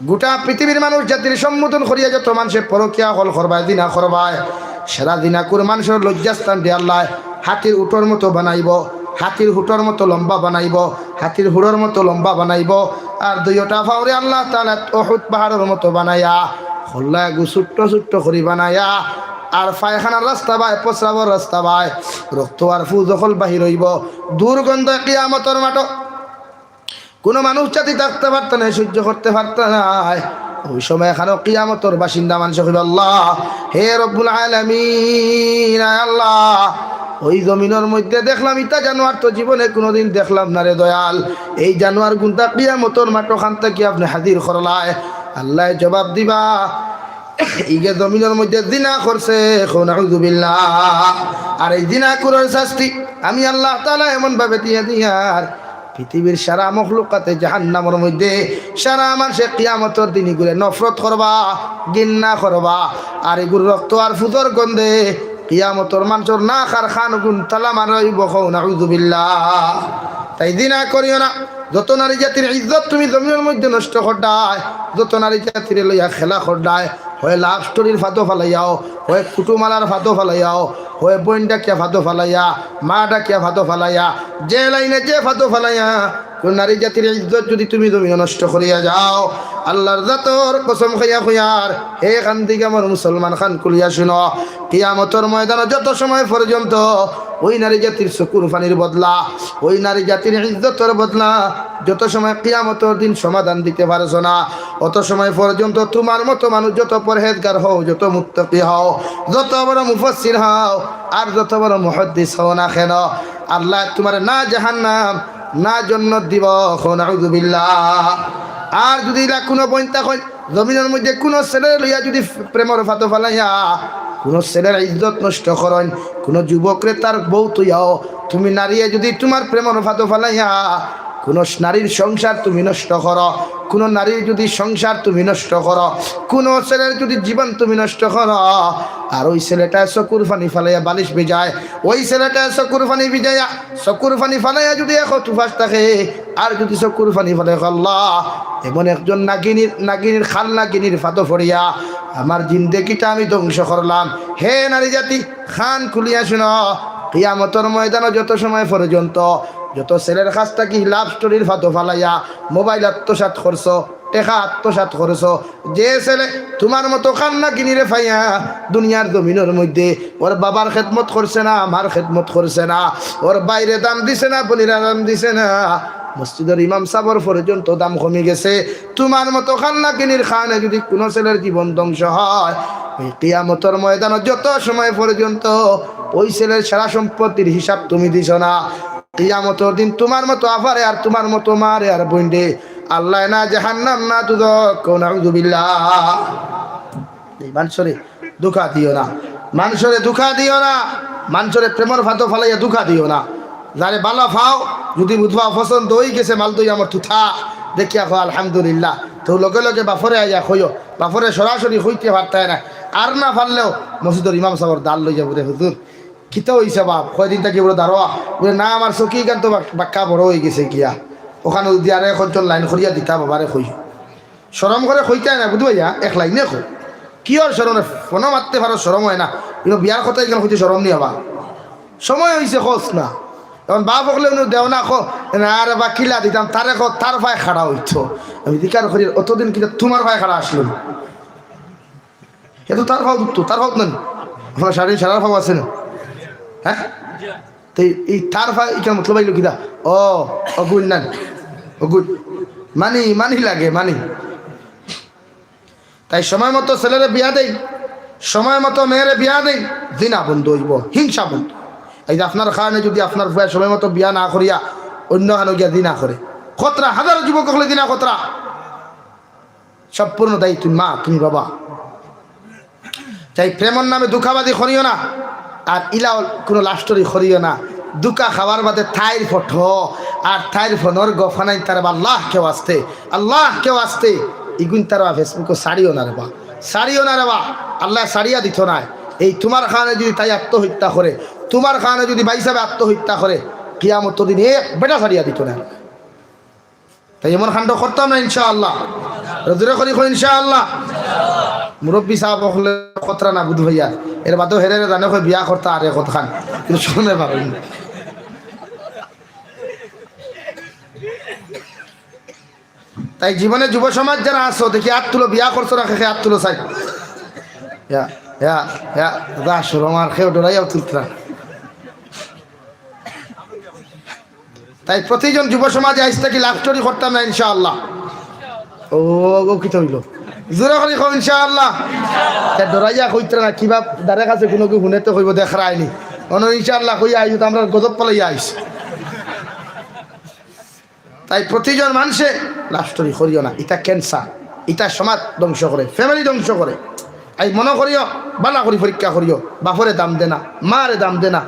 গোটা পৃথিবীর মানুষ জাতির সম্বোধন করিয়া যত মানষে পরকিয়া হল করবায়, জিনা করবায়, সারা জিনাকুর মানষর লজ্জাস্থান দিয়া আল্লাহ হাতির উটর মতো বানাইব, হাতির হুটর মতো লম্বা বানাইব, হাতির হুড়র মতো লম্বা বানাইব। আর দুইওটা ফাওরে আল্লাহ তাআলা উহুদ পাহাড়র মতো বানাইয়া খল্লাগু ছোট্ট ছোট্ট করি বানাইয়া, আর পায়খানার রাস্তা বায়, প্রস্রাবর রাস্তা বায়, রক্ত আর ফুজ অকল বাহির হইব। দুর্গন্ধ কিয়ামতর মাঠো কোনো মানুষ জাতি থাকতে পারত না, সহ্য করতে পারত না। ওই সময় এখানে কিয়ামতর বাসিন্দা মানুষ কইব, "আল্লাহ, হে রব্বুল আলামিন, আয় আল্লাহ, ওই জমিনর মধ্যে দেখলাম ইতা জানোয়ার তো জীবনে কোনোদিন দেখলাম না রে দয়াল। এই জানোয়ার গুনতা কিয়ামতর মাঠো খান থাকি আপনি হাজির করলায়।" আল্লাহ জবাব দিবা, "ইগে জমিনর মধ্যে জিনা করছে।" কও নাউজুবিল্লাহ। আর এই জিনা করার শাস্তি আমি আল্লাহ তাআলা এমন ভাবে দিয়া দিয়ার পৃথিবীর সারা মখলুকাতে জাহান্নামর মধ্যে সারা মানষে কিয়ামতর দিন ইগুরে নফরত করবা, ঘিন্না করবা। আর ইগুর রক্ত আর ফুজর গন্ধে কিয়ামতর মানষর নাক আর কান গুন তালা মারা অইব। কও নাউজুবিল্লাহ। তাই জিনা করিও না। যত নারী জাতির ইজ্জত তুমি জমিনর মধ্যে নষ্ট করডায়, যত নারী জাতিরে লইয়া খেলা করডায়, হয় লাভ স্টোরির ফাঁদো ফালাইয়াও, হয় কুটুমালার ফাঁদো ফালাইয়াও, হয় বইন ডাকিয়া ফাঁদো ফালাইয়া, মা ডাকিয়া ফাঁদো ফালাইয়া, যে লাইনে যে ফাঁদো ফালাইয়া, কোন নারী জাতির ইজ্জত যদি তুমি জমিনে নষ্ট করিয়া যাও, আল্লাহর জাতর কসম খাইয়া কইয়ার, হে কান্দিগামর মুসলমান, কান খুলিয়া শুনো, কিয়ামতর ময়দানো যত সময় পর্যন্ত ওই নারী জাতির চকুর পানির বদলা, ওই নারী জাতির ইজ্জতর বদলা যত সময় কিয়ামতর দিন সমাধান দিতে পারছো না, অত সময় পর্যন্ত তোমার মতো মানুষ যত পরহেজগার হও, যত মুত্তাকি হও, যত বড় মুফাসসির হও, আর যত বড় মুহাদ্দিস হও না কেন, আল্লাহ তোমার না জাহান্নাম, না জন্নত দিব। কও নাউজুবিল্লাহ। আর যদি ইলা কোনো বইন থাকইন, জমিনর মধ্যে কোনো ছেলে লইয়া যদি প্রেমর ফাঁদো ফালাইয়া কোনো ছেলের ইজ্জত নষ্ট করইন, কোনো যুবকরে তার বউ তুইয়াও, তুমি নারীয়ে যদি তোমার প্রেমর ফাঁদো ফালাইয়া কোনো নারীর সংসার তুমি নষ্ট করো, কোনো নারীর যদি সংসার তুমি নষ্ট করো, কোনো ছেলের যদি জীবন তুমি নষ্ট করো, আর ওই ছেলেটায় চকুর পানি ফালাইয়া বালিশ ভিজায়, ওই ছেলেটায় চকুর পানি ভিজাইয়া, চকুর পানি ফালাইয়া যদি এক উপাস থাকে, আর যদি চকুর পানি ফালায়, আল্লাহ, এমন একজন নাগিনীর, নাগিনীর, খাল নাগিনীর ফাঁদো পড়িয়া আমার জিন্দেগিটা আমি ধ্বংস করলাম। হে নারী জাতি, কান খুলিয়া শুনো, কিয়ামতর ময়দানো যত সময় পর্যন্ত যত ছেলের কাছ থাকি লাভ স্টোরির ফাঁদো ফালাইয়া মোবাইল আত্মসাৎ করছো, টেকা আত্মসাৎ করছো, যে ছেলে তোমার মতো খাল নাগিনীরে পাইয়া দুনিয়ার জমিনর মধ্যে ওর বাবার খেদমত করছে না, মার খেদমত করছে না, ওর ভাইরে দাম দিছে না, বইনরে দাম দিছে না, মসজিদর ইমাম সাবর পর্যন্ত দাম কমি গেছে, তোমার মতো খাল নাগিনীর কারণে যদি কোনো ছেলের জীবন ধ্বংস হয়, ওই কিয়ামতর ময়দানো যত সময় পর্যন্ত ওই ছেলের সারা সম্পত্তির হিসাব তুমি দিছো না, কিয়ামতর দিন তোমার মতো আফারে আর তোমার মতো মারে আর বইনরে আল্লাহ না জাহান্নাম না দুজখ। কও নাউজুবিল্লাহ। এই মানষরে ধোঁকা দিও না, মানষরে ধোঁকা দিও না, মানষরে প্রেমর ফাঁদো ফালাইয়া ধোঁকা দিও না। যারে বালা পাও, যদি বুঝবা পছন্দ হই গেছে, মাল দই আমার তুথা, দেখিয়া কও আলহামদুলিল্লাহ। তো লগে লগে বাফরে আইয়া কইও, বাফরে সরাসরি কইতে পারতায় না, আর না পারলেও মসজিদর ইমাম সাবর দাল লইয়া বলে, "হুজুর, "কিতা অইছে বাপ, কয়দিন থাকি বড় দারোয়া?" বলে, "না, আমার চকিখান তো বাক-, বাক্কা বড় অইগেছে গিয়া, অখানো যদি আরো একজন লাইন করিয়া দিতা বাবারে কই।" শরম করে কইতায় না, বুঝ ভাইয়া, এক লাইনে কও। কিওর শরম? ফোনো মাততে পারো, শরম অয় না, কিন্তু বিয়ার কথা ইখান কইতে শরম নি অইবো? সময় অইছে, কছ না। অখন বাপ অকলে উনি দেও না, কও, "না রে বা, কিলা দিতাম, তারে কও, তার পায়ে খাড়া অইতো।" আমি জিকার করি, "অতদিন কিতা তুমার পায়ে খাড়া আছলো?" হে তো তার পাও দুখতো, তার পাও নাই। আপনার শাড়ি সারার পাও আছে না? হ্যাঁ? তো এই, এই তার পাও, ইখান মতলব অইলো কিতা? ও, অগুইন না, অগুইন। মানি, মানি লাগে, মানি। তাই সময় মতো ছেলেরে বিয়া দেইন, সময় মতো মেয়েরে বিয়া দেইন, জিনা বন্ধ অইবো, হিংসা বন্ধ। এই যে আপনার কারণে যদি আপনার ফুয়ায় সময় মতো বিয়া না করিয়া অন্য খানো গিয়া জিনা করে, কতরা হাজারো যুবক অকলে জিনা করতরা। সম্পূর্ণ দায়ী তুমি মা, তুমি বাবা। তাই প্রেমর নামে ধুকাবাজি করিও না, আর ইলাও কুনু লাভ স্টোরি করিও না। ধুকা খাওয়ার বাদে তাইর ফটো আর তাইর ফোনর গফ খানাইন তার বা আল্লাহকে ওয়াস্তে, আল্লাহকে ওয়াস্তে, ইগুইন তার বা Facebook-ও ছাড়িও না রে বা, ছাড়িও না রে বা। আল্লায় ছাড়িয়া দিতো নায়। এই তুমার কারণে যদি তাই আত্মহত্যা করে, তুমার কারণে যদি ভাইসাবে আত্মহত্যা করে, কিয়ামতর দিন এক বেটা ছাড়িয়া দিতো নায়। তাই এমন কাণ্ড করতাম না ইনশাআল্লাহ। আরো জোরে করি কও ইনশাআল্লাহ। মুরব্বি সাব অকলে কতরা না বুঝ ভাইয়া, এর বাদেও হেরে হেরে জানে কয় বিয়া করতা আরে কতখান, কিন্তু শুনে পারেন না। তাই জীবনে যুব সমাজ যারা আছো, দেখি আত তুলো, বিয়া করছো না কে কে, আত তুলো চাই। ইয়া, ইয়া, ইয়া, যা শরম আর কেউ ডরাইয়াও তুলতরা। তাই প্রতিজন যুব সমাজে আইজ থাকি লাভ স্টোরি করতাম না ইনশাআল্লাহ। ও, ও কিতা অইলো? জোরে করি কও ইনশাআল্লাহ। তে ডরাইয়া কইতরা না, কিবা দারে কাছে কুনু কেউ হুনে তো কইবো, "দেখরায় নি।" অনো ইনশাআল্লাহ কইয়া আইজ তো আমরা গজব পালাইয়া আইস। তাই প্রতিজন মানষে লাভ স্টোরি করিও না, ইতা ক্যান্সার, ইতা সমাজ ধ্বংস করে, ফ্যামিলি ধ্বংস করে। এই মনো করিও, ভালা করি পরীক্ষা করিও, বাপরে দাম দে না, মারে দাম দে না।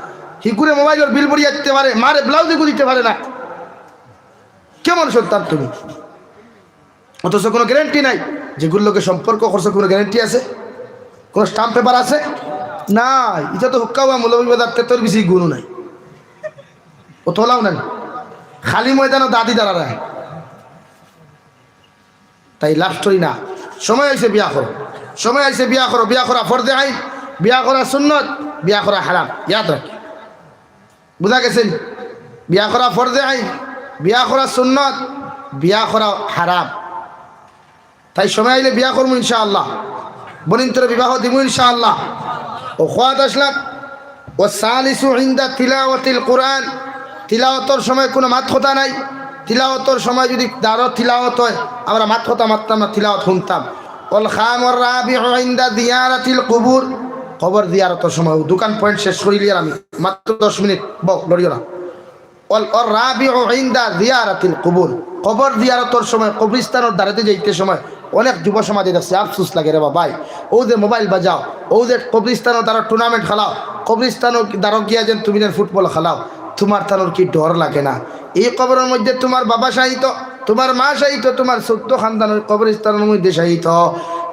হিগুরে মোবাইলর বিল ভরিয়া দিতে পারে, মারে ব্লাউজ ইগু দিতে পারে না। কেমন সন্তান তুমি? অথচ কুনু গ্যারান্টি নাই। যেগুর লগে সম্পর্ক করছো, কুনু গ্যারান্টি আছে? কুনু স্ট্যাম্প পেপার আছে? নাই। ইটা তো হুক্কা অওয়া মৌলভীবাজার তেতর বেশি গুণও নাই। অতলাও নাই। খালি ময়দানো দাদি দাঁড়ায়। তাই লাভ স্টোরি না। সময় অইছে বিয়া করো। সময় অইছে বিয়া করো। বিয়া করা ফরজে আইন, বিয়া করা সুন্নত, বিয়া করা হারাম। ইয়াদ রাখি। বুঝা গেছে নি? বিয়া করা ফরজে আইন, বিয়া করা সুন্নত, বিয়া করা হারাম। তাই সময় আইলে বিয়া করমু ইনশাআল্লাহ। বইনতরে বিবাহ দিমু ইনশাআল্লাহ। ও খোয়াদ আসলাম। ওয়াস সালিসু ইনদা তিলাওয়াতিল কুরআন, তিলাওয়াতর সময় কুনু মাত-কথা নাই। তিলাওয়াতর সময় যুদি দারো তিলাওয়াত অয়, আমরা মাত-কথা মাততাম না, তিলাওয়াত হুনতাম। ওয়াল খাম ওয়ার রাবিউ ইনদা জিয়ারাতিল কুবুর, কবর জিয়ারতর সময়। দুইখান পয়েন্ট শেষ করিলিয়ার আমি, মাত্র দশ মিনিট, বও, লড়িও না। ওয়াল, ওয়ার রাবিউ ইনদা জিয়ারাতিল কুবুর, কবর জিয়ারতর সময়, কবরস্থানর দারেদি যাইতে সময় অনেক যুব সমাজে দেখছি, আফসোস লাগে রে বা ভাই। অউ যে মোবাইল বাজাও, অউ যে কবরস্থানর দারো টুর্নামেন্ট খেলাও, কবরস্থানর দারো গিয়া যেন তুমি যেন ফুটবল খেলাও, তুমার তানোর কি ডর লাগে না? এই কবরর মধ্যে তুমার বাবা শায়িত, তুমার মা শায়িত, তুমার চৌদ্দ খানদানর কবরস্থানর মধ্যে শায়িত।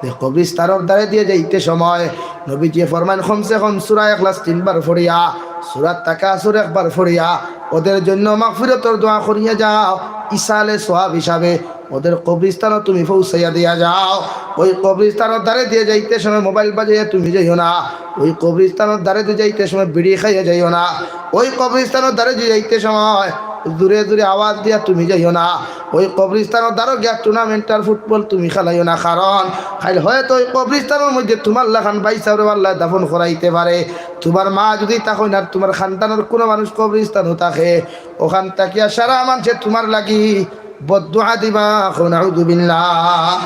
যে কবরস্থানর দারেদি যাইতে সময় নবীজিয়ে ফরমাইন, কমসে কম সূরা ইখলাস তিনবার পড়িয়া, সূরা তাকাসুর একবার পড়িয়া, ওদের জন্য মাগফিরাতর দোয়া করিয়া যাও। ইসালে সওয়াব হিসাবে ওদের কবরস্থানো তুমি পৌঁছাইয়া দিয়া যাও। ওই কবরস্থানর দারেদি যাইতে সময় মোবাইল বাজাইয়া তুমি যাইও না। ওই কবরস্থানর দারেদি যাইতে সময় বিড়ি খাইয়া যাইও না। ওই কবরস্থানর দারেদি যাইতে সময় জোরে জোরে আওয়াজ দিয়া তুমি যাইও না। ওই কবরস্থানর দারো গিয়া টুর্নামেন্ট আর ফুটবল তুমি খেলাইও না, কারণ কাইল হয়তো ওই কবরস্থানর মধ্যে তুমার লাখান ভাইসাবরে আল্লায় দাফন করাইতে পারে। তুমার মা যুদি থাকইন আর তুমার খানদানর কুনু মানুষ কবরস্থানো থাকে, অখান থাকিয়া সারা মানষে তুমার লাগি বদদোয়া দিবা, কও নাউজুবিল্লাহ।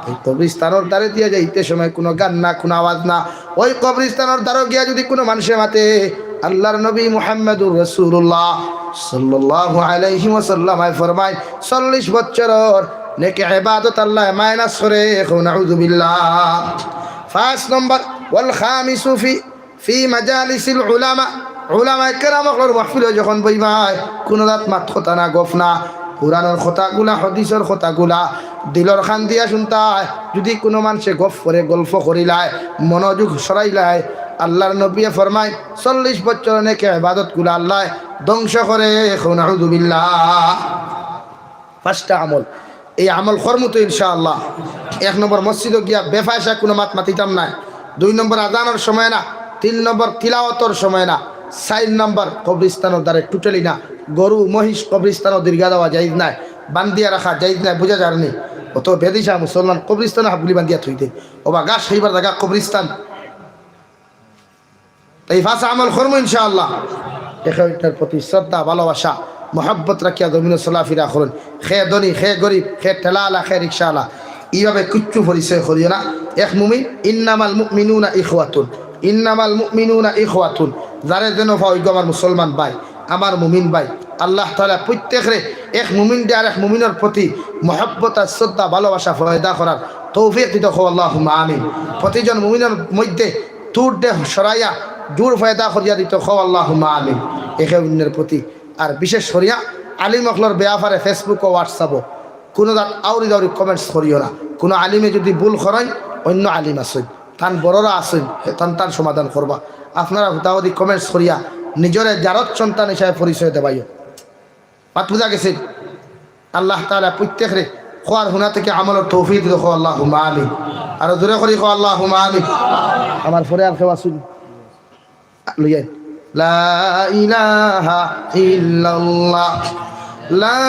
এই কবরস্থানর দারেদি যাইতে সময় কুনু গান না, কুনু আওয়াজ না। ওই কবরস্থানর দারো গিয়া যুদি কুনু মানষে মাতে, আল্লার নবী মুহাম্মাদুর রাসূলুল্লাহ সাল্লাল্লাহু আলাইহি ওয়াসাল্লাম আয় ফরমাইন, চল্লিশ বছরর নেক ইবাদত আল্লায় মাইনাস করে, কও নাউজুবিল্লাহ। পাঁচ নম্বর, ওয়াল খামিসু ফি, ফি মাজালিসিল উলামা, উলামায়ে কেরাম অকলর মাহফিলো যখন বইবায়, কুনু জাত মাত-কথা না, গফ না, কুরআনর কথাগুলা, হাদিসর কথাগুলা দিলর কান দিয়া হুনতায়। যুদি কুনু মানষে গফ করে, গল্প করিলায়, মনোযোগ সরাইলায়, আল্লাহর নবীয়ে ফরমায়, চল্লিশ বছর অনেকে ইবাদতগুলা আল্লায় ধ্বংস করে। কও নাউজুবিল্লাহ। পাঁচটা আমল, এই আমল করমু তো ইনশাআল্লাহ। এক নম্বর, মসজিদো গিয়া বেফায়সা কুনু মাত মাতিতাম নায়। দুই নম্বর, আজানর সময় না। তিন নম্বর, তিলাওয়াতর সময় না। চাইর নম্বর, কবরস্থানর দ্বারে totally না। গরু, মহিষ কবরস্থানো দীর্ঘা দেওয়া জায়েজ নায়, বান্ধিয়া রাখা জায়েজ নায়, বুঝা যারনি? অত বেদিশা মুসলমান কবরস্থানো হাবগুলি বান্ধিয়া থই দেয়। ওবা ঘাস খাইবার জাগা কবরস্থান। তাই পাঁচ আমল করমু ইনশাআল্লাহ। একে অন্যর প্রতি শ্রদ্ধা, ভালোবাসা, মহব্বত রাখিয়া জমিনো চলাফিরা করুন। কে ধনী, কে গরিব, কে ঠেলাআলা, কে রিক্সাআলা, এইভাবে কিচ্ছু পরিচয় করিও না। এক মুমিন, ইন্নামাল মুমিনুনা ইখওয়াতুন, ইন্নামাল মুমিনুনা ইখওয়াতুন, যারে যেন পাও, ইগু আমার মুসলমান ভাই, আমার মুমিন ভাই। আল্লাহ তাআলা প্রত্যেকরে এক মুমিনরে আর এক মুমিনর প্রতি মহব্বত আর শ্রদ্ধা, ভালোবাসা পয়দা করার তৌফিক দিতো। কও আল্লাহুম্মা আমিন। প্রতিজন মুমিনর মধ্যে তুরডে সরাইয়া জুড় পয়দা করিয়া দিতো। কও আল্লাহুম্মা আমিন। একে অন্যর প্রতি, আর বিশেষ করিয়া আলিম অকলর বেয়াপারে Facebook ও WhatsApp ও কুনু জাত আউরি দাউরি comments করিও না। কুনু আলিমে যদি ভুল করইন, অন্য আলিম আছইন, তান বড়রা আছইন, তান তান সমাধান করবা। আপনারা হুতাহুতি comments করিয়া নিজরে জারত সন্তান হিসাবে পরিচয় দেবাইও। মাত বুঝা গেছে? আল্লাহ তাআলা প্রত্যেকরে কওয়া হুনা থাকি আমলর তৌফিক দিতো। কও আল্লাহুম্মা আমিন। আরো জোরে করি কও আল্লাহুম্মা আমিন। আমার পরে আর কেউ আছইন? লইয়া। লা ইলাহা ইল্লাল্লাহ। লা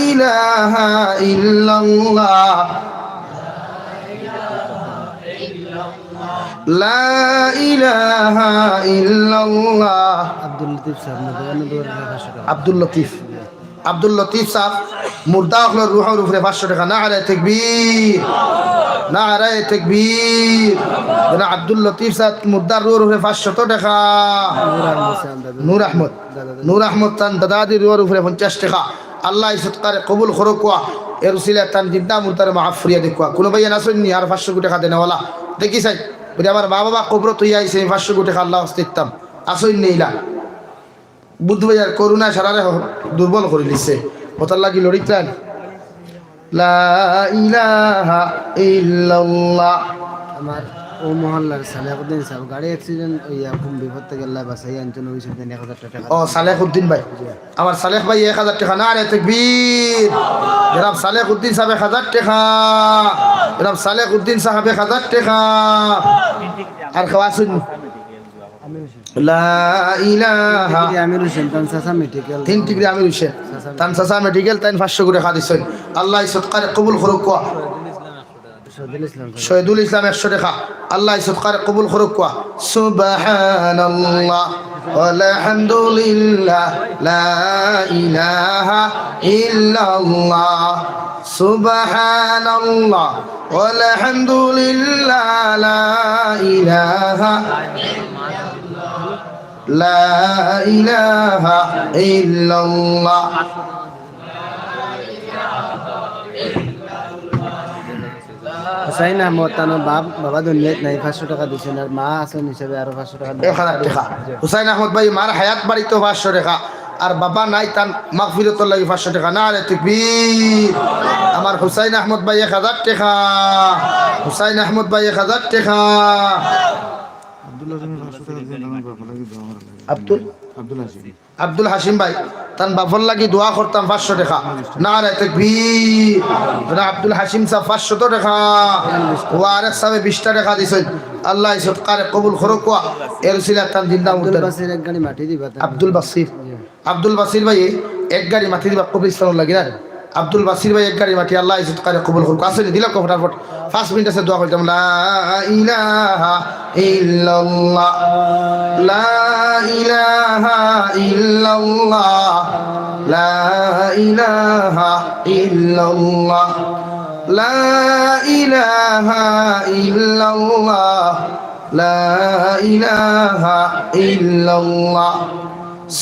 ইলাহা ইল্লাল্লাহ। লা ইলাহা ইল্লাল্লাহ। আব্দুল লতিফ সাহেব, না, দোকানে দোকানে পাঁচশো টাকা। আব্দুল লতিফ, আব্দুল লতিফ সাহেব, মুর্দা অকলর রুহর উপরে পাঁচশো টাকা। নারায়ে তাকবীর, নারায়ে তাকবীর। যেন আব্দুল লতিফ সাহেব মুর্দার রুহর উপরে পাঁচশত টাকা। নূর আহমদ সাহেব, দাদা। নূর আহমদ, দাদা, দাদা। নূর আহমদ তান দাদাজির রুহর উপরে পঞ্চাশ টাকা। আল্লাহ ই সদকারে কবুল করুক্কা। এর উসিলায় তান জিন্দা মুর্দারে মাফ করিয়া দেউক্কা। কুনু ভাইয়াইন আছইন নি আর পাঁচশো টাকা দেনেওয়ালা? দেখি চাই, বুলে, আমার মা বাবা কবরো থইয়া আইছি, আমি পাঁচশো টাকা আল্লাহ ওয়াস্তে দিতাম। আছইন নি ইলা? বুধবাজার করুণা সারারে হ-, দুর্বল করি দিছে। ওটার লাগি লড়িতাম। লা ইলাহা ইল্লাল্লাহ। আমার ও মহল্লার সালেহুদ্দিন সাহেব গাড়ি accident অইয়া কোন বিপদ থাকি আল্লায় বাঁচাইয়া আনছইন, ওই সাথে এক হাজার টাকা। ও, সালেহুদ্দিন ভাই। জি। আমার সালেহ ভাই এক হাজার টাকা। নারায়ে তাকবীর। জনাব সালেহুদ্দিন সাহেব এক হাজার টাকা। জনাব সালেহুদ্দিন সাহেব এক হাজার টাকা। আর কেউ আছইন? লা ইলাহা। তিন ডিগ্রি আমির হোসেন, তান চাচা মেডিকেল। তিন ডিগ্রি আমির হোসেন। চাচা তান চাচা মেডিকেল, তাইন পাঁচশো টাকা দিছইন। আল্লাহ ই সদকারে কবুল করুক্কা। শহীদুল ইসলাম। শহীদুল ইসলাম একশো টাকা। আল্লাহ ই সদকারে কবুল করুক্কা। সুবহানাল্লাহ ওয়াল হামদুলিল্লাহ, লা ইলাহা ইল্লাল্লাহ। সুবহানাল্লাহ ওয়াল হামদুলিল্লাহ, লা ইলাহা লা ইলাহা ইল্লাল্লাহ। হুসাইন আহমদ, তান বাপ, বাবা দুনিয়াত নাই, পাঁচশো টাকা দিছইন, আর মা আছইন হিসাবে আরো পাঁচশো টাকা দিছইন। এক হাজার টাকা। হুসাইন আহমদ ভাই, মার হায়াত বাড়িত পাঁচশো টাকা, আর বাবা নাই, তান মাগফিরতর লাগি পাঁচশো টাকা। নারায়ে তাকবীর। আমার হুসাইন আহমদ ভাই এক হাজার টাকা। হুসাইন আহমদ ভাই এক হাজার টাকা। আব্দুল হাসিম পাঁচশো টাকা দিছইন, তান বাবার লাগি দোয়া করার লাগি। আব্দুল? আব্দুল হাসিম। আব্দুল হাসিম ভাই, তান বাবার লাগি দোয়া করতাম, পাঁচশো টাকা। নারায়ে তাকবীর। জনাব আব্দুল হাসিম সাহেব পাঁচশত টাকা। ও আরেক সাহেবে বিশটা টাকা দিছইন। আল্লাহ ই সদকারে কবুল করুক্কা। এর উসিলায় তান জিন্দা আব্দুল মুর্দার। বাসির এক গাড়ি মাটি দিবা তান। আব্দুল বাসির। জি। আব্দুল বাসির ভাই এক গাড়ি মাটি দিবা কবরস্থানর লাগি না? আব্দুল বাসির ভাই এক গাড়ি মাটি, আল্লাহ ই সদকারে কবুল করুক্কা। আছইন নি? দিলাউক্কা ফটাফট। পাঁচ মিনিট আছে, দোয়া করিতাম। লা ইলাহা ইল্লাল্লাহ, লা ইলাহা ইল্লাল্লাহ, লা ইলাহা ইল্লাল্লাহ, লা ইলাহা ইল্লাল্লাহ, লা ইলাহা ইল্লাল্লাহ।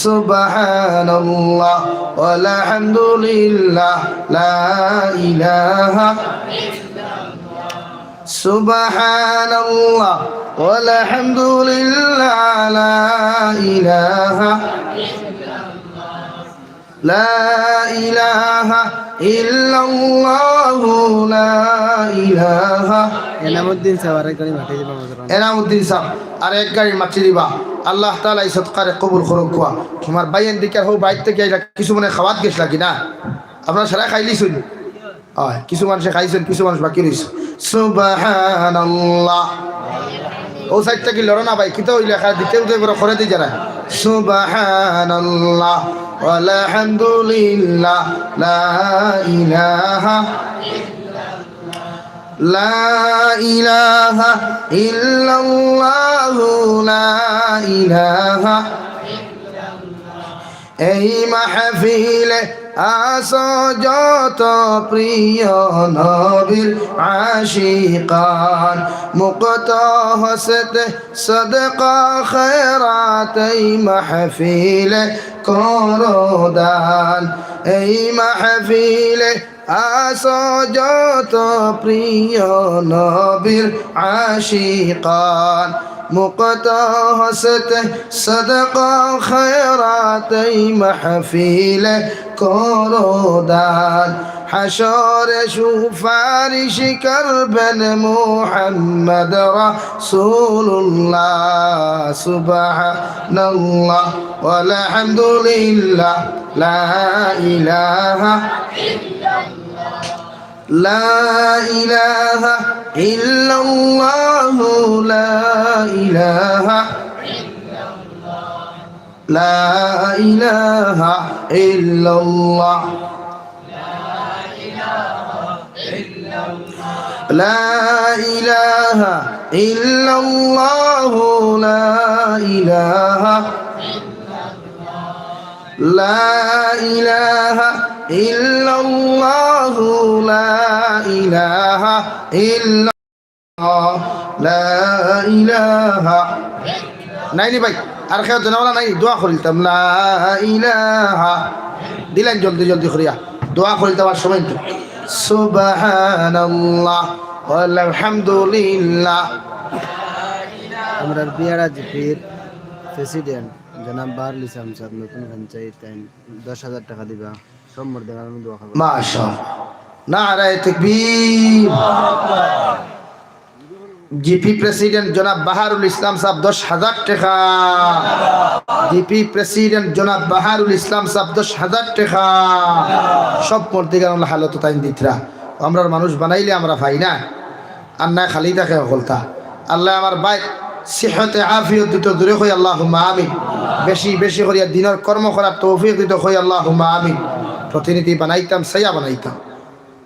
সুবহানাল্লাহ ওয়াল হামদুলিল্লাহ, লা ইলাহা। সুবহানাল্লাহ ওয়াল হামদুলিল্লাহ, লা ইলাহা। লা ইলাহা ইল্লাল্লাহু, লা ইলাহা। এনামুদ্দিন সাহেব আরেক গাড়ি মাটি দিবা, মুসলমান। এনামুদ্দিন সাহেব আরেক গাড়ি মাটি দিবা। আল্লাহ তাআলা ই সদকারে কবুল করুক। কুয়া, তোমার ভাইয়াইন দিকে হউ বাইর থাকি আইলা, কিছু মনে খাওয়াত গেছলা কি না? আপনারা সারা খাইলিছইন? অয়, কিছু মানুষে খাইছইন, কিছু মানুষ বাকি রইছে। সুবহানাল্লাহ। অউ সাইড থাকি লড়ো না ভাই, কিতা অইলে একা দিতে উদয় বড় করে দি যারা। সুবহানাল্লাহ, ওয়ালহামদুলিল্লাহ, লা ইলাহা, লা ইলাহা ইল্লাল্লাহু, লা ইলাহা। এই মাহফিলে আসো যত প্রিয় নবীর আশিকান, মুক্ত হস্তে সদকা খয়রাত এই মাহফিলে করো দান। এই মাহফিলে আসো যত প্রিয় নবীর আশিকান, মুক্ত হস্তে সদকা খয়রাত এই মাহফিলে করো দান। হাশরে সুপারিশ করবেন মুহাম্মদ রাসূলুল্লাহ। সুবহানাল্লাহ, ওয়ালহামদুলিল্লাহ, লা ইলাহা, লা ইলাহা ইল্লাল্লাহু, লা ইলাহা, লা ইলাহা ইল্লাল্লাহ। লা ইলাহা ইল্লাল্লাহু, লা ইলাহা, লা ইলাহা ইল্লাল্লাহু, লা ইলাহা ইল্লা, লা ইলাহা। নাই নি ভাই, আর কেউ জানাওয়ালা নাই, দোয়া করিলতাম, লা ইলাহা। দিলাইন জলদি জলদি করিয়া, দোয়া করিলতাম আর সময় তো। সুবহানাল্লাহ, ওয়ালহামদুলিল্লাহ। আমরার বিয়াড়া জিপির প্রেসিডেন্ট জনাব বাহারুল ইসলাম সাহেব, নতুন পঞ্চায়েত আইন, দশ হাজার টেকা দিবা। সব মর্দে আমি দোয়া খাবো। মাশাআল্লাহ। নারায়ে তাকবীর। জিপি প্রেসিডেন্ট জনাব বাহারুল ইসলাম সাহেব দশ হাজার টেকা। জিপি প্রেসিডেন্ট জনাব বাহারুল ইসলাম সাহেব দশ হাজার টেকা। সব মর্দে গান হালত তাইন দিতরা। আমরার মানুষ বানাইলে আমরা পাই না। আর না খালি থাকে হকলতা। আল্লাহ আমার ভাই সিহতে আফিয়ত দিতো, জোরে কই আল্লাহুম্মা আমিন। বেশি বেশি করিয়া দিনর কর্ম করার তৌফিক দিতো, কই আল্লাহুম্মা আমিন। প্রতিনিধি বানাইতাম, সাইয়া বানাইতাম।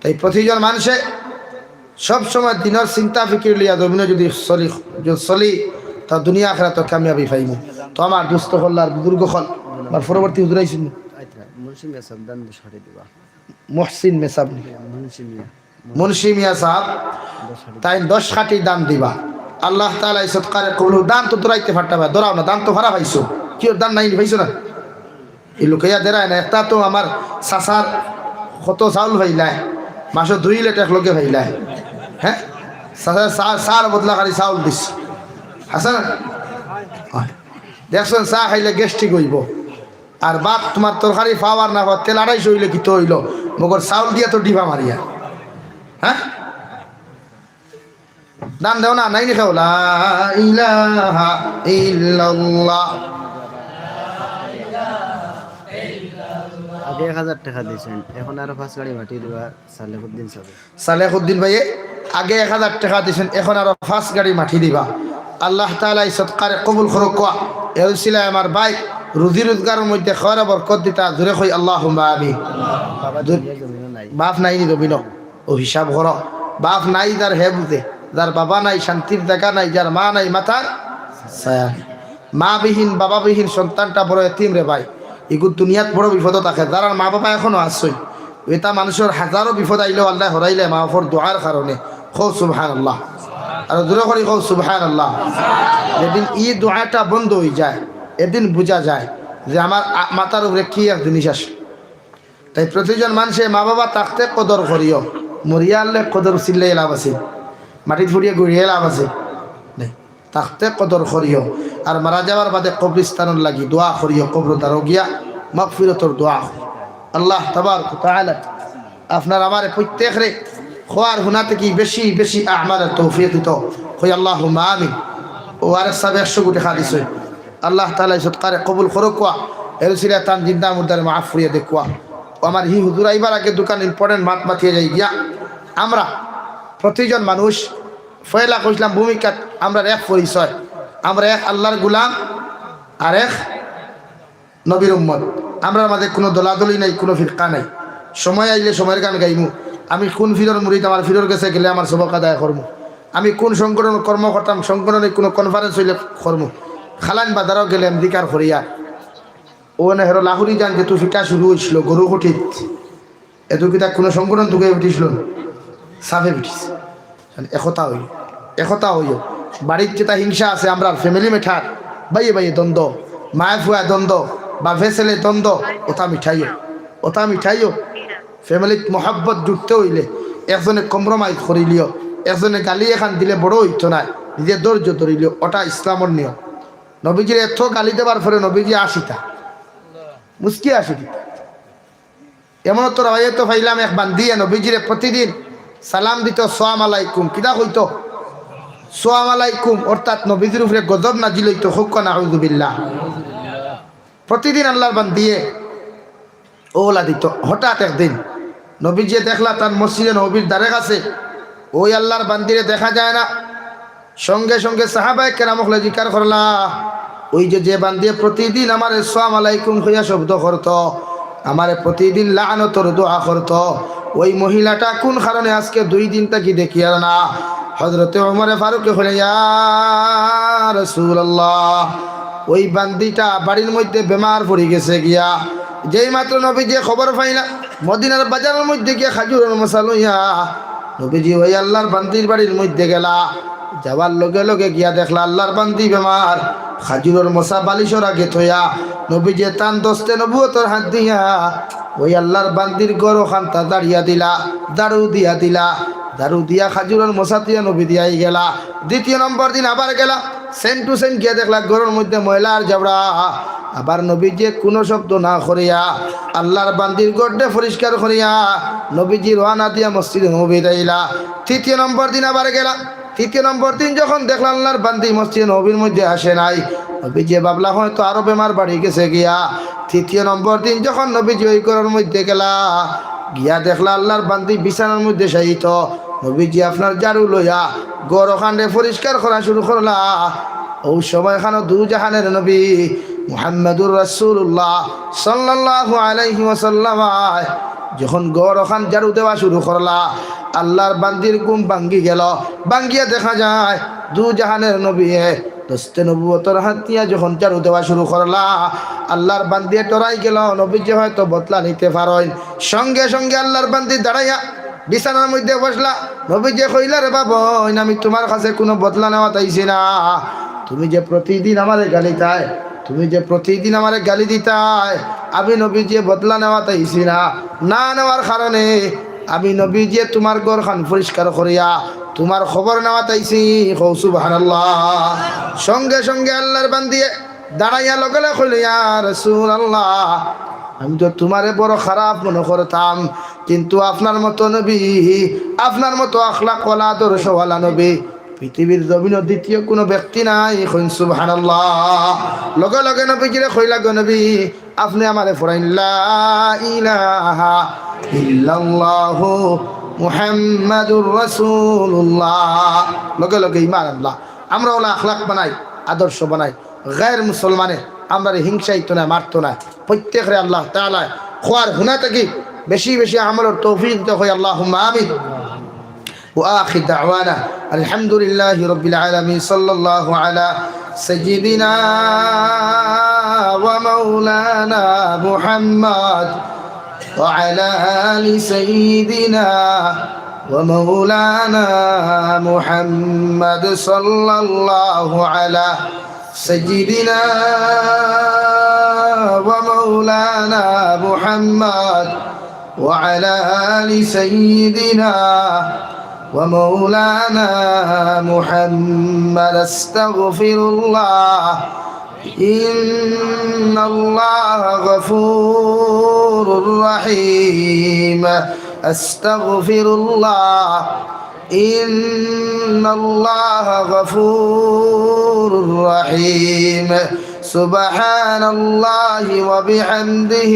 তাই প্রতিজন মানুষে সব সময় দিনর চিন্তা ফিকির লইয়া জমিনো যদি চলি, যদি চলি, তা দুনিয়া আখেরাতো কামিয়াবি পাইমু। তো আমার দোস্ত অকল আর বুজুর্গ অকল, আমার পরবর্তী হুজুর আইছইন। আচ্ছা, মুন্সি মিয়া সাহেব দান দশ হাজার দিবা। মুহসিন মিয়া সাহেব নি? মুন্সি মিয়া। মুন্সি মিয়া সাহেব, তাইন দশ কাঠি দান দিবা। আল্লাহ তাআলা ই সদকারে কবুল। দান তো দৌড়াইতে পারতা ভাই, দৌড়াও না, দান তো ফারা পাইছো। কি ওর দান নাই নি, পাইছো না? ই লুকাইয়া দেরায় না। একটা তো আমার চাচার কত চাউল পাইলায়, মাসো দুই লিটার একলগে পাইলায়। হ্যাঁ, চাচার চা, চার বদলা খালি চাউল দিস। আছে না? অয়। দেখছইন, চা খাইলে গ্যাস্ট্রিক অইবো। আর ভাত তোমার তরকারি পাও আর না পাও, তেল আড়াইশো অইলে কিতা অইলো? মগর চাউল দিয়া তো ডিবা মারিয়া। হ্যাঁ? দান দেও না, নাই নি খাও। লা ইলাহা ইল্লাল্লাহ। আগে এক হাজার টেকা দিছইন, এখন আরো পাঁচ গাড়ি মাটি দিবা সালেহুদ্দিন সাহেব। সালেহুদ্দিন ভাইয়ে আগে এক হাজার টেকা দিছইন, এখন আরো পাঁচ গাড়ি মাটি দিবা। আল্লাহ তাআলা ই সদকারে কবুল করুক। কোয়া, এ উসিলায় আমার ভাই রুজি রোজগারর মধ্যে খয়র বরকত দিতা, জোরে কই আল্লাহুম্মা আমিন। বাবা দুনিয়া জমিনো নাই। বাপ নাই নি জমিনো। ও হিসাব করো, বাপ নাই যার হে বুঝে, যার বাবা নাই শান্তির জাগা নাই, যার মা নাই মাথার ছায়া নাই। মা বিহীন, বাবা বিহীন সন্তানটা বড় এতিম রে ভাই। ইগু দুনিয়াত বড় বিপদো থাকে। যারার মা বাবা এখনো আছইন, এটা মানুষর হাজারো বিপদ আইলেও আল্লায় হরাইলে মা বাপর দোয়ার কারণে। কও সুবহানাল্লাহ। আর জোরে করি কও সুবহানাল্লাহ। যেদিন ই দোয়াটা বন্ধ অইযায়, এদিন বুঝা যায় যে আমার আ-, মাথার উপরে কি এক জিনিস আছে। তাই প্রতিজন মানষে মা বাবা থাকতে কদর করিও, মরিয়া হারলে কদর চিল্লাইয়া লাভ আছে? মাটিত পড়িয়া গড়িয়া লাভ আছে? নাই। থাকতে কদর করিও, আর মারা যাওয়ার বাদে কবরস্থানর লাগি দোয়া করিও, কবর দ্বারো গিয়া মাগফিরতর দোয়া। আল্লাহ তাবারক ওয়া তাআলা আপনার আমারে প্রত্যেকরে খোয়ার হুনা থাকি বেশি বেশি আমালর তৌফিক দিতো। কই আল্লাহুম্মা আমিন। ও আরেক সাবে একশো কোটি হাদিস অই। আল্লাহ তাআলা এই সদকারে কবুল করুক ওয়া। এর উসিলায় তান জিন্দা মুর্দারে মাফ করিয়া দেখুয়া। ও আমার হি হুজুর আইবার আগে দুখান important মাত মাতিয়া যাই গিয়া। আমরা প্রতিজন মানুষ, পয়লা কইছিলাম ভূমিকা, আমরার এক পরিচয়, আমরা এক আল্লাহর গোলাম, আর এক নবীর উম্মত। আমরার মাঝে কুনু দলাদলি নাই, কুনু ফিরকা নাই। সময় আইলে সময়র গান গাইমু। আমি কুন ফিরর মুরিদ, আমার ফিরর গেছে গেলে আমার সবক আদায় করমু। আমি কুন সংগঠন কর্ম করতাম, সংগঠনে কুনু conference অইলে করমু। খালাইন বাজারও গেলে আমি জিকার করিয়া। ও নেহরো লাহুরি যান যেতু ফিটা শুরু অইছিল গরু খুটিত। এতু কিতা কুনু সংগঠন তুকে উঠিছিল? সাফে উঠিছে। একতা অই, একতা অইও। বাড়িত যেতা হিংসা আছে, আমরার family matter, ভাইয়ে ভাইয়ে দ্বন্দ্ব, মায়ে ফুয়া দ্বন্দ্ব, বাফে ছেলে দ্বন্দ্ব, ওটা মিটাইও, ওটা মিটাইও। Family-ত মহব্বত জুড়তে অইলে একজনে compromise করিলিও, একজনে গালি এখান দিলে বড় অইতো নায়, নিজে ধৈর্য ধরিলিও, ওটা ইসলামর নিয়ম। নবীজির এত গালি দেবার পরে নবীজি আসিতা, মুস্কি আসি দিতা। এমন তো রওয়ায়েতো পাইলাম, এক বান্দিয়ে নবীজিরে প্রতিদিন সালাম দিতো, "সালাম আলাইকুম।" কিতা কইতো? "সালাম আলাইকুম।" অর্থাৎ নবীজির উপরে গজব নাজিল অইতো, কউক্কা নাউজুবিল্লাহ। প্রতিদিন আল্লাহর বান্দিয়ে ওলা দিতো। হঠাৎ একদিন নবীজিয়ে দেখলা তান মসজিদে নববীর দ্বারে কাছে ওই আল্লাহর বান্দিরে দেখা যায় না। সঙ্গে সঙ্গে সাহাবায়ে কেরাম অকলে জিকার করলা, "ওই যে, যে বান্দিয়ে প্রতিদিন আমারে সালাম আলাইকুম কইয়া শব্দ করতো, আমারে প্রতিদিন লানতর দোয়া করতো, ওই মহিলাটা কুন কারণে আজকে দুই দিন থাকি দেখিয়ার না?" হযরতে ওমরে ফারুকে কইলা, "ইয়া রাসূলুল্লাহ, ওই বান্দিটা বাড়ির মধ্যে বেমার পড়ি গেছে গিয়া।" যেই মাত্র নবীজিয়ে খবর পাইলা, মদিনার বাজারর মধ্যে গিয়া খাজুরর মশা লইয়া নবীজি ওই আল্লাহর বান্দির বাড়ির মধ্যে গেলা। যাওয়ার লগে লগে গিয়া দেখলা আল্লাহর বান্দি বেমার, খাজুরর মশা বালিশর আগে থইয়া নবীজিয়ে তান দস্তে নবুয়তর হাত দিয়া ওই আল্লাহর বান্দির ঘর অখানতা দাড়িয়া দিলা, দাড়ু দিয়া দিলা, দাড়ু দিয়া খাজুরর মশা থইয়া নবীজি আই গেলা। দ্বিতীয় নম্বর দিন আবার গেলা, same to same গিয়া দেখলা ঘরর মধ্যে ময়লা আর জাবড়া। আবার নবীজিয়ে কুনু শব্দ না করিয়া আল্লাহর বান্দির ঘরটা পরিষ্কার করিয়া নবীজি রওয়ানা দিয়া মসজিদে নববীত আইলা। তৃতীয় নম্বর দিন আবার গেলা। তৃতীয় নম্বর দিন যখন দেখলা আল্লাহর বান্দি মসজিদে নববীর মধ্যে আসে নাই, নবীজিয়ে ভাবলা হয়তো আরো বেমার বাড়ি গেছে গিয়া। তৃতীয় নম্বর দিন যখন নবীজি ওই ঘরর মধ্যে গেলা, গিয়া দেখলা আল্লাহর বান্দি বিছানার মধ্যে শায়িত। নবীজি আপনার ঝাড়ু লইয়া ঘর অখানরে পরিষ্কার করা শুরু করলা। ওই সময়খানো দু জাহানের নবী মুহাম্মাদুর রাসূলুল্লাহ সাল্লাল্লাহু আলাইহি ওয়াসাল্লাম যখন ঘর অখান ঝাড়ু দেওয়া শুরু করলা, আল্লাহর বান্দির ঘুম ভাঙ্গি গেল। ভাঙ্গিয়া দেখা যায় দু জাহানের নবীয়ে দস্তে নবুয়তর হাত দিয়া যখন ঝাড়ু দেওয়া শুরু করলা, আল্লাহর বান্দিয়ে ডরাই গেল, নবীজি হয়তো বদলা নিতে পারইন। সঙ্গে সঙ্গে আল্লাহর বান্দি দাঁড়াইয়া বিছানার মধ্যে বসলা। নবীজিয়ে কইলা, "রে বাবা, আমি তুমার কাছে কুনু বদলা নেওয়াত আইছি না। তুমি যে প্রতিদিন আমারে গালি দিতায়, তুমি যে প্রতিদিন আমারে গালি দিতায়, আমি নবীজিয়ে বদলা নেওয়াত আইছি না। না নেওয়ার কারণে আমি নবীজিয়ে তুমার ঘরখান পরিষ্কার করিয়া তুমার খবর নেওয়াত আইছি।" কও সুবহানাল্লাহ। সঙ্গে সঙ্গে আল্লাহর বান্দিয়ে দাঁড়াইয়া লগে লগে কইল, "ইয়া রাসূলুল্লাহ, আমি তো তুমারে বড় খারাপ মনে করতাম, কিন্তু আপনার মতো নবী, আপনার মতো আখলাকওয়ালা, আদর্শওয়ালা নবী পৃথিবীর জমিনো দ্বিতীয় কুনু ব্যক্তি নাই।" কইন সুবহানাল্লাহ। লগে লগে নবীজিরে কইলা, "গো নবী, আপনে আমারে পড়াইন লা ইলাহা ইল্লাল্লাহু মুহাম্মাদুর রাসূলুল্লাহ।" লগে লগে ঈমান আনলা। আমরা অলা আখলাক বানাই, আদর্শ বানাই। গায়ের মুসলমানে আমরারে হিংসাইতো না, মারতো না। প্রত্যেকরে আল্লাহ তাআলা খোয়ার হুনা থাকি বেশি বেশি আমলর তৌফিক দিতা। কই আল্লাহুম্মা আমিন। وآخر دعوانا الحمد لله رب العالمين. صلى الله على سيدنا ومولانا محمد وعلى آل سيدنا ومولانا محمد. صلى الله على سيدنا ومولانا محمد وعلى آل سيدنا ومولانا محمد. أستغفر الله، إن الله غفور رحيم. أستغفر الله، إن الله غفور رحيم. سبحان الله وبحمده،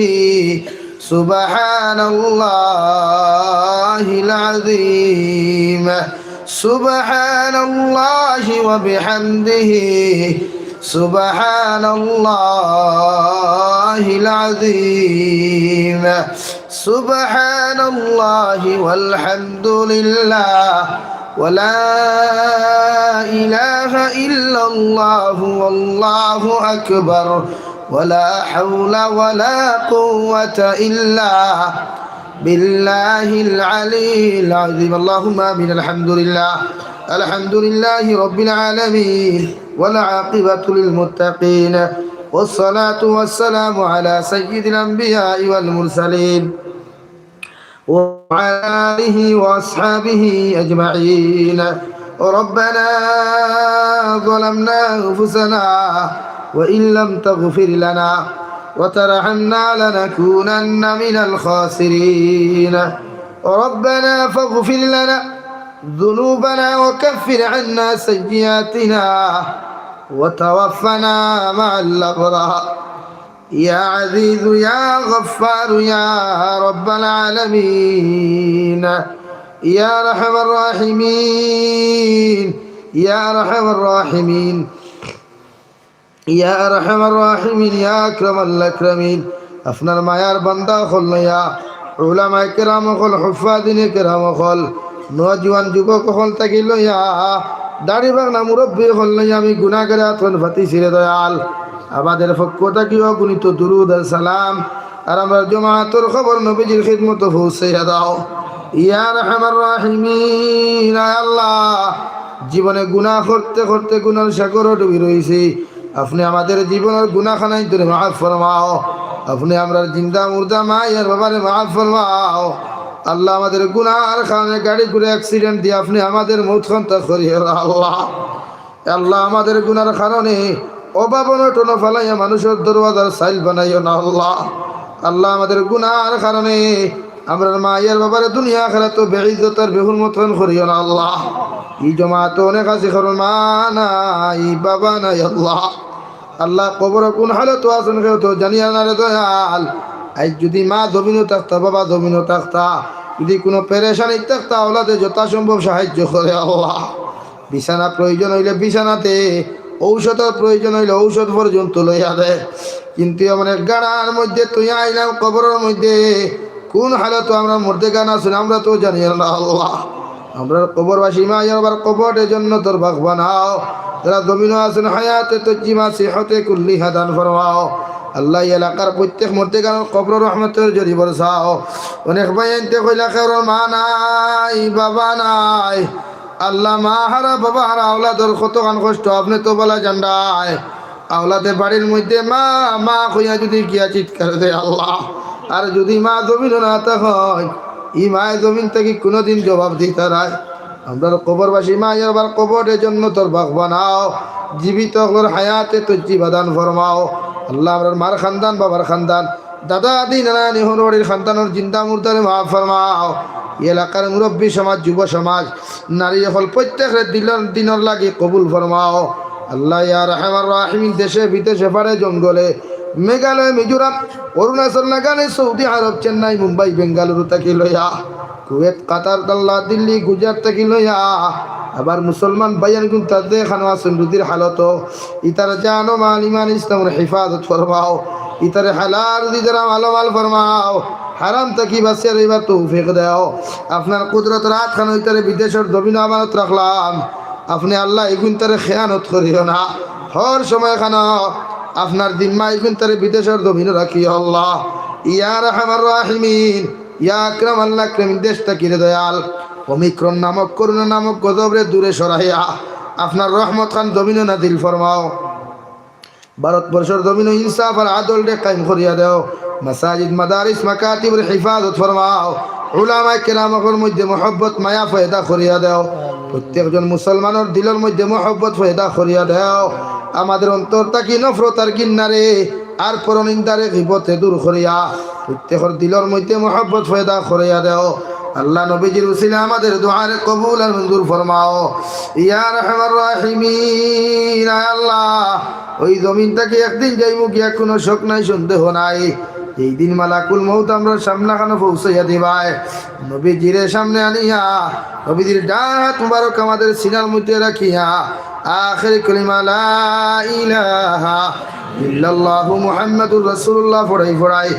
سبحان الله العظيم، سبحان الله وبحمده، سبحان الله العظيم، سبحان الله والحمد لله، ولا إله إلا الله، والله أكبر، ولا حول ولا قوة إلا بالله العلي العظيم. اللهم آمين. الحمد لله، الحمد لله رب العالمين، والعاقبة للمتقين، والصلاة والسلام على سيد الأنبياء والمرسلين، وعلى آله وأصحابه أجمعين. ربنا ظلمنا أنفسنا وإن لم تغفر لنا وترحمنا لنكونن من الخاسرين. ربنا فاغفر لنا ذنوبنا وكفر عنا سيئاتنا وتوفنا مع الأبرار. يا عزيز يا غفار يا رب العالمين، يا أرحم الراحمين، يا أرحم الراحمين، يا أرحم الراحمين، يا أكرم الأكرمين। আপনার মায়ার বান্দা অকল লইয়া, উলামায়ে কেরাম অকল, হুফফাজিনে কেরাম অকল, নওজোয়ান যুবক অকল থাকি লইয়া, দাড়ি পাকনা মুরব্বি অকল লইয়া আমি গুনাহগারে আতখান পাতিছি রে দয়াল। আমাদের পক্ষ থাকি অগণিত দুরুদ আর সালাম আর আমরার জমাতর খবর নবীজির খিদমতো পৌঁছাইয়া দাও। ইয়া আরহামার রাহিমিন, আয় আল্লাহ, জীবনে গুনাহ করতে করতে গুনার সাগরো ডুবি রইছি। আপনে আমাদের জীবনর গুনাখানাইন্তরে মাফ ফরমাও। আপনে আমরার জিন্দা মুর্দা মাই আর বাবারে মাফ ফরমাও। আল্লাহ, আমাদের গুনার কারণে গাড়ি ঘোড়া accident দিয়া আপনে আমাদের মউতখানতা করিও না আল্লাহ। আল্লাহ, আমাদের গুনার কারণে অভাব অনটনো ফালাইয়া মানুষর দরওয়াজার চাইল বানাইও না আল্লাহ। আল্লাহ, আমাদের গুনার কারণে আমরার মাই আর বাবারে দুনিয়া আখিরাতো বেইজ্জত আর বেহুরমতখান করিও না আল্লাহ। ই জমাতো অনেক আছে, কারো মা নাই, বাবা নাই আল্লাহ। আল্লাহ, কবরো কুন হালতো আছইন কেউ তো জানিও না রে দয়াল। আইজ যুদি মা জমিনো থাকতা, বাবা জমিনো থাকতা, যুদি কুনু পেরেশানিত থাকতা, আওলাদে যথাসম্ভব সাহায্য করে আল্লাহ। বিছানা প্রয়োজন অইলে বিছানাতে, ঔষধর প্রয়োজন অইলে ঔষধ পর্যন্ত লইয়া দে। কিন্তু এমন এক গাড়ার মধ্যে থইয়া আইলাম কবরর মধ্যে, কুন হালতো আমরার মুর্দেগান আছইন আমরা তো জানিও না আল্লাহ। আমরার কবরবাসী মাই আর বাবার কবররে জন্নতর বাগ বানাও। যারা জমিনো আছইন হায়াতে তৈয়্যিবা সিহতে কুল্লিহা দান ফরমাও। আল্লাহ, ই এলাকার প্রত্যেক মুর্দেগানর কবরো রহমতর ঝড়ি বরসাও। অনেক ভাইয়াইন্তে কইলা কেউর মা নাই, বাবা নাই। আল্লাহ, মা হারা, বাবা হারা আওলাদর কতখান কষ্ট আপনে তো বালা জানরায়। আওলাদে বাড়ির মধ্যে মা, মা কইয়া যুদি গিয়া চিৎকার দেয় আল্লাহ, আর যুদি মা জমিনো না থাকইন, ই মায়ে জমিন থাকি কুনুদিন জবাব দিতা নায়। আমরার কবরবাসী মাই আর বাবার কবররে জন্নতর বাগ বানাও, জীবিত অকলর হায়াতে তৈয়্যিবা দান ফরমাও। আল্লাহ, আমরার মার খান্দান, বাবার খান্দান, দাদা দাদি নানা নানি হউর বাড়ির খান্দানর জিন্দা মুর্দারে মাফ ফরমাও। ই এলাকার মুরব্বি সমাজ, যুব সমাজ, নারী অকল প্রত্যেকরে দিলর দিনর লাগি কবুল ফরমাও। আল্লাহ, ইয়া আরহামার রাহিমিন, দেশে বিদেশে পাড়ে জঙ্গলে, মেঘালয়, মিজোরাম, অরুণাচল, নাগাল্যান্ড, সৌদি আরব, চেন্নাই, মুম্বাই, বেঙ্গালুরু থাকি লইয়া, কুয়েত, কাতার, আল্লাহ, দিল্লি, গুজরাট থাকি লইয়া, আবার মুসলমান ভাইয়াইনগুন তার যেখানো আছইন রুজির হালতো, ইতার জান ও মাল, ইমান, ইসলামর হেফাজত ফরমাও। ইতারে হালাল রুজি দ্বারা মালামাল ফরমাও, হারাম থাকি বাঁচিয়া রইবার তৌফিক দেও। আপনার কুদরতর আতখানো ইতারে বিদেশর জমিনো আমানত রাখলাম। আপনে আল্লাহ ইগুইন্তরে খেয়ানত করিও না। হর সময়খানো আপনার জিম্মা ইগুইন্তরে বিদেশর জমিনো রাখিও আল্লাহ। ইয়া আরহামার রাহিমিন, ইয়া আকরামাল আকরামিন, দেশ থাকি রে দয়াল, ওমিক্রন নামক করোনা নামক গজবরে দূরে সরাইয়া আপনার রহমতখান জমিনো নাজিল ফরমাও। ভারতবর্ষর জমিনো ইনসাফ আর আদলরে কায়েম করিয়া দেও। মাসাজিদ, মাদারিস, মাকাতিবর হেফাজত ফরমাও। উলামায়ে কেরাম অকলর মধ্যে মহব্বত মায়া পয়দা করিয়া দেও। প্রত্যেকজন মুসলমানর দিলর মধ্যে মহব্বত পয়দা করিয়া দেও। আমাদের অন্তর থাকি নফরত আর ঘিন্নারে আর পরনিন্দারে গিবতে দূর করিয়া প্রত্যেকর দিলর মধ্যে মহব্বত পয়দা করিয়া দেও। আল্লাহ নবীজির উসিলা আমাদের দোয়ারে কবুল আর মঞ্জুর ফরমাও। ইয়া আরহামার রাহিমিন, আয় আল্লাহ, ওই জমিন থাকি একদিন যাইমু গিয়া, কোনো শক নাই, সন্দেহ নাই। যেই দিন মালাকুল মউত আমরার সামনাখানো পৌঁছাইয়া দিবায়, নবীজিরে সামনে আনিয়া, নবীজির ডান হাত মুবারক আমাদের সিনার মধ্যে রাখিয়া, আখেরি কলিমা লা ইলাহা ইল্লাল্লাহু মুহাম্মাদুর রাসূলুল্লাহ পড়াই পড়াই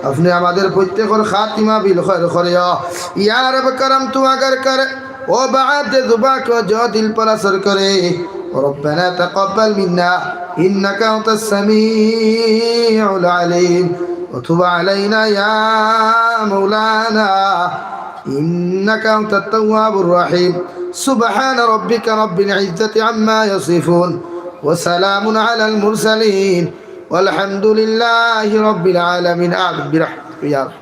আপনে আমাদের প্রত্যেকর খাতিমা বিল খয়র করিও। ইয়া রব করম তু আগর কর, ও বাদ জুবা কো জো দিল পর আসর করে। ربنا تقبل منا إنك أنت السميع العليم وتب علينا يا مولانا إنك أنت التواب الرحيم. سبحان ربك رب العزة عما يصفون وسلام على المرسلين والحمد لله رب العالمين. آمين برحمتك يا رب.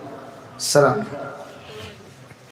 السلام.